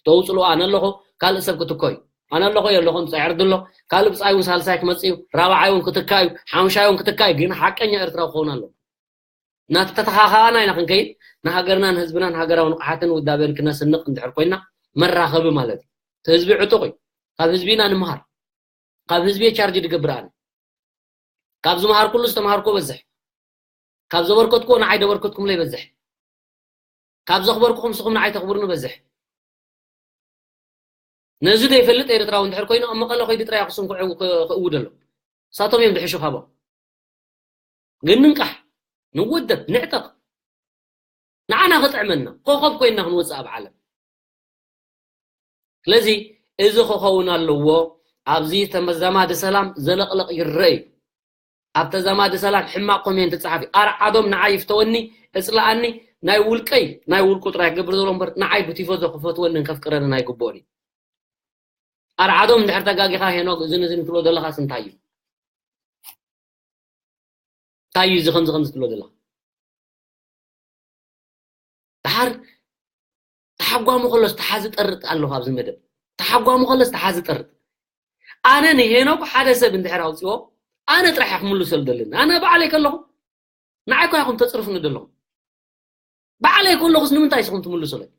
ተውፅሉ፣ ኣነ ኣለኹ፣ ካልእ ሰብ ክትኮ እዩ። ኣነ ኣለኹ የለኹም፣ ጸዕርዲ ኣሎ፣ ካልእ ብጻይ እውን ሳልሳይ ክመጽእ እዩ፣ ራብዓይ እውን ክትካ እዩ፣ ሓምሻይ እውን ክትካ እዩ። ግን ሓቀኛ ኤርትራዊ ክኸውን ኣለዎ። እናተተኻኻእና ኢና ክንከይድ፣ ንሃገርናን ህዝብናን ሃገራዊ ንቕሓትን ውዳቤን ክነስንቕ እንድሕር ኮይና፣ መራኸቢ ማለት እዩ። እቲ ህዝቢ ዕጡቕ እዩ። ካብ ህዝቢና ንምሃር። ካብ ህዝቢ ቻርጅ ድገብር ኣነ። ካብ ዝመሃርኩሉ ዝተምሃርኩ በዝሕ። ካብ ዘበርከትኩዎ ንዓይ ደበርከትኩምለይ በዝሕ። ካብ ዘኽበርኩኹም ንስኹም ንዓይ ተኽብሩኒ በዝሕ። ነዚ ዘይፈልጥ ኤርትራዊ እንድሕር ኮይኑ ኣብ መቐለ ከይዱ ጥራይ ኣኽሱም ክዕው-፣ ክ-፣ ክእውድ ኣሎ። ንሳቶም እዮም ዝሕሹ ካብኦም። ግን ንንቃሕ፣ ንወደብ፣ ንዕጠቕ። ንዓና ክጥዕመና፣ ኮኸብ ኮይንና ክንወጽእ ኣብ ዓለም። ስለዚ እዚ ክኸውን ኣለዎ። ኣብዚ ተመዛማዲ ሰላም ዘለቕለቕ ይረአ እዩ። ኣብ ተዛማዲ ሰላም ሕማቕ ኮሜንት ጸሓፊ ኣርዓዶም ንዓይ ይፍተወኒ እጽልኣኒ ናይ ውልቀይ ናይ ውልቁ ጥራይ ክገብር ዘሎ እምበር ንዓይ ብቲፎዞ ክፈትወንን ከፍቅረንን ኣይግብኦን እዩ። ኣርዓዶም እንድሕር ተጋጊኻ ሄኖክ እዝን እዝን ትብሎ ዘለኻስ እንታይ እዩ? እንታይ እዩ እዚ ከምዚ ከምዚ ትብሎ ዘለኻ? ደሓር ተሓጓሚ ከሎስ ተሓዚ ጠርጥ ኣለኹ ኣብዚ መደብ። ተሓጓሚ ከሎስ ተሓዚ ጠርጥ። ኣነ ንሄኖክ ሓደ ሰብ እንድሕር ኣውፅዎ፣ ኣነ ጥራሕ እየ ክምልሰሉ ዘለኒ። ኣነ ባዕለይ ከለኹ፣ ንዓይ እኮ ኢኹም ተፅርፉኒ ዘለኹም። ባዕለይ ከለኹስ ንምንታይ ኢኹም ትምልሱለይ?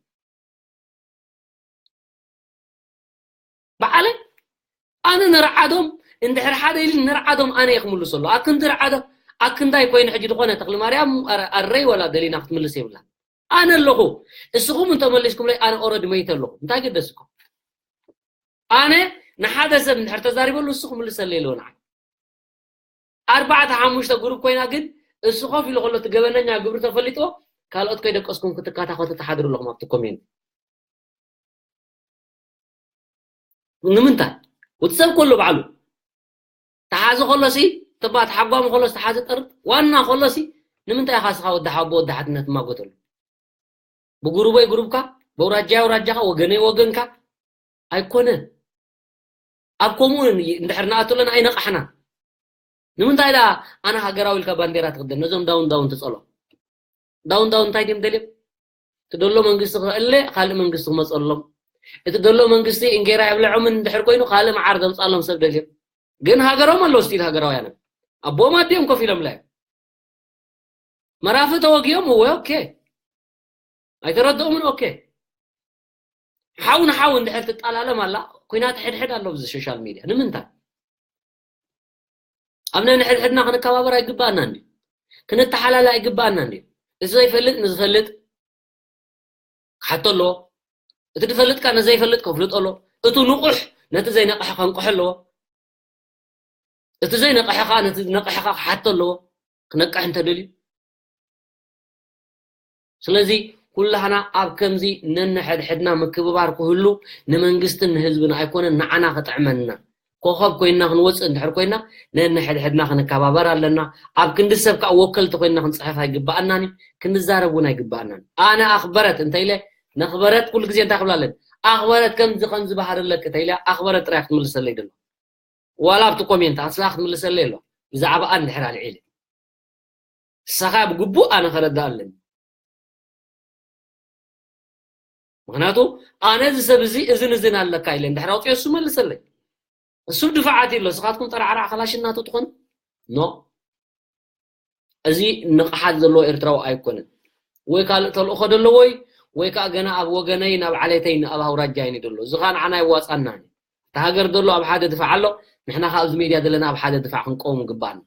ባዕለይ ኣነ ንርዓዶም እንድሕር ሓደ ኢሉ ንርዓዶም ኣነ እየ ክምልሰሉ። ኣክንዲ ርዓዶ-፣ ኣክንዳይ ኮይኑ ሕጂ ዝኾነ ተኽሊ ማርያም ኣረ-፣ ኣረይ ወላ ደሊና ክትምልስ የብላ። ኣነ ኣለኹ። እስኹም እንተመሊስኩምለይ ኣነ ኦረዲ መይተ ኣለኹ። እንታይ ገደስኩም? ኣነ ንሓደ ሰብ እንድሕር ተዛሪበሉ እሱ ክምልሰለይ ኣለዎ ንዓይ። ኣርባዕተ ሓሙሽተ ግሩፕ ኮይና ግን እሱ ኮፍ ኢሉ ከሎ እቲ ገበነኛ ግብሪ ተፈሊጥዎ ካልኦት ከይደቀስኩም ክትካታኸቱ ትሓድሩ ኣለኹም ኣብቲ ኮሜንት። ንምንታይ? እቲ ሰብ ከሎ ባዕሉ ተሓዚ ከሎሲ፣ ተባ ተሓጓሚ ከሎሲ ተሓዚ ጠርጥ፣ ዋና ከሎሲ ንምንታይ ኢኻ ስኻ ወዲ ሓቦ ወዲ ሓትነት ማጎተሉ? ብጉሩበይ ጉሩብካ፣ በውራጃይ ኣውራጃኻ፣ ወገነይ ወገንካ ኣይኮነን። ኣብ ከምኡ እንድሕር ንኣቱ ኣለና ኣይነቃሕናን። ንምንታይ ደኣ ኣነ ሃገራዊ ኢልካ ባንዴራ ትኽደን? ነዞም ዳውን ዳውን ትጸሎ። ዳውን ዳውን እንታይ ድዮም ደልዮም? እቲ ደሎ መንግስቲ ክእለ፣ ካልእ መንግስቲ ክመጸሎም። እቲ ደሎ መንግስቲ እንጌራ የብልዖምን እንድሕር ኮይኑ፣ ካልእ መዓር ዘምጻሎም ሰብ ደልዮም። ግን ሃገሮም ኣለዉ ስቲል ሃገራውያን። ኣቦም ኣዲኦም ኮፍ ኢሎምላ እዮም። መራፊ ተወጊኦም፣ እወ፣ ኦኬ። ኣይተረድኦምን፣ ኦኬ። ሓው ንሓው እንድሕር ትጣላለም ኣላ፣ ኩናት ሕድሕድ ኣሎ ኣብዚ ሶሻል ሚድያ። ንምንታይ? ኣብ ነንሕድሕድና ክንከባበር ኣይግባኣና እንድዩ? ክንተሓላለ ኣይግባኣና እንድዩ? እቲ ዘይፈልጥ ንዝፈልጥ ክሓቶ ኣለዎ። እቲ ዝፈልጥ ከኣ ንዘይፈልጥ ከፍልጦ ኣለዎ። እቲ ንቑሕ ነቲ ዘይነቕሐ ከንቅሖ ኣለዎ። እቲ ዘይነቕሐ ከኣ ነቲ ዝነቕሐ ከኣ ክሓቶ ኣለዎ። ክነቅሕ እንተደልዩ። ስለዚ ኩላህና ኣብ ከምዚ ነንሕድሕድና ምክብባር ክህሉ ንመንግስትን ንህዝብን ኣይኮነን ንዓና ክጥዕመና። ኮኸብ ኮይንና ክንወፅእ እንድሕር ኮይንና ነንሕድሕድና ክንከባበር ኣለና። ኣብ ክንዲ ሰብ ከዓ ወከልቲ ኮይንና ክንፅሕፍ ኣይግበኣናን እዩ። ክንዛረብ እውን ኣይግበኣናን። ኣነ ኣኽበረት እንተ ኢለ ነኽበረት ኩሉ ግዜ እንታይ ክብላ ኣለኒ? ኣኽበረት ከምዚ ከምዚ ባህሪ ኣለኪ እንተ ኢለ ኣኽበረት ጥራይ ክትምልሰለይ ደሎ። ዋላ ኣብቲ ኮሜንት ኣስላ ክትምልሰለይ ኣሎ። ብዛዕባኣ እንድሕር ኣልዒለ። ንሳኻ ብግቡእ ኣነ ከረድእ ኣለኒ። ምኽንያቱ ኣነ እዚ ሰብ እዚ እዝን እዝን ኣለካ ኢለ እንድሕር ኣውፅኦ እሱ መልሰለይ። እሱ ድፋዓት ኣሎ። ስኻትኩም ጠራዕራዕ ከላሽን ናቱ ትኾኑ? ኖ። እዚ ንቕሓት ዘለዎ ኤርትራዊ ኣይኮነን። ወይ ካልእ ተልእኾ ዘለዎ እዩ፣ ወይ ከዓ ገና ኣብ ወገነይ፣ ናብ ዓሌተይ፣ ኣብ ኣውራጃይ እዩ ዘሎ። እዚ ከዓ ንዓና ይዋጻና እዩ። እቲ ሃገር ዘሎ ኣብ ሓደ ድፋዕ ኣሎ፣ ንሕና ከዓ ኣብዚ ሜድያ ዘለና ኣብ ሓደ ድፋዕ ክንቀውም ይግባኣና።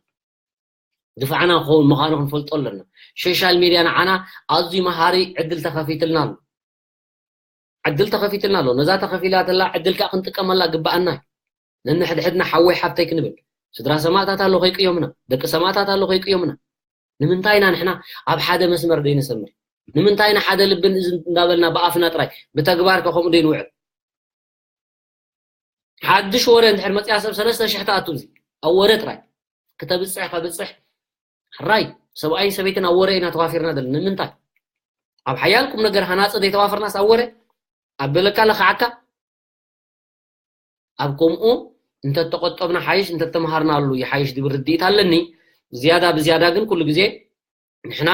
ድፋዕና ክኸውን ምዃኑ ክንፈልጦ ኣለና። ሶሻል ሜድያ ንዓና ኣዝዩ መሃሪ ዕድል ተኸፊትልና ኣሎ። ዕድል ተኸፊትልና ኣሎ። ነዛ ተኸፊላትላ ዕድል ከዓ ክንጥቀመላ ግባኣና እዩ። ነንሕድሕድና ሓወይ ሓብተይ ክንብል። ስድራ ሰማእታት ኣሎ ከይቅዮምና፣ ደቂ ሰማእታት ኣሎ ከይቅዮምና። ንምንታይ ኢና ንሕና ኣብ ሓደ መስመር ዘይንሰምር? ንምንታይ ኢና ሓደ ልብን እዝን እንዳበልና ብኣፍና ጥራይ፣ ብተግባር ከ ከምኡ ዘይንውዕል? ሓድሽ ወረ እንድሕር መፅያ ሰብ ሰለስተ ሽሕ ትኣቱ፣ እዚ ኣብ ወረ ጥራይ ክተብፅሕ ከብፅሕ። ሕራይ፣ ሰብኣይን ሰበይትን ኣብ ወረ ኢና ተዋፊርና ዘለና። ንምንታይ? ኣብ ሓያል ቁም ነገር ሃናፂ ዘይተዋፈርናስ ኣብ ወረ? ኣብ በለካ ለኽዓካ? ኣብ ከምኡ እንተተቆጠብና ሓይሽ፣ እንተተምሃርናሉ ይሓይሽ ዝብል ርድኢት ኣለኒ። ዝያዳ ብዝያዳ ግን ኩሉ ግዜ ንሕና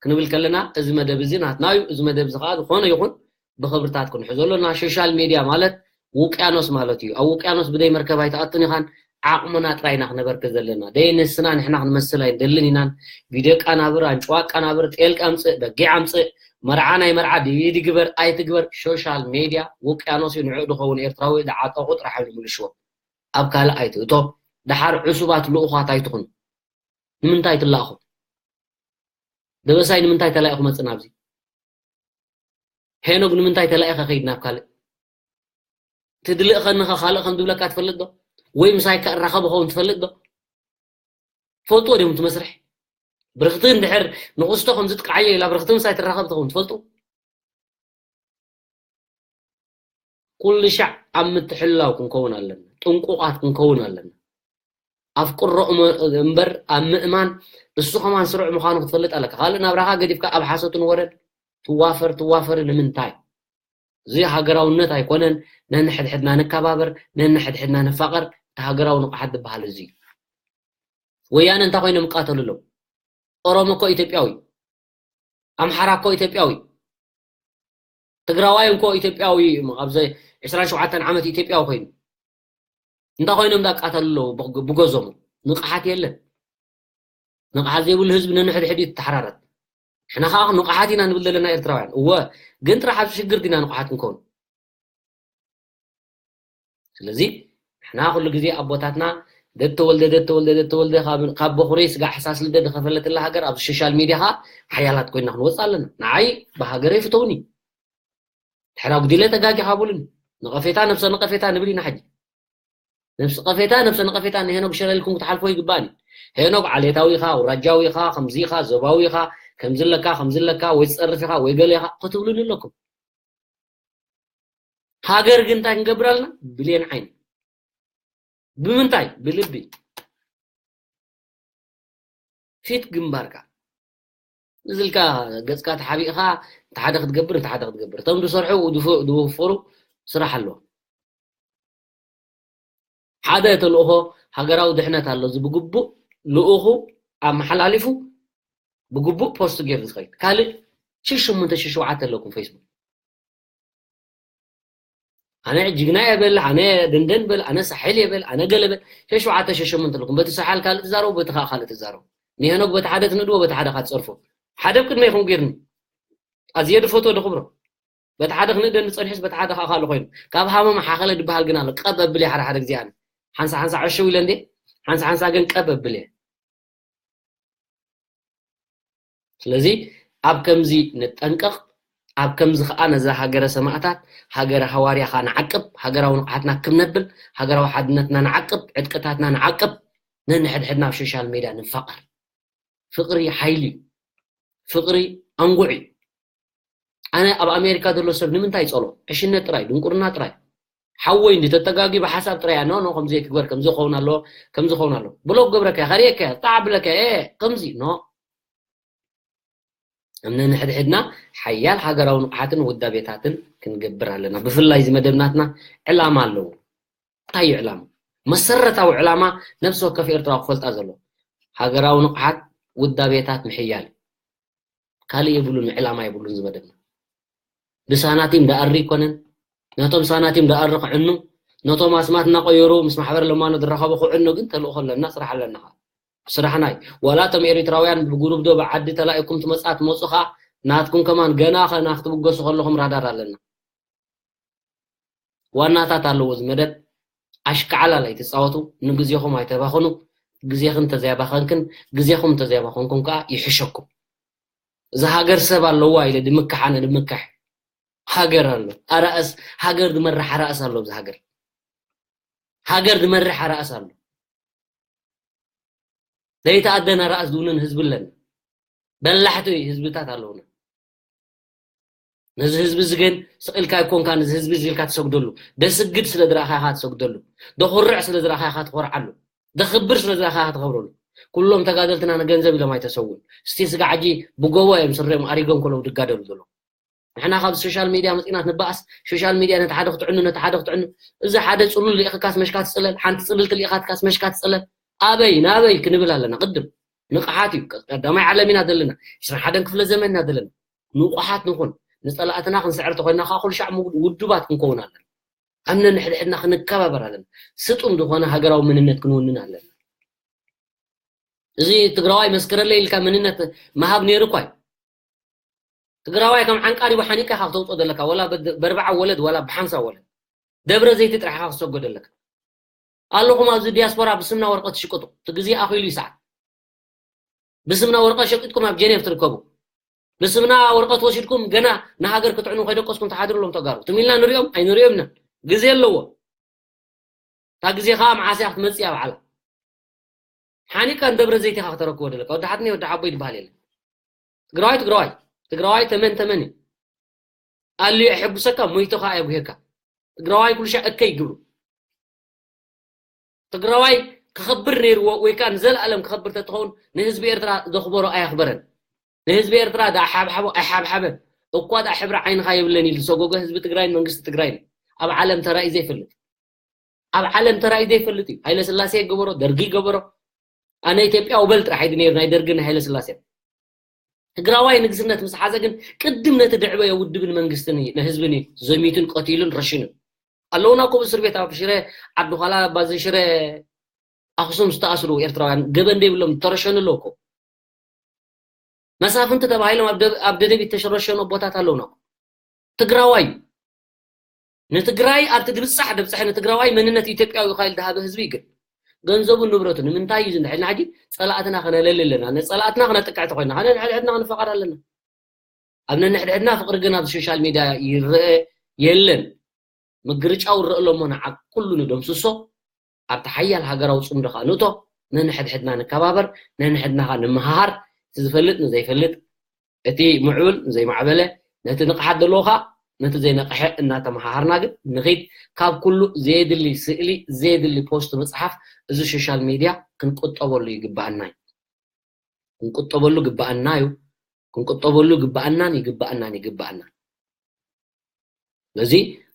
ክንብል ከለና፣ እዚ መደብ እዚ ናትና እዩ። እዚ መደብ እዚ ከዓ ዝኾነ ይኹን ብኽብርታት ክንሕዞ ኣለና። ሶሻል ሜድያ ማለት ውቅያኖስ ማለት እዩ። ኣብ ውቅያኖስ ብደይ መርከብ ኣይትኣቱን ኢኻን። ዓቕምና ጥራይ ኢና ክነበርክ ዘለና። ደይ ንስና ንሕና ክንመስል ኣይንደልን ኢናን። ቪድዮ ቃናብር፣ ኣንጭዋ ቃናብር፣ ጤል ኣምጽእ፣ በጊዕ ኣምጽእ፣ መርዓ ናይ መርዓ ዲቪዲ ግበር ኣይትግበር፣ ሶሻል ሜድያ ውቅያኖስ እዩ። ንዕኡ ድኸውን ኤርትራዊ ዝዓጠቑ ጥራሕ እዮም ዝምልሽዎ። ኣብ ካልእ ኣይትእቶ። ደሓር ዕሱባት ልኡኻት ኣይትኹኑ። ንምንታይ ትላእኹ? ደበሳይ ንምንታይ ተላኢኹ መጽእ ናብዚ? ሄኖግ ንምንታይ ተላኢኸ ከይድ ናብ ካልእ? ትድልእ ኸንኸ ካልእ ከም ዝብለካ ትፈልጥ ዶ? ወይ ምሳይ ከራኸብ ኸውን ትፈልጥ ዶ? ትፈልጥዎ ዲኹም እቲ መስርሕ? ብርኽቲ እንድሕር ንኹስቶ ከም ዝጥቃዓዮ ኢላ ብርኽቲ ምሳይ ትራኸብ ትኸውን ትፈልጡ? ኩሉ ሻዕ ኣብ ምትሕልላው ክንከውን ኣለና። ጥንቁቓት ክንከውን ኣለና። ኣፍቅሮ እሞ-፣ እምበር ኣብ ምእማን እሱ ከማን ስሩዕ ምዃኑ ክትፈልጥ ኣለካ። ካልእ ናብራኻ ገዲፍካ ኣብ ሓሶትን ወረን ትዋፈር፣ ትዋፈር ንምንታይ? እዚ ሃገራውነት ኣይኮነን። ነንሕድሕድና ንከባበር፣ ነንሕድሕድና ንፋቐር። እቲ ሃገራዊ ንቕሓት ዝበሃል እዚ እዩ። ወያነ እንታይ ኮይኖም ይቃተሉ ኣለዉ? ኦሮሞ እኮ ኢትዮጵያዊ፣ ኣምሓራ እኮ ኢትዮጵያዊ፣ ትግራዋይ እንኮ ኢትዮጵያዊ፣ ኣብዚ ዕስራን ሸውዓተን ዓመት ኢትዮጵያዊ ኮይኑ እንታይ ኮይኖም ዳቃተሉ ኣለዉ? ብግ-፣ ብገዞም ንቕሓት የለን። ንቕሓት ዘይብሉ ህዝቢ ነንሕድሕድ እዩ ተሓራረት። ንሕና ከዓ ንቕሓት ኢና ንብል ዘለና ኤርትራውያን። እወ፣ ግን ጥራሕ ኣብዚ ሽግር ዲና ንቕሓት ክንከውን? ስለዚ ንሕና ኩሉ ግዜ ኣቦታትና ደተወልደ፣ ደተወልደ፣ ደተወልደ ካብ፣ ካብ በኹሪ ስጋዕ ሕሳስ ልደ ዝኸፈለትላ ሃገር ኣብዚ ሶሻል ሜድያ ከዓ ሓያላት ኮይና ክንወፅእ ኣለና። ንዓይ ብሃገረይ ፍተውኒ። ድሕር ኣጉዲለ ተጋጊኻ በሉኒ። ነቐፌታ፣ ነብሰ ነቐፌታ ንብል ኢና ሕጂ። ነብሰ ቀፌታ፣ ነብሰ ነቐፌታ ንሄኖግ ሸለልኩም ክትሓልፎ ይግባእን እዩ። ሄኖግ ዓሌታዊ ኢኻ፣ ኣውራጃዊ ኢኻ፣ ከምዚ ኢኻ፣ ዞባዊ ኢኻ፣ ከምዚ ኣለካ፣ ከምዚ ኣለካ፣ ወይ ትጸርፍ ኢኻ፣ ወይ ገለ ኢኻ ክትብሉኒ ኣለኩም። ሃገር ግን እንታይ ክንገብር ኣለና? ብሌን ዓይኒ። ብምንታይ? ብልቢ። ፊት ግንባርካ። እዚ ኢልካ ገጽካ ተሓቢእኻ፣ እቲ ሓደ ክትገብር፣ እቲ ሓደ ክትገብር። እቶም ዝሰርሑ፣ ዝፍ-፣ ዝወፈሩ ስራሕ ኣለዎም። ሓደ ተልእኾ ሃገራዊ ድሕነት ኣሎ፣ እዚ ብግቡእ ልኡኹ ኣመሓላሊፉ፣ ብግቡእ ፖስት ገይሩ ዝኸይድ። ካልእ ሽሽ ሸሞንተ ሽሽ ሸውዓተ ኣለኩም ፌስቡክ። ኣነ ጅግና እየ በል፣ ኣነ ደንደን በል፣ ኣነ ሳሕል እየ በል፣ ኣነ ገለ በል። ሽሽ ሸውዓተ ሽሽ ሸሞንተ ኣለኩም። በቲ ሳሕል ካልእ ትዛረቡ፣ በቲ ኸኣ ካልእ ትዛረቡ። ንሄኖክ በቲ ሓደ ትንእድዎ፣ በቲ ሓደ ኸኣ ትጸርፎ። ሓደ ኣብ ቅድመይኹም ገይርኒ። ኣዝየ ድፈትዎ፣ ድኽብሮ። በቲ ሓደ ክንእደኒ ጸኒሑስ፣ በቲ ሓደ ኸኣ ካልእ ኮይኑ። ካብ ሃመማ ሓኸለ ድበሃል ግን ኣሎ። ቀብ ኣብል እየ ሓደ ሓደ ግዜ ኣነ። ሓንሳ ሓንሳ ዕሽው ኢለ እንዴ? ሓንሳ ሓንሳ ግን ቀብ ኣብል እየ። ስለዚ ኣብ ከምዚ ንጠንቀቕ፣ ኣብ ከምዚ ኸኣ ነዛ ሃገረ ሰማእታት፣ ሃገረ ሃዋርያ ኸኣ ንዓቅብ፣ ሃገራዊ ንቕሓትና ክብ ነብል፣ ሃገራዊ ሓድነትና ንዓቅብ፣ ዕጥቅታትና ንዓቅብ፣ ነንሕድሕድና ኣብ ሶሻል ሜድያ ንፋቐር። ፍቕሪ ሓይሊ እዩ። ፍቕሪ ኣንጉዕ እዩ። ኣነ ኣብ ኣሜሪካ ዘሎ ሰብ ንምንታይ ይጸሎ? ዕሽነት ጥራይ፣ ድንቁርና ጥራይ። ሓወይ እንዲ ተተጋጊ ብሓሳብ ጥራይ፣ ኖ፣ ኖ፣ ከምዚ ኣይትግበር፣ ከምዚ ክኸውን ኣለዎ፣ ከምዚ ክኸውን ኣለዎ። ብሎክ ገብረካ፣ ከርእየካ፣ ጣዕ ብለካ፣ ኤ፣ ከምዚ፣ ኖ። እምነ ንሕድሕድና ሓያል ሃገራዊ ንቕሓትን ውዳቤታትን ክንገብር ኣለና። ብፍላይ እዚ መደብ ናትና ዕላማ ኣለዎ። እንታይ እዩ ዕላማ? መሰረታዊ ዕላማ ነፍሲ ወከፍ ኤርትራዊ ክፈልጣ ዘለዎ። ሃገራዊ ንቕሓት ውዳቤታት ምሕያል እዩ። ካልእ የብሉን፣ ዕላማ የብሉን እዚ መደብና። ብሳናቲም ደኣሪ ይኮነን፣ ነቶም ሳናቲም ደኣሪ ክዕኑ፣ ነቶም ኣስማት እናቐየሩ ምስ ማሕበር ለማኖ ዝራኸቡ ክዕኑ ግን ተልእኾ ኣለና፣ ስራሕ ኣለና። ስራሕና እዩ። ዋላ እቶም ኤሪትራውያን ብጉሩብ ዶ ብዓዲ ተላኢኩም ትመጻ ትመጹ ኸኣ ናትኩም ከማን ገና ኸና ክትብገሱ ከለኹም ራዳር ኣለና። ዋናታት ኣለዎ እዚ መደብ። ኣሽካዕላል ኣይትጻወቱ፣ ንግዜኹም ኣይተባኽኑ። ግዜኽን ተዘያባኸንክን፣ ግዜኹም ተዘያባኸንኩም ከኣ ይሕሸኩም። እዚ ሃገር ሰብ ኣለዋ ኢለ ድምክሕ ኣነ ድምክሕ። ሃገር ኣሎ። ኣራእስ፣ ሃገር ዝመርሕ ኣራእስ ኣሎ እዚ ሃገር። ሃገር ዝመርሕ ኣራእስ ኣሎ። ዘይተኣደነ ኣራእስ ዝውንን ህዝቢ ኣለና። በላሕቲ ህዝብታት ኣለውና። ነዚ ህዝቢ እዚ ግን ስቕ ኢልካ ኣይኮንካ ነዚ ህዝቢ እዚ ኢልካ ትሰግደሉ። ደስግድ ስለ ዝረኣኻ ኢኻ ትሰግደሉ። ደኹርዕ ስለ ዝረኣኻ ኢኻ ትኾርዓሉ። ደኽብር ስለ ዝረኣኻ ኢኻ ትኸብረሉ። ኩሎም ተጋደልትና ንገንዘብ ኢሎም ኣይተሰውን። እስቲ ስጋ ዓጂ ብጎቦ እዮም ስረም ኣሪጎም ከለዉ ድጋደሉ ዘለዉ። ንሕና ካብ ሶሻል ሚድያ መፂና ንበኣስ፣ ሶሻል ሚድያ ነቲ ሓደ ክትዕኑ፣ ነቲ ሓደ ክትዕኑ። እዚ ሓደ ፅሉል ልኢኽካስ መሽካ ትፅለል፣ ሓንቲ ፅልልቲ ልኢኻትካስ መሽካ ትፅለል። ኣበይ ናበይ ክንብል ኣለና። ቅድም ንቕሓት እዩ። ቀዳማይ ዓለም ኢና ዘለና፣ ዕስራን ሓደን ክፍለ ዘመን ኢና ዘለና። ንቑሓት ንኹን። ንፀላእትና ክንስዕር ተኮይና ከዓ ኩሉ ሻዕ ምው-፣ ውዱባት ክንከውን ኣለና። ኣብ ነንሕድሕድና ክንከባበር ኣለና። ስጡም ዝኾነ ሃገራዊ መንነት ክንውንን ኣለና። እዚ ትግራዋይ መስክረለይ ኢልካ መንነት ምሃብ ነይሩ እኳ እዩ። ትግራዋይ ከም ዓንቃሪቡ ሓኒቃ ኢኻ ክተውፅኦ ዘለካ፣ ወላ በድ-፣ በርባዓ ወለድ፣ ወላ ብሓምሳ ወለድ። ደብረ ዘይቲ ጥራሕ ኢኻ ክትሰጎ ዘለካ። ኣለኹም ኣብዚ ዲያስፖራ ብስምና ወረቐት ትሽቅጡ። እቲ ግዜ ኣኺሉ እዩ ሰዓት። ብስምና ወረቐት ሸቂጥኩም ኣብ ጀኔቭ ትርከቡ። ብስምና ወረቐት ወሲድኩም ገና ንሃገር ክትዕኑ ከይደቀስኩም ትሓድሩ ኣሎም ተጋሩ። ትም ኢልና ንሪኦም ኣይንሪኦም ኢና። ግዜ ኣለዎ። እታ ግዜ ኸዓ መዓስ እያ ክትመጽእ እያ በዓላ። ሓኒቃ ንደብረ ዘይት ኢኻ ክተረክቦ ዘለካ። ወዲ ሓትነይ ወዲ ዓቦይ ዝበሃል የለን። ትግራዋይ ትግራዋይ። ትግራዋይ ተመን ተመን እዩ። ኣልዩ የሐጉሰካ፣ ሞይቱ ኸዓ የጉሄካ። ትግራዋይ ኩሉ ሻዕ እከይ ግብሩ። ትግራዋይ ክኸብር ነይርዎ ወይ ከዓ ንዘለኣለም ክኸብር ተትኸውን ንህዝቢ ኤርትራ ዘኽበሮ ኣየኽበረን። ንህዝቢ ኤርትራ ዝሓብሓቦ ኣይሓብሓበን። እኳ ደኣ ሕብሪ ዓይንኻ የብለን ኢሉ ዝሰጎጎ ህዝቢ ትግራይን መንግስቲ ትግራይን እዩ። ኣብ ዓለም ተራእዩ ዘይፈልጥ። ኣብ ዓለም ተራእዩ ዘይፈልጥ እዩ። ሃይለ ስላሴ ይገበሮ፣ ደርጊ ይገበሮ። ኣነ ኢትዮጵያዊ በል ጥራሕ ኢሉ ነይሩ ናይ ደርግን ናይ ሃይለ ስላሴን። ትግራዋይ ንግስነት ምስ ሓዘ ግን ቅድም ነቲ ደዕበዮ ውድብን መንግስትን እዩ፣ ንህዝብን እዩ ዘሚቱን ቀቲሉን ረሽኑን። ኣለውና እኮ ብእስር ቤት ኣብ ሽረ ዓዲ ዃላ፣ ባዚ ሽረ ኣኽሱም ዝተኣስሩ ኤርትራውያን ገበን ዘይብሎም ተረሸኑ ኣለዉ እኮ። መሳፍንቲ ተባሂሎም ኣብ ደ-፣ ኣብ ደደቢት ተሸረሸኑ ኣቦታት ኣለውና እኮ። ትግራዋይ እዩ። ንትግራይ ኣብቲ ድብጻሕ ደብጻሕ ንትግራዋይ መንነት ኢትዮጵያዊ ኢኻ ኢሉ ዝሃበ ህዝቢ እዩ ግን። ገንዘቡን ንብረቱ ንምንታይ እዩ ዝንድሕልና ሕጂ ጸላእትና ከነለሊ ኣለና። ንጸላእትና ክነጥቅዕ ተኾይና፣ ከነ ንሕድሕድና ክንፈቐር ኣለና። ኣብ ነንሕድሕድና ፍቕሪ ግን ኣብዚ ሶሻል ሚድያ ይረአ የለን። ምግርጫው ይረአ ኣሎ እሞ ንዓ ኩሉ ንደምስሶ። ኣብቲ ሓያል ሃገራዊ ጽምዶ ኸኣ ንእቶ። ነንሕድሕድና ንከባበር፣ ነንሕድና ኸኣ ንመሃሃር። እቲ ዝፈልጥ ንዘይፈልጥ፣ እቲ ምዕቡል ንዘይማዕበለ፣ ነቲ ንቕሓት ዘለዎ ኸኣ ነቲ ዘይነቕሐ እናተመሃሃርና ግን ንኺድ። ካብ ኩሉ ዘየድሊ ስእሊ፣ ዘየድሊ ፖስት ምጽሓፍ፣ እዚ ሶሻል ሚድያ ክንቁጠበሉ ይግባኣና እዩ። ክንቁጠበሉ ግባኣና እዩ። ክንቁጠበሉ ግባኣናን ይግባኣናን ይግባኣናን። ስለዚ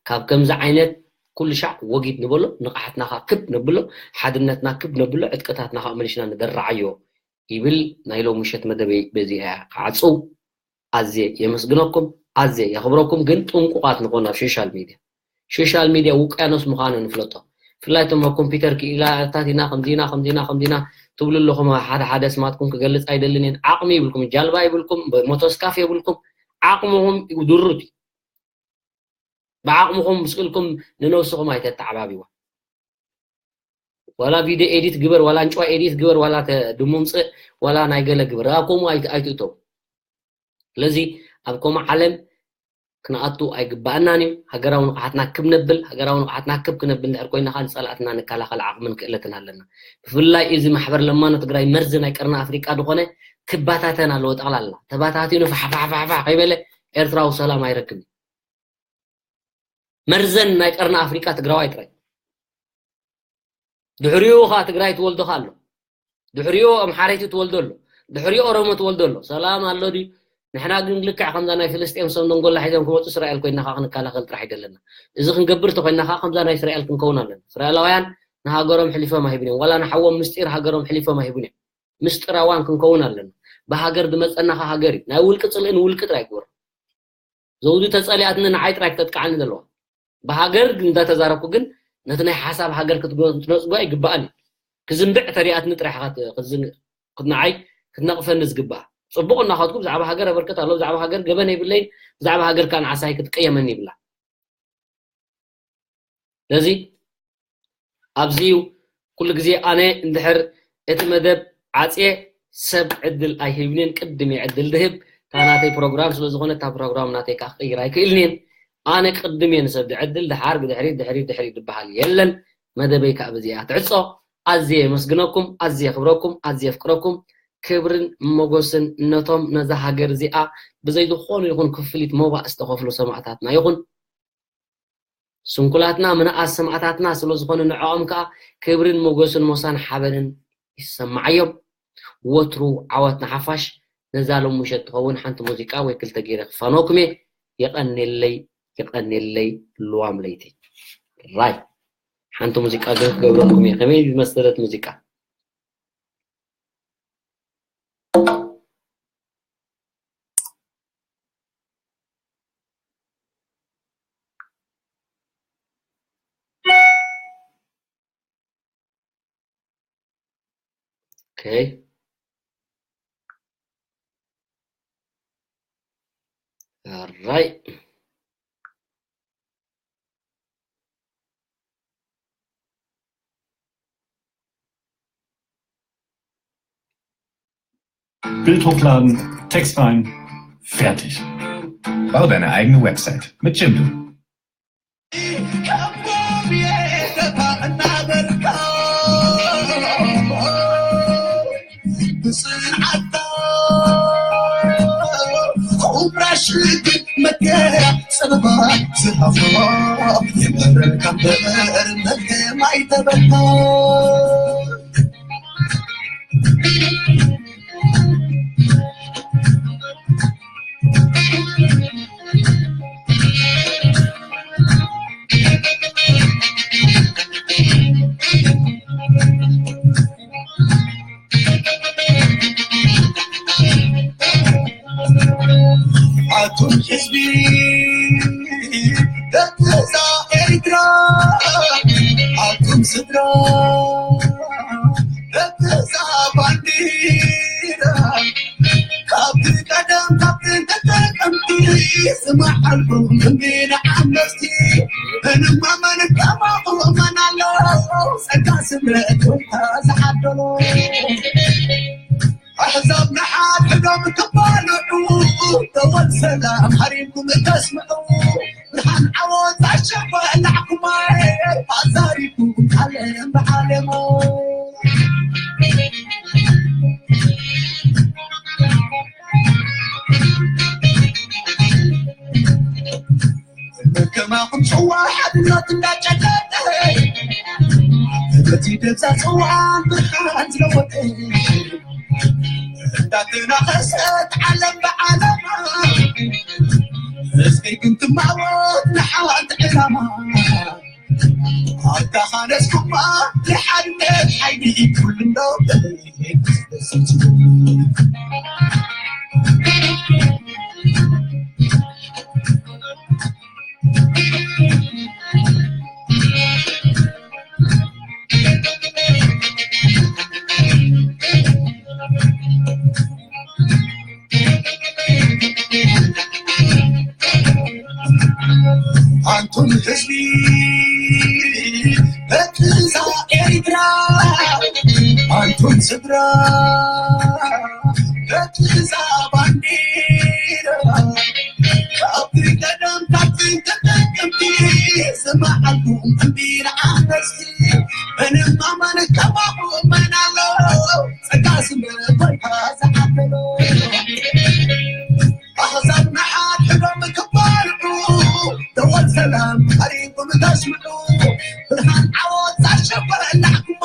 ካብ ከምዚ ዓይነት ኩሉ ሻዕ ወጊድ ንበሎ፣ ንቕሓትና ኸኣ ክብ ነብሎ፣ ሓድነትና ክብ ነብሎ፣ ዕጥቅታትና ኸኣ መሊሽና ንደርዓዮ ይብል ናይ ሎም ምሸት መደበይ በዚ እያ ክዓጽው። ኣዝየ የመስግነኩም፣ ኣዝየ የኽብረኩም። ግን ጥንቁቓት ንኾን ኣብ ሶሻል ሚድያ። ሶሻል ሚድያ ውቅያኖስ ምዃኑ ንፍለጦ። ብፍላይ እቶም ኣብ ኮምፒውተር ክኢላታት ኢና፣ ከምዚና፣ ከምዚና፣ ከምዚና ትብሉ ኣለኹም። ሓደ ሓደ ስማትኩም ክገልጽ ኣይደልን እየ። ዓቕሚ ይብልኩም፣ ጃልባ ይብልኩም፣ ሞቶስካፍ የብልኩም። ዓቕምኹም ድሩት እዩ። ብዓቕምኹም ምስ ክእልኩም ንነብስኹም ኣይተተዓባብይዋ። ዋላ ቪድዮ ኤዲት ግበር፣ ዋላ እንጭዋ ኤዲት ግበር፣ ዋላ ተ-፣ ድሙምፅእ፣ ዋላ ናይ ገለ ግበር። ኣብ ከምኡ ኣይት-፣ ኣይትእተው። ስለዚ ኣብ ከምኡ ዓለም ክንኣቱ ኣይግባኣናን እዩ። ሃገራዊ ንቕሓትና ክብ ነብል፣ ሃገራዊ ንቕሓትና ክብ ክነብል እንድሕር ኮይና ከዓ ንፀላእትና ንከላኸል ዓቕምን ክእለትን ኣለና። ብፍላይ እዚ ማሕበር ለማኖ ትግራይ መርዚ ናይ ቀርኒ ኣፍሪቃ ዝኾነ ክባታተን ኣለዎ። ጠቕላላ ተባታቲኑ ፋሕፋሕፋሕፋሕ ከይበለ ኤርትራዊ ሰላም ኣይረክብን። መርዘን ናይ ቀርኒ ኣፍሪቃ ትግራዋይ ጥራይ። ድሕሪኡ ኸዓ ትግራይ ትወልዶ ኸዓ ኣሎ። ድሕሪኡ ኣምሓረይቲ ትወልዶ ኣሎ። ድሕሪኡ ኦሮሞ ትወልዶ ኣሎ። ሰላም ኣሎ ድዩ? ንሕና ግን ልክዕ ከምዛ ናይ ፍልስጤም ሰም ደንጎላ ሒዞም ክመፁ እስራኤል ኮይና ኸዓ ክንከላኸል ጥራሕ ይደለና። እዚ ክንገብር ተኮይና ኸዓ ከምዛ ናይ እስራኤል ክንከውን ኣለና። እስራኤላውያን ንሃገሮም ሕሊፎም ኣይህቡን እዮም። ዋላ ንሓዎም ምስጢር ሃገሮም ሕሊፎም ኣይህቡን እዮም። ምስጢራዋን ክንከውን ኣለና። ብሃገር ዝመፀና ኸዓ ሃገር እዩ። ናይ ውልቂ ፅልኢ ንውልቂ ጥራይ ይግበሮ። ዘውዲ ተጸሊኣትኒ ንዓይ ጥራይ ክተጥቅዓኒ ዘለዋ። ብሃገር ግን እንዳተዛረብኩ ግን ነቲ ናይ ሓሳብ ሃገር ክትነጽጎ ኣይግባእን እዩ። ክዝንብዕ ተሪኣትኒ ጥራሕ ክትንዓይ ክትነቕፈኒ ዝግባእ። ጽቡቕ እናኸድኩ ብዛዕባ ሃገር ኣበርክት ኣሎ፣ ብዛዕባ ሃገር ገበን የብለይን፣ ብዛዕባ ሃገር ከዓ ንዓሳይ ክትቀየመኒ ይብላ። ስለዚ ኣብዚ እዩ ኩሉ ግዜ ኣነ እንድሕር እቲ መደብ ዓፅየ ሰብ ዕድል ኣይህብንን፣ ቅድም እየ ዕድል ድህብ። እታ ናተይ ፕሮግራም ስለ ዝኾነ እታ ፕሮግራም ናተይ ከዓ ክቅይር ኣይክእልን እየን። ኣነ ቅድም እየ ንሰብ ድዕድል፣ ድሓር ብድሕሪት ድሕሪት ድሕሪት ድበሃል የለን። መደበይ ከዓ በዚኣ ትዕፆ። ኣዝየ የመስግነኩም፣ ኣዝየ የኽብረኩም፣ ኣዝየ የፍቅረኩም። ክብርን ሞገስን ነቶም ነዛ ሃገር እዚኣ ብዘይ ዝኾኑ ይኹን ክፍሊት ሞባእ ዝተኸፍሉ ሰማእታትና ይኹን። ስንኩላትና ምንኣስ ሰማእታትና ስለ ዝኾኑ ንዕኦም ከዓ ክብርን ሞገስን ሞሳን ሓበንን ይሰማዓዮም። ወትሩ ዓወት ንሓፋሽ። ነዛ ሎም ምሸት ትኸውን ሓንቲ ሙዚቃ ወይ ክልተ ገይረ ክፋነወኩም እየ። የቐኔለይ፣ የቐኔለይ ልዋም ለይቲ። ራይ ሓንቲ ሙዚቃ ግን ክገብረልኩም እየ። ከመይ ዝመሰለት ሙዚቃ። Okay. All right. Bild hochladen, Text rein, fertig. Bau deine eigene Website mit Jimdo. ኣቱም ህዝቢ ደቂ እዛ ኤርትራ፣ ኣቱም ስድራ ደቂ እዛ ባንዲራ፣ ካብቲ ቀደም ካብ ጥንቲ ተጠቀምቲ ዝመሓልኩም ክንዲ ንዓመፅቲ፣ እንማመን ከማኹም መን ኣሎ ጸጋ ስምረት ወይታ ዝዓደሎ። ኣሕዛብ ንሓድሕዶም ክባልዑ፣ ደወል ሰላም ሃሪምኩም ተስምዑ። ብርሃን ዓወት ኣሸበላዕኩማ፣ ኣዛሪብኩም ዓለም ብዓለሙ። ከማኹም ጽዋ ሓድነት እንዳጨለጠ፣ በቲ ደብዛ ጽዋን ብርሃን ዝለወጠ፣ እንዳተናኸሰት ዓለም ብዓለማ፣ እስከይ ግን ትማወት ንሓንቲ ዕላማ። ኣታ ኻነስኩማ ንሓድነት ሓይሊ ኩሉ እንዶ ኣንቱም ህዝቢ በትዛ ኤርትራ፣ ኣንቱም ስድራ በትዛ ባንዲራ፣ ካብቲ ቀደም ካብቲ ተጠቀምቲ ዝመዓልኩም እምቢራ ኣንበስቲ፣ ምንም ኣማን ከማኹም መን ኣሎ? ጸጋ ስምረት ወይታ ዝዓበሎ። ኣሕዛብ ንሓድሕዶም ክባልዑ፣ ደወል ሰላም ሃሪምኩም ተስምዑ። ብርሃን ዓወት ኣሸበላዕኩማ፣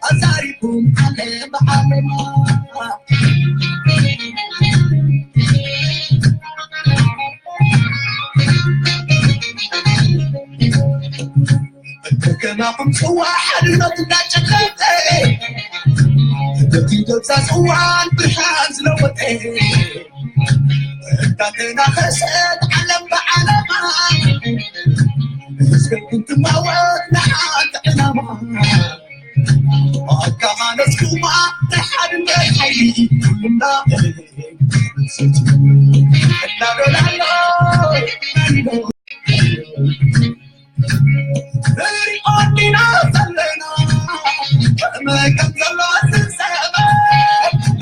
ኣዛሪብኩም ዓለም ብዓለማ። ከማኹም ጽዋ ሓድነት እንዳጨለጠ፣ በቲ ደብዛ ጽዋን ብርሃን ዝለወጠ፣ እንዳተናኸሰት ዓለም ብዓለማ፣ እስከ ክንትማወቅ ንሓንቲ ዕላማ ኣካማለስኩማ ንሓድነት ሓይሊ ኩልና እናበላሎ ንሪኦ ዲና ዘለና ከመይ ከም ዘሎ ዝሰበ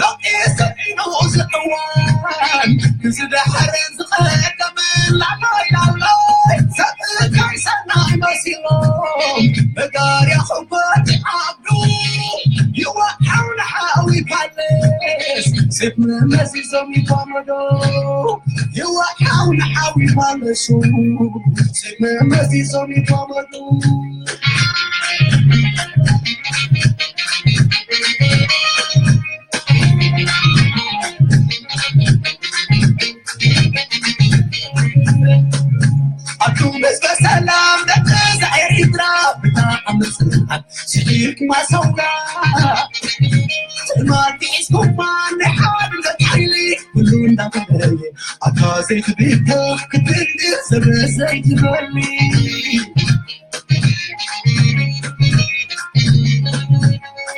ሎቂ ሰኢኑ ዝእዋን ክዝድሕርን ዝቐደምን ላሎይ ላሎይ ሰብ ካይሰናይ መሲሎም መጋርያ ክበቲ ዓብዱ ይወሓው ንሓዊ ፓለስ ሴፍ መመዚዞም ይፋመዶ ይወሓው ንሓዊ ፓለሱ ሴፍ መመዚዞም ይፋመዶ ኣቱ ምስ በሰላም ደቂ ኤርትራ ብጣዕሚ ጽንዓት ስዒርኩማ ሰውራ ትማል ሒዝኩማ ናይ ሓድነት ሓይሊ ኩሉ እንዳፈለየ ኣታ ዘይትብተኽ ክትንድር ስረ ዘይትበሊ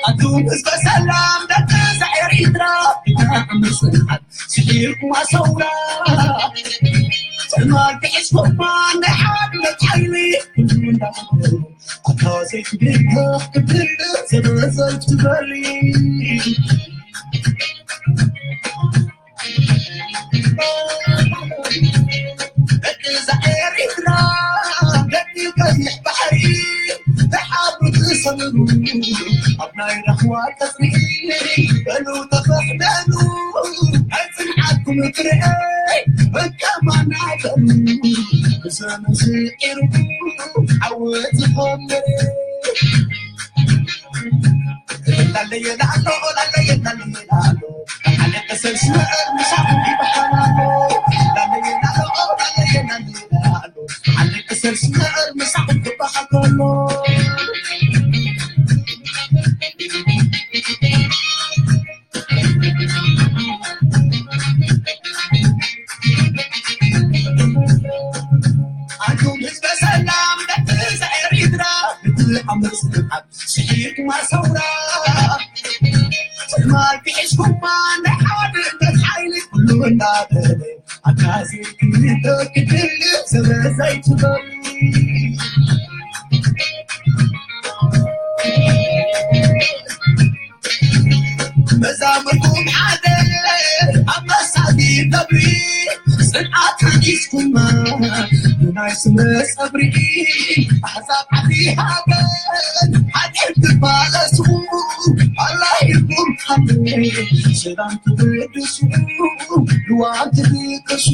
ኣቱ ምስ በሰላም ደቂ ኤርትራ ብጣዕሚ ጽንዓት ስዒርኩማ ሰውራ ትማል ሒዝኩማ ናይ ሓድነት ሓይሊ ኩሉ እንዳፈለየ ኣታ ዘይትብተኽ ክትንድር ስረ ዘይትበሊ ደቂ እዛ ኤሪትራ ደቂ ቀይሕ ባሕሪ ተሓብሩ ተሰምሩ ኣብ ናይ ራህዋ ቀጽሪ በሉ ተፈሕደኑ ናይ ጽንዓትኩም ፍረ በቃ ማናተኑ ብሰኑ ስዒሩ ዓወት ዝኾነ ላለየ ላሎ ላለየ ላለየ ላሎ ሓደ ከሰል ስምዕር ምሳኹም ይበሃል ኣሎ ላለየ ላሎ ላለየ ላለየ ላሎ ሓደ ከሰል ስምዕር ምሳኹም ክበሃል ከሎ ኣንቱም ህዝበ ሰላም ደቂ ኤሪትራ ብትልዓም ስዓት ስሒትማ ሰውራ ትማል ሒዝኩማ ናይ ሓድነት ሓይሊ ኩሉ እንዳበለ ኣካዚ ክልተ ክድል ስለ ዘይትበሉ መዛምርኩም ሓደ ኣብ መሳጢ ነብሪ ጽንዓት ሓጊዝኩማ ብናይ ስምረ ጸብሪ ኣሕዛብ ዓዲ ሃገር ሓጢኣት ትባለሱ ኣላሂኩም ሓንቲ ሰላም ትብድሱ ልዋም ትጥቀሱ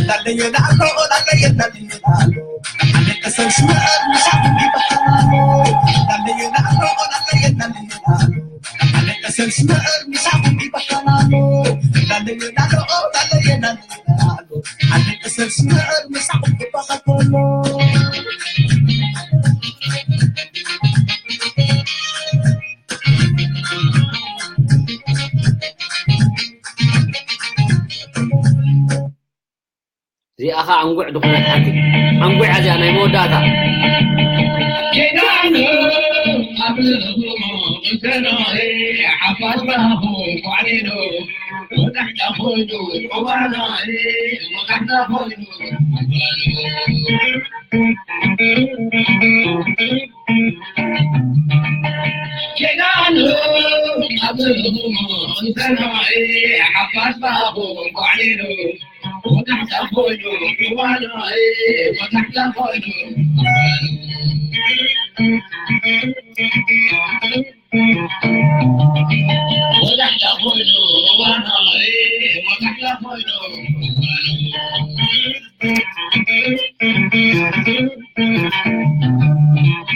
ላለየ ላሎ ላለየ ላለየ ላሎ ሓደ ከሰል ስምዕር ምሳኹም ይበሃል ኣሎ ላለየ ላሎ ላለየ ላለየ ላሎ ሓደ ከሰል ስምዕር ምሳኹም ይበሃል ኣሎ ላለየ ላሎ ላለየ ላለየ ላሎ ሓደ ከሰል ስምዕር ምሳኹም ይበሃል ከሎ እዚኣ ኸዓ እንጉዕ ዝኾነት ሓንቲ ኣንጉዕ እዚኣ ናይ መወዳእታ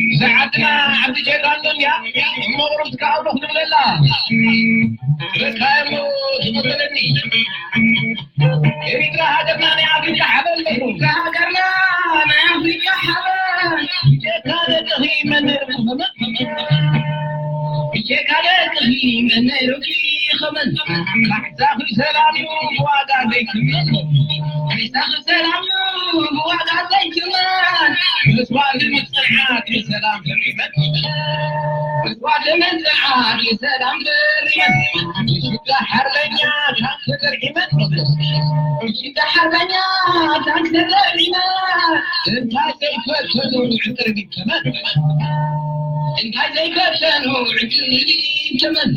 እዛ ዓድና ዓዲ ጀጋኑ እያ። እሞ ቁሩብ ትከኣሎ ክንብለላ። ርካየሞ ትቐበለኒ። ኤሪትራ ሃገርና ናይ ኣፍሪቃ ሓበን። ኤሪትራ ሃገርና ናይ ኣፍሪቃ ሓበን። ብጀካ ደቅኺ መን ነይሩ ክኸመን? ብጀካ ደቅኺ መን ነይሩኪ ከመን ካሕሳኺ ሰላም እዩ ብዋጋ ዘይትመን። ካሕሳኺ ሰላም እዩ ብዋጋ ዘይትመን። መስዋእቲ ምጽንዓት ብሰላም ተሪመን። መስዋእቲ ምጽንዓት ብሰላም ተሪመን። ሽጋ ሓርበኛ ታንክ ተደርዒመን። ሽጋ ሓርበኛ ታንክ ተደርዒመን። እንታይ ዘይፈተኑ ዕጥርቢ ተመን። እንታይ ዘይፈተኑ ዕድል ተመን።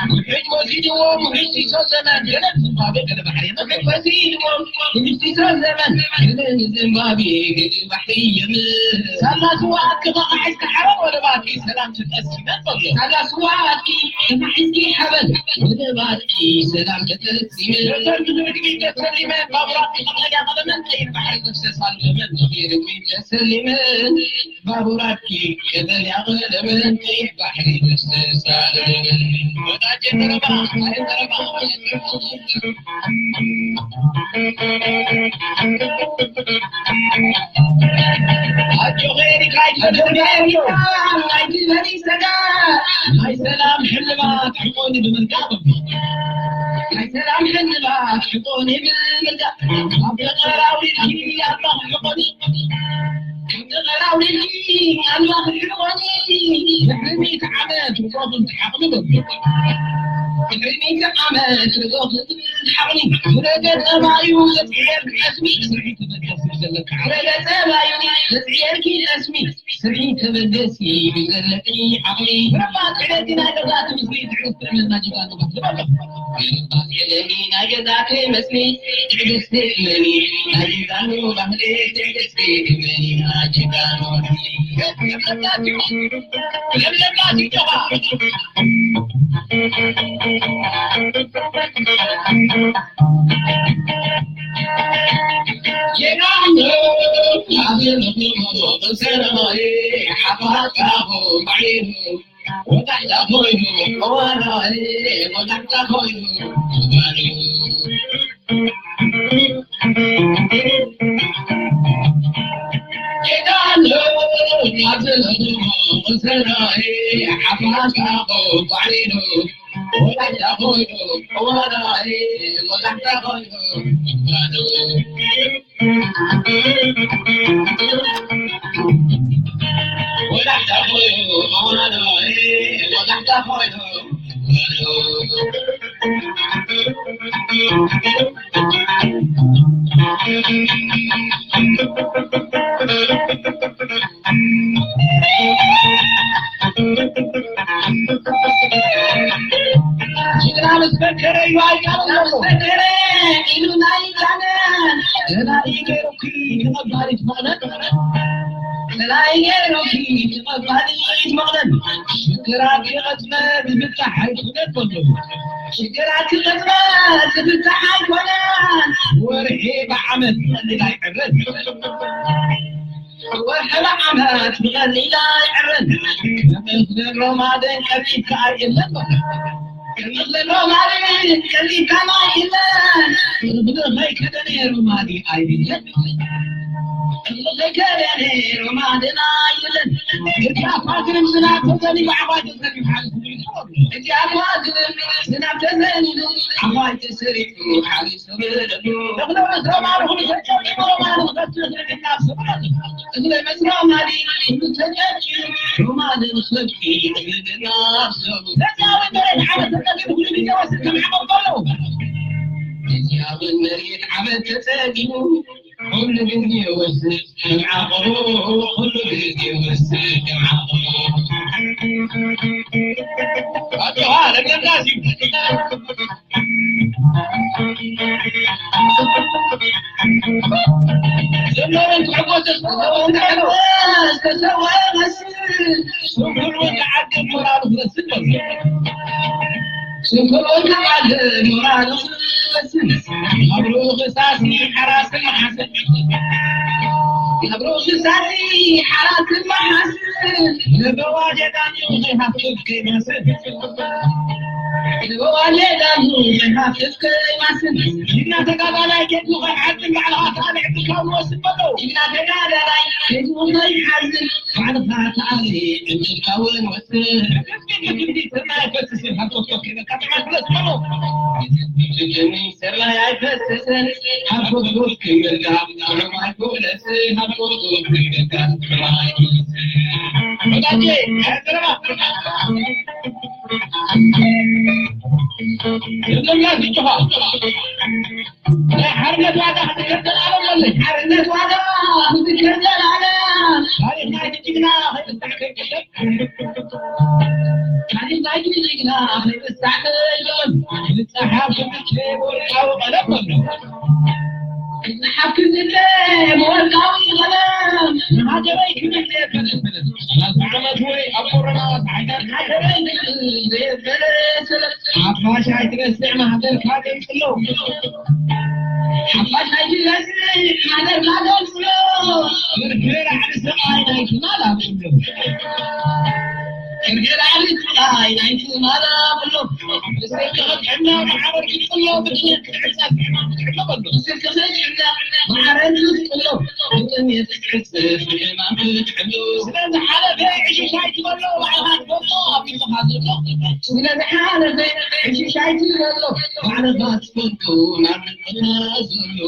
ውሕጅ ወሲድዎም ውሕጅ ሲሶ ዘመን። ገለ ዝምባብዌ ገለ ባሕሪ የመን። ውሕጅ ወሲድዎም ውሕጅ ሲሶ ዘመን። ገለ ዝምባብዌ ገለ ባሕሪ የመን። ሳላ ስውኣት ክመቓዕስ ክሓረም ወደባትኪ ሰላም ተጠሲመን በሎ። ሳላ ስውኣትኪ ክመቓዕስ ክሓረም ወደባትኪ ሰላም ተጠሲመን። ዶክተር ብዙሕ ግዜ ተሰሊመን ባቡራት ቀጠልያ ቀለመን ቀይሕ ባሕሪ ዝፍሰሳሉ ዘመን። ተሰሊመን ባቡራትኪ ቀጠልያ ቀለመን ቀይሕ ባሕሪ ዝፍሰሳሉ። ወዳጀ ተረባ፣ ኣየ ተረባ። ኣጆኺ ኤሪትራ ኣይትበሊ፣ ኣይትበሊ ሰጋ። ናይ ሰላም ሕልባት ሕቆኒ ብምርቃቕ። ናይ ሰላም ሕልባት ሕቆኒ ብምርቃቕ። ኣብ ተቐራዊ ኢልኪ ኣላኽ ሕቆኒ። ተቐራውልኒ ኣምላኽ ይሕቆኒ። ድሕሪ ሚእቲ ዓመት ርጎኽን ትሓቕኒ በሉ። ድሕሪ ሚእቲ ዓመት ርጎኽን ትሓቕኒ። ፍረ ገጸ ባዩ ዘጽየር ቀስሚ ስርሒ ተበገሲ ዘለካ። ፍረ ገጸ ባዩ ዘጽየርኪ ቀስሚ ስርሒ ተበገሲ ብዘለኪ ዓቕሚ። ፍረ ባጽዕደቲ ናይ ገዛእቲ ምስሊ ትዕግስቲ ዕመና ጅጋኑ ባህሊ በሉ። ፍረ ባጽዕደቲ ናይ ገዛእቲ ምስሊ ትዕግስቲ እመኒ፣ ናይ ጅጋኑ ባህሊ ትዕግስቲ እመኒ፣ ናይ ጅጋኑ ባህሊ። ለምለምና ትጨዋ። ጀጋኑ፣ ኣብዚ ርኽቡ ሰላማዊ ሓፋት ካኹ ባዒሩ። ወጋሕታ ኮይኑ እዋናዊ፣ ወጋሕታ ኮይኑ እዋኑ። ጌታ ኣሎ፣ ኣብ ዘለኹ ሰናይ ሓፋሽ ካቦ ባዕሊኑ። ወጋሕታ ኮይኑ እዋናዊ፣ ወጋሕታ ኮይኑ እዋኑ። ጅግና ምስ ፈከረ እዩ ኣይቃልን ዘሎ። ፈከረ ኢሉ ናይ ቃልን። ገና እዩ ገይሩ። ተቐባሊት መቕደም። ጥራይ ገይሩኪ ተቐባሊት መቕደም። ሽግራት ይቐጽመ ዝፍታሕ ኣይኮነን በሉ። ሽግራት ይቐጽመ ዝፍታሕ ኣይኮነን። ወርሒ ብዓመት ብቐሊል ኣይዕረን። ወርሒ ብዓመት ብቐሊል ኣይዕረን። መመስለን ሮማደን ቀሪብካ ኣይእለን በሉ። እናተጋዳላይ ከይትውኸል ሓዝን ባዕልኻ ታሪዕ ትካውን ወስድ በሎ። እናተጋዳላይ ከይትውኸል ሓዝን ባዕልኻ ታሪዕ ትካውን ወስድ። ሰማይ ኣይፈስስን፣ ሃርቶቶ ከይበልካ ጥዑም ብለስ በሎ። ሰማይ ኣይፈስስን፣ ሃርቶቶ ከይበልካ ጥዑም ኣይኮነስ፣ ሃርቶቶ ከይበልካ ጥዑም ኣይኮነስ። ወዳጄ፣ ኣሕተረባ። ዝብለና ዝጭኻ። ናይ ሓርነት ዋጋ ክትከተል ኣለም ወለይ። ሓርነት ዋጋ ክትከተል ኣለም። ታሪኽ ናይ ጅግና ከይርሳዕ ከይቀደም። ታሪኽ ናይ ጅግና ከይርሳዕ ከይቀደም። ዝጸሓፍ ብወርቃዊ ቀለም ኣሎ። ዝጸሓፍ ክንድለ ብወርቃዊ ቀለም። ንሃገረይ ክብል ዘየበለ ሰለም። ሰላሳ ዓመት ወይ ኣብ ኮሮና ሓይታት ሃገረይ ክብል ዘየበለ ሰለም። ሓፋሽ ኣይትረስዕ ማህደርካ ገንጽሎ። ሓፋሽ ኣይትረስዕ ማህደርካ ገንጽሎ። ፍርፍር ዓዲ ሰብኣይ ናይ ትማል ኣብሎ። ፍርፍር ዓዲ ሰብኣይ ናይ ትማል ኣብሎ። ብሰንኪ ክጥዕና ማሕበር ክጥሎ ብትነ ክትዕጸፍ ክትዕሎ በሎ። ብሰንኪ ክጥዕና ማሕበር ክጥሎ ብጥሜት ክትዕጸፍ ሕማም ክትዕሎ። ስለዝሓለፈ ዕሽሽ ኣይትበሎ ባዕልኻ ትፈልጦ ኣብ ልብኻ ዘሎ። ስለዝሓለፈ ዕሽሽ ኣይትበሎ ባዕልኻ ትፈልጦ ናብ ልብኻ ዘሎ።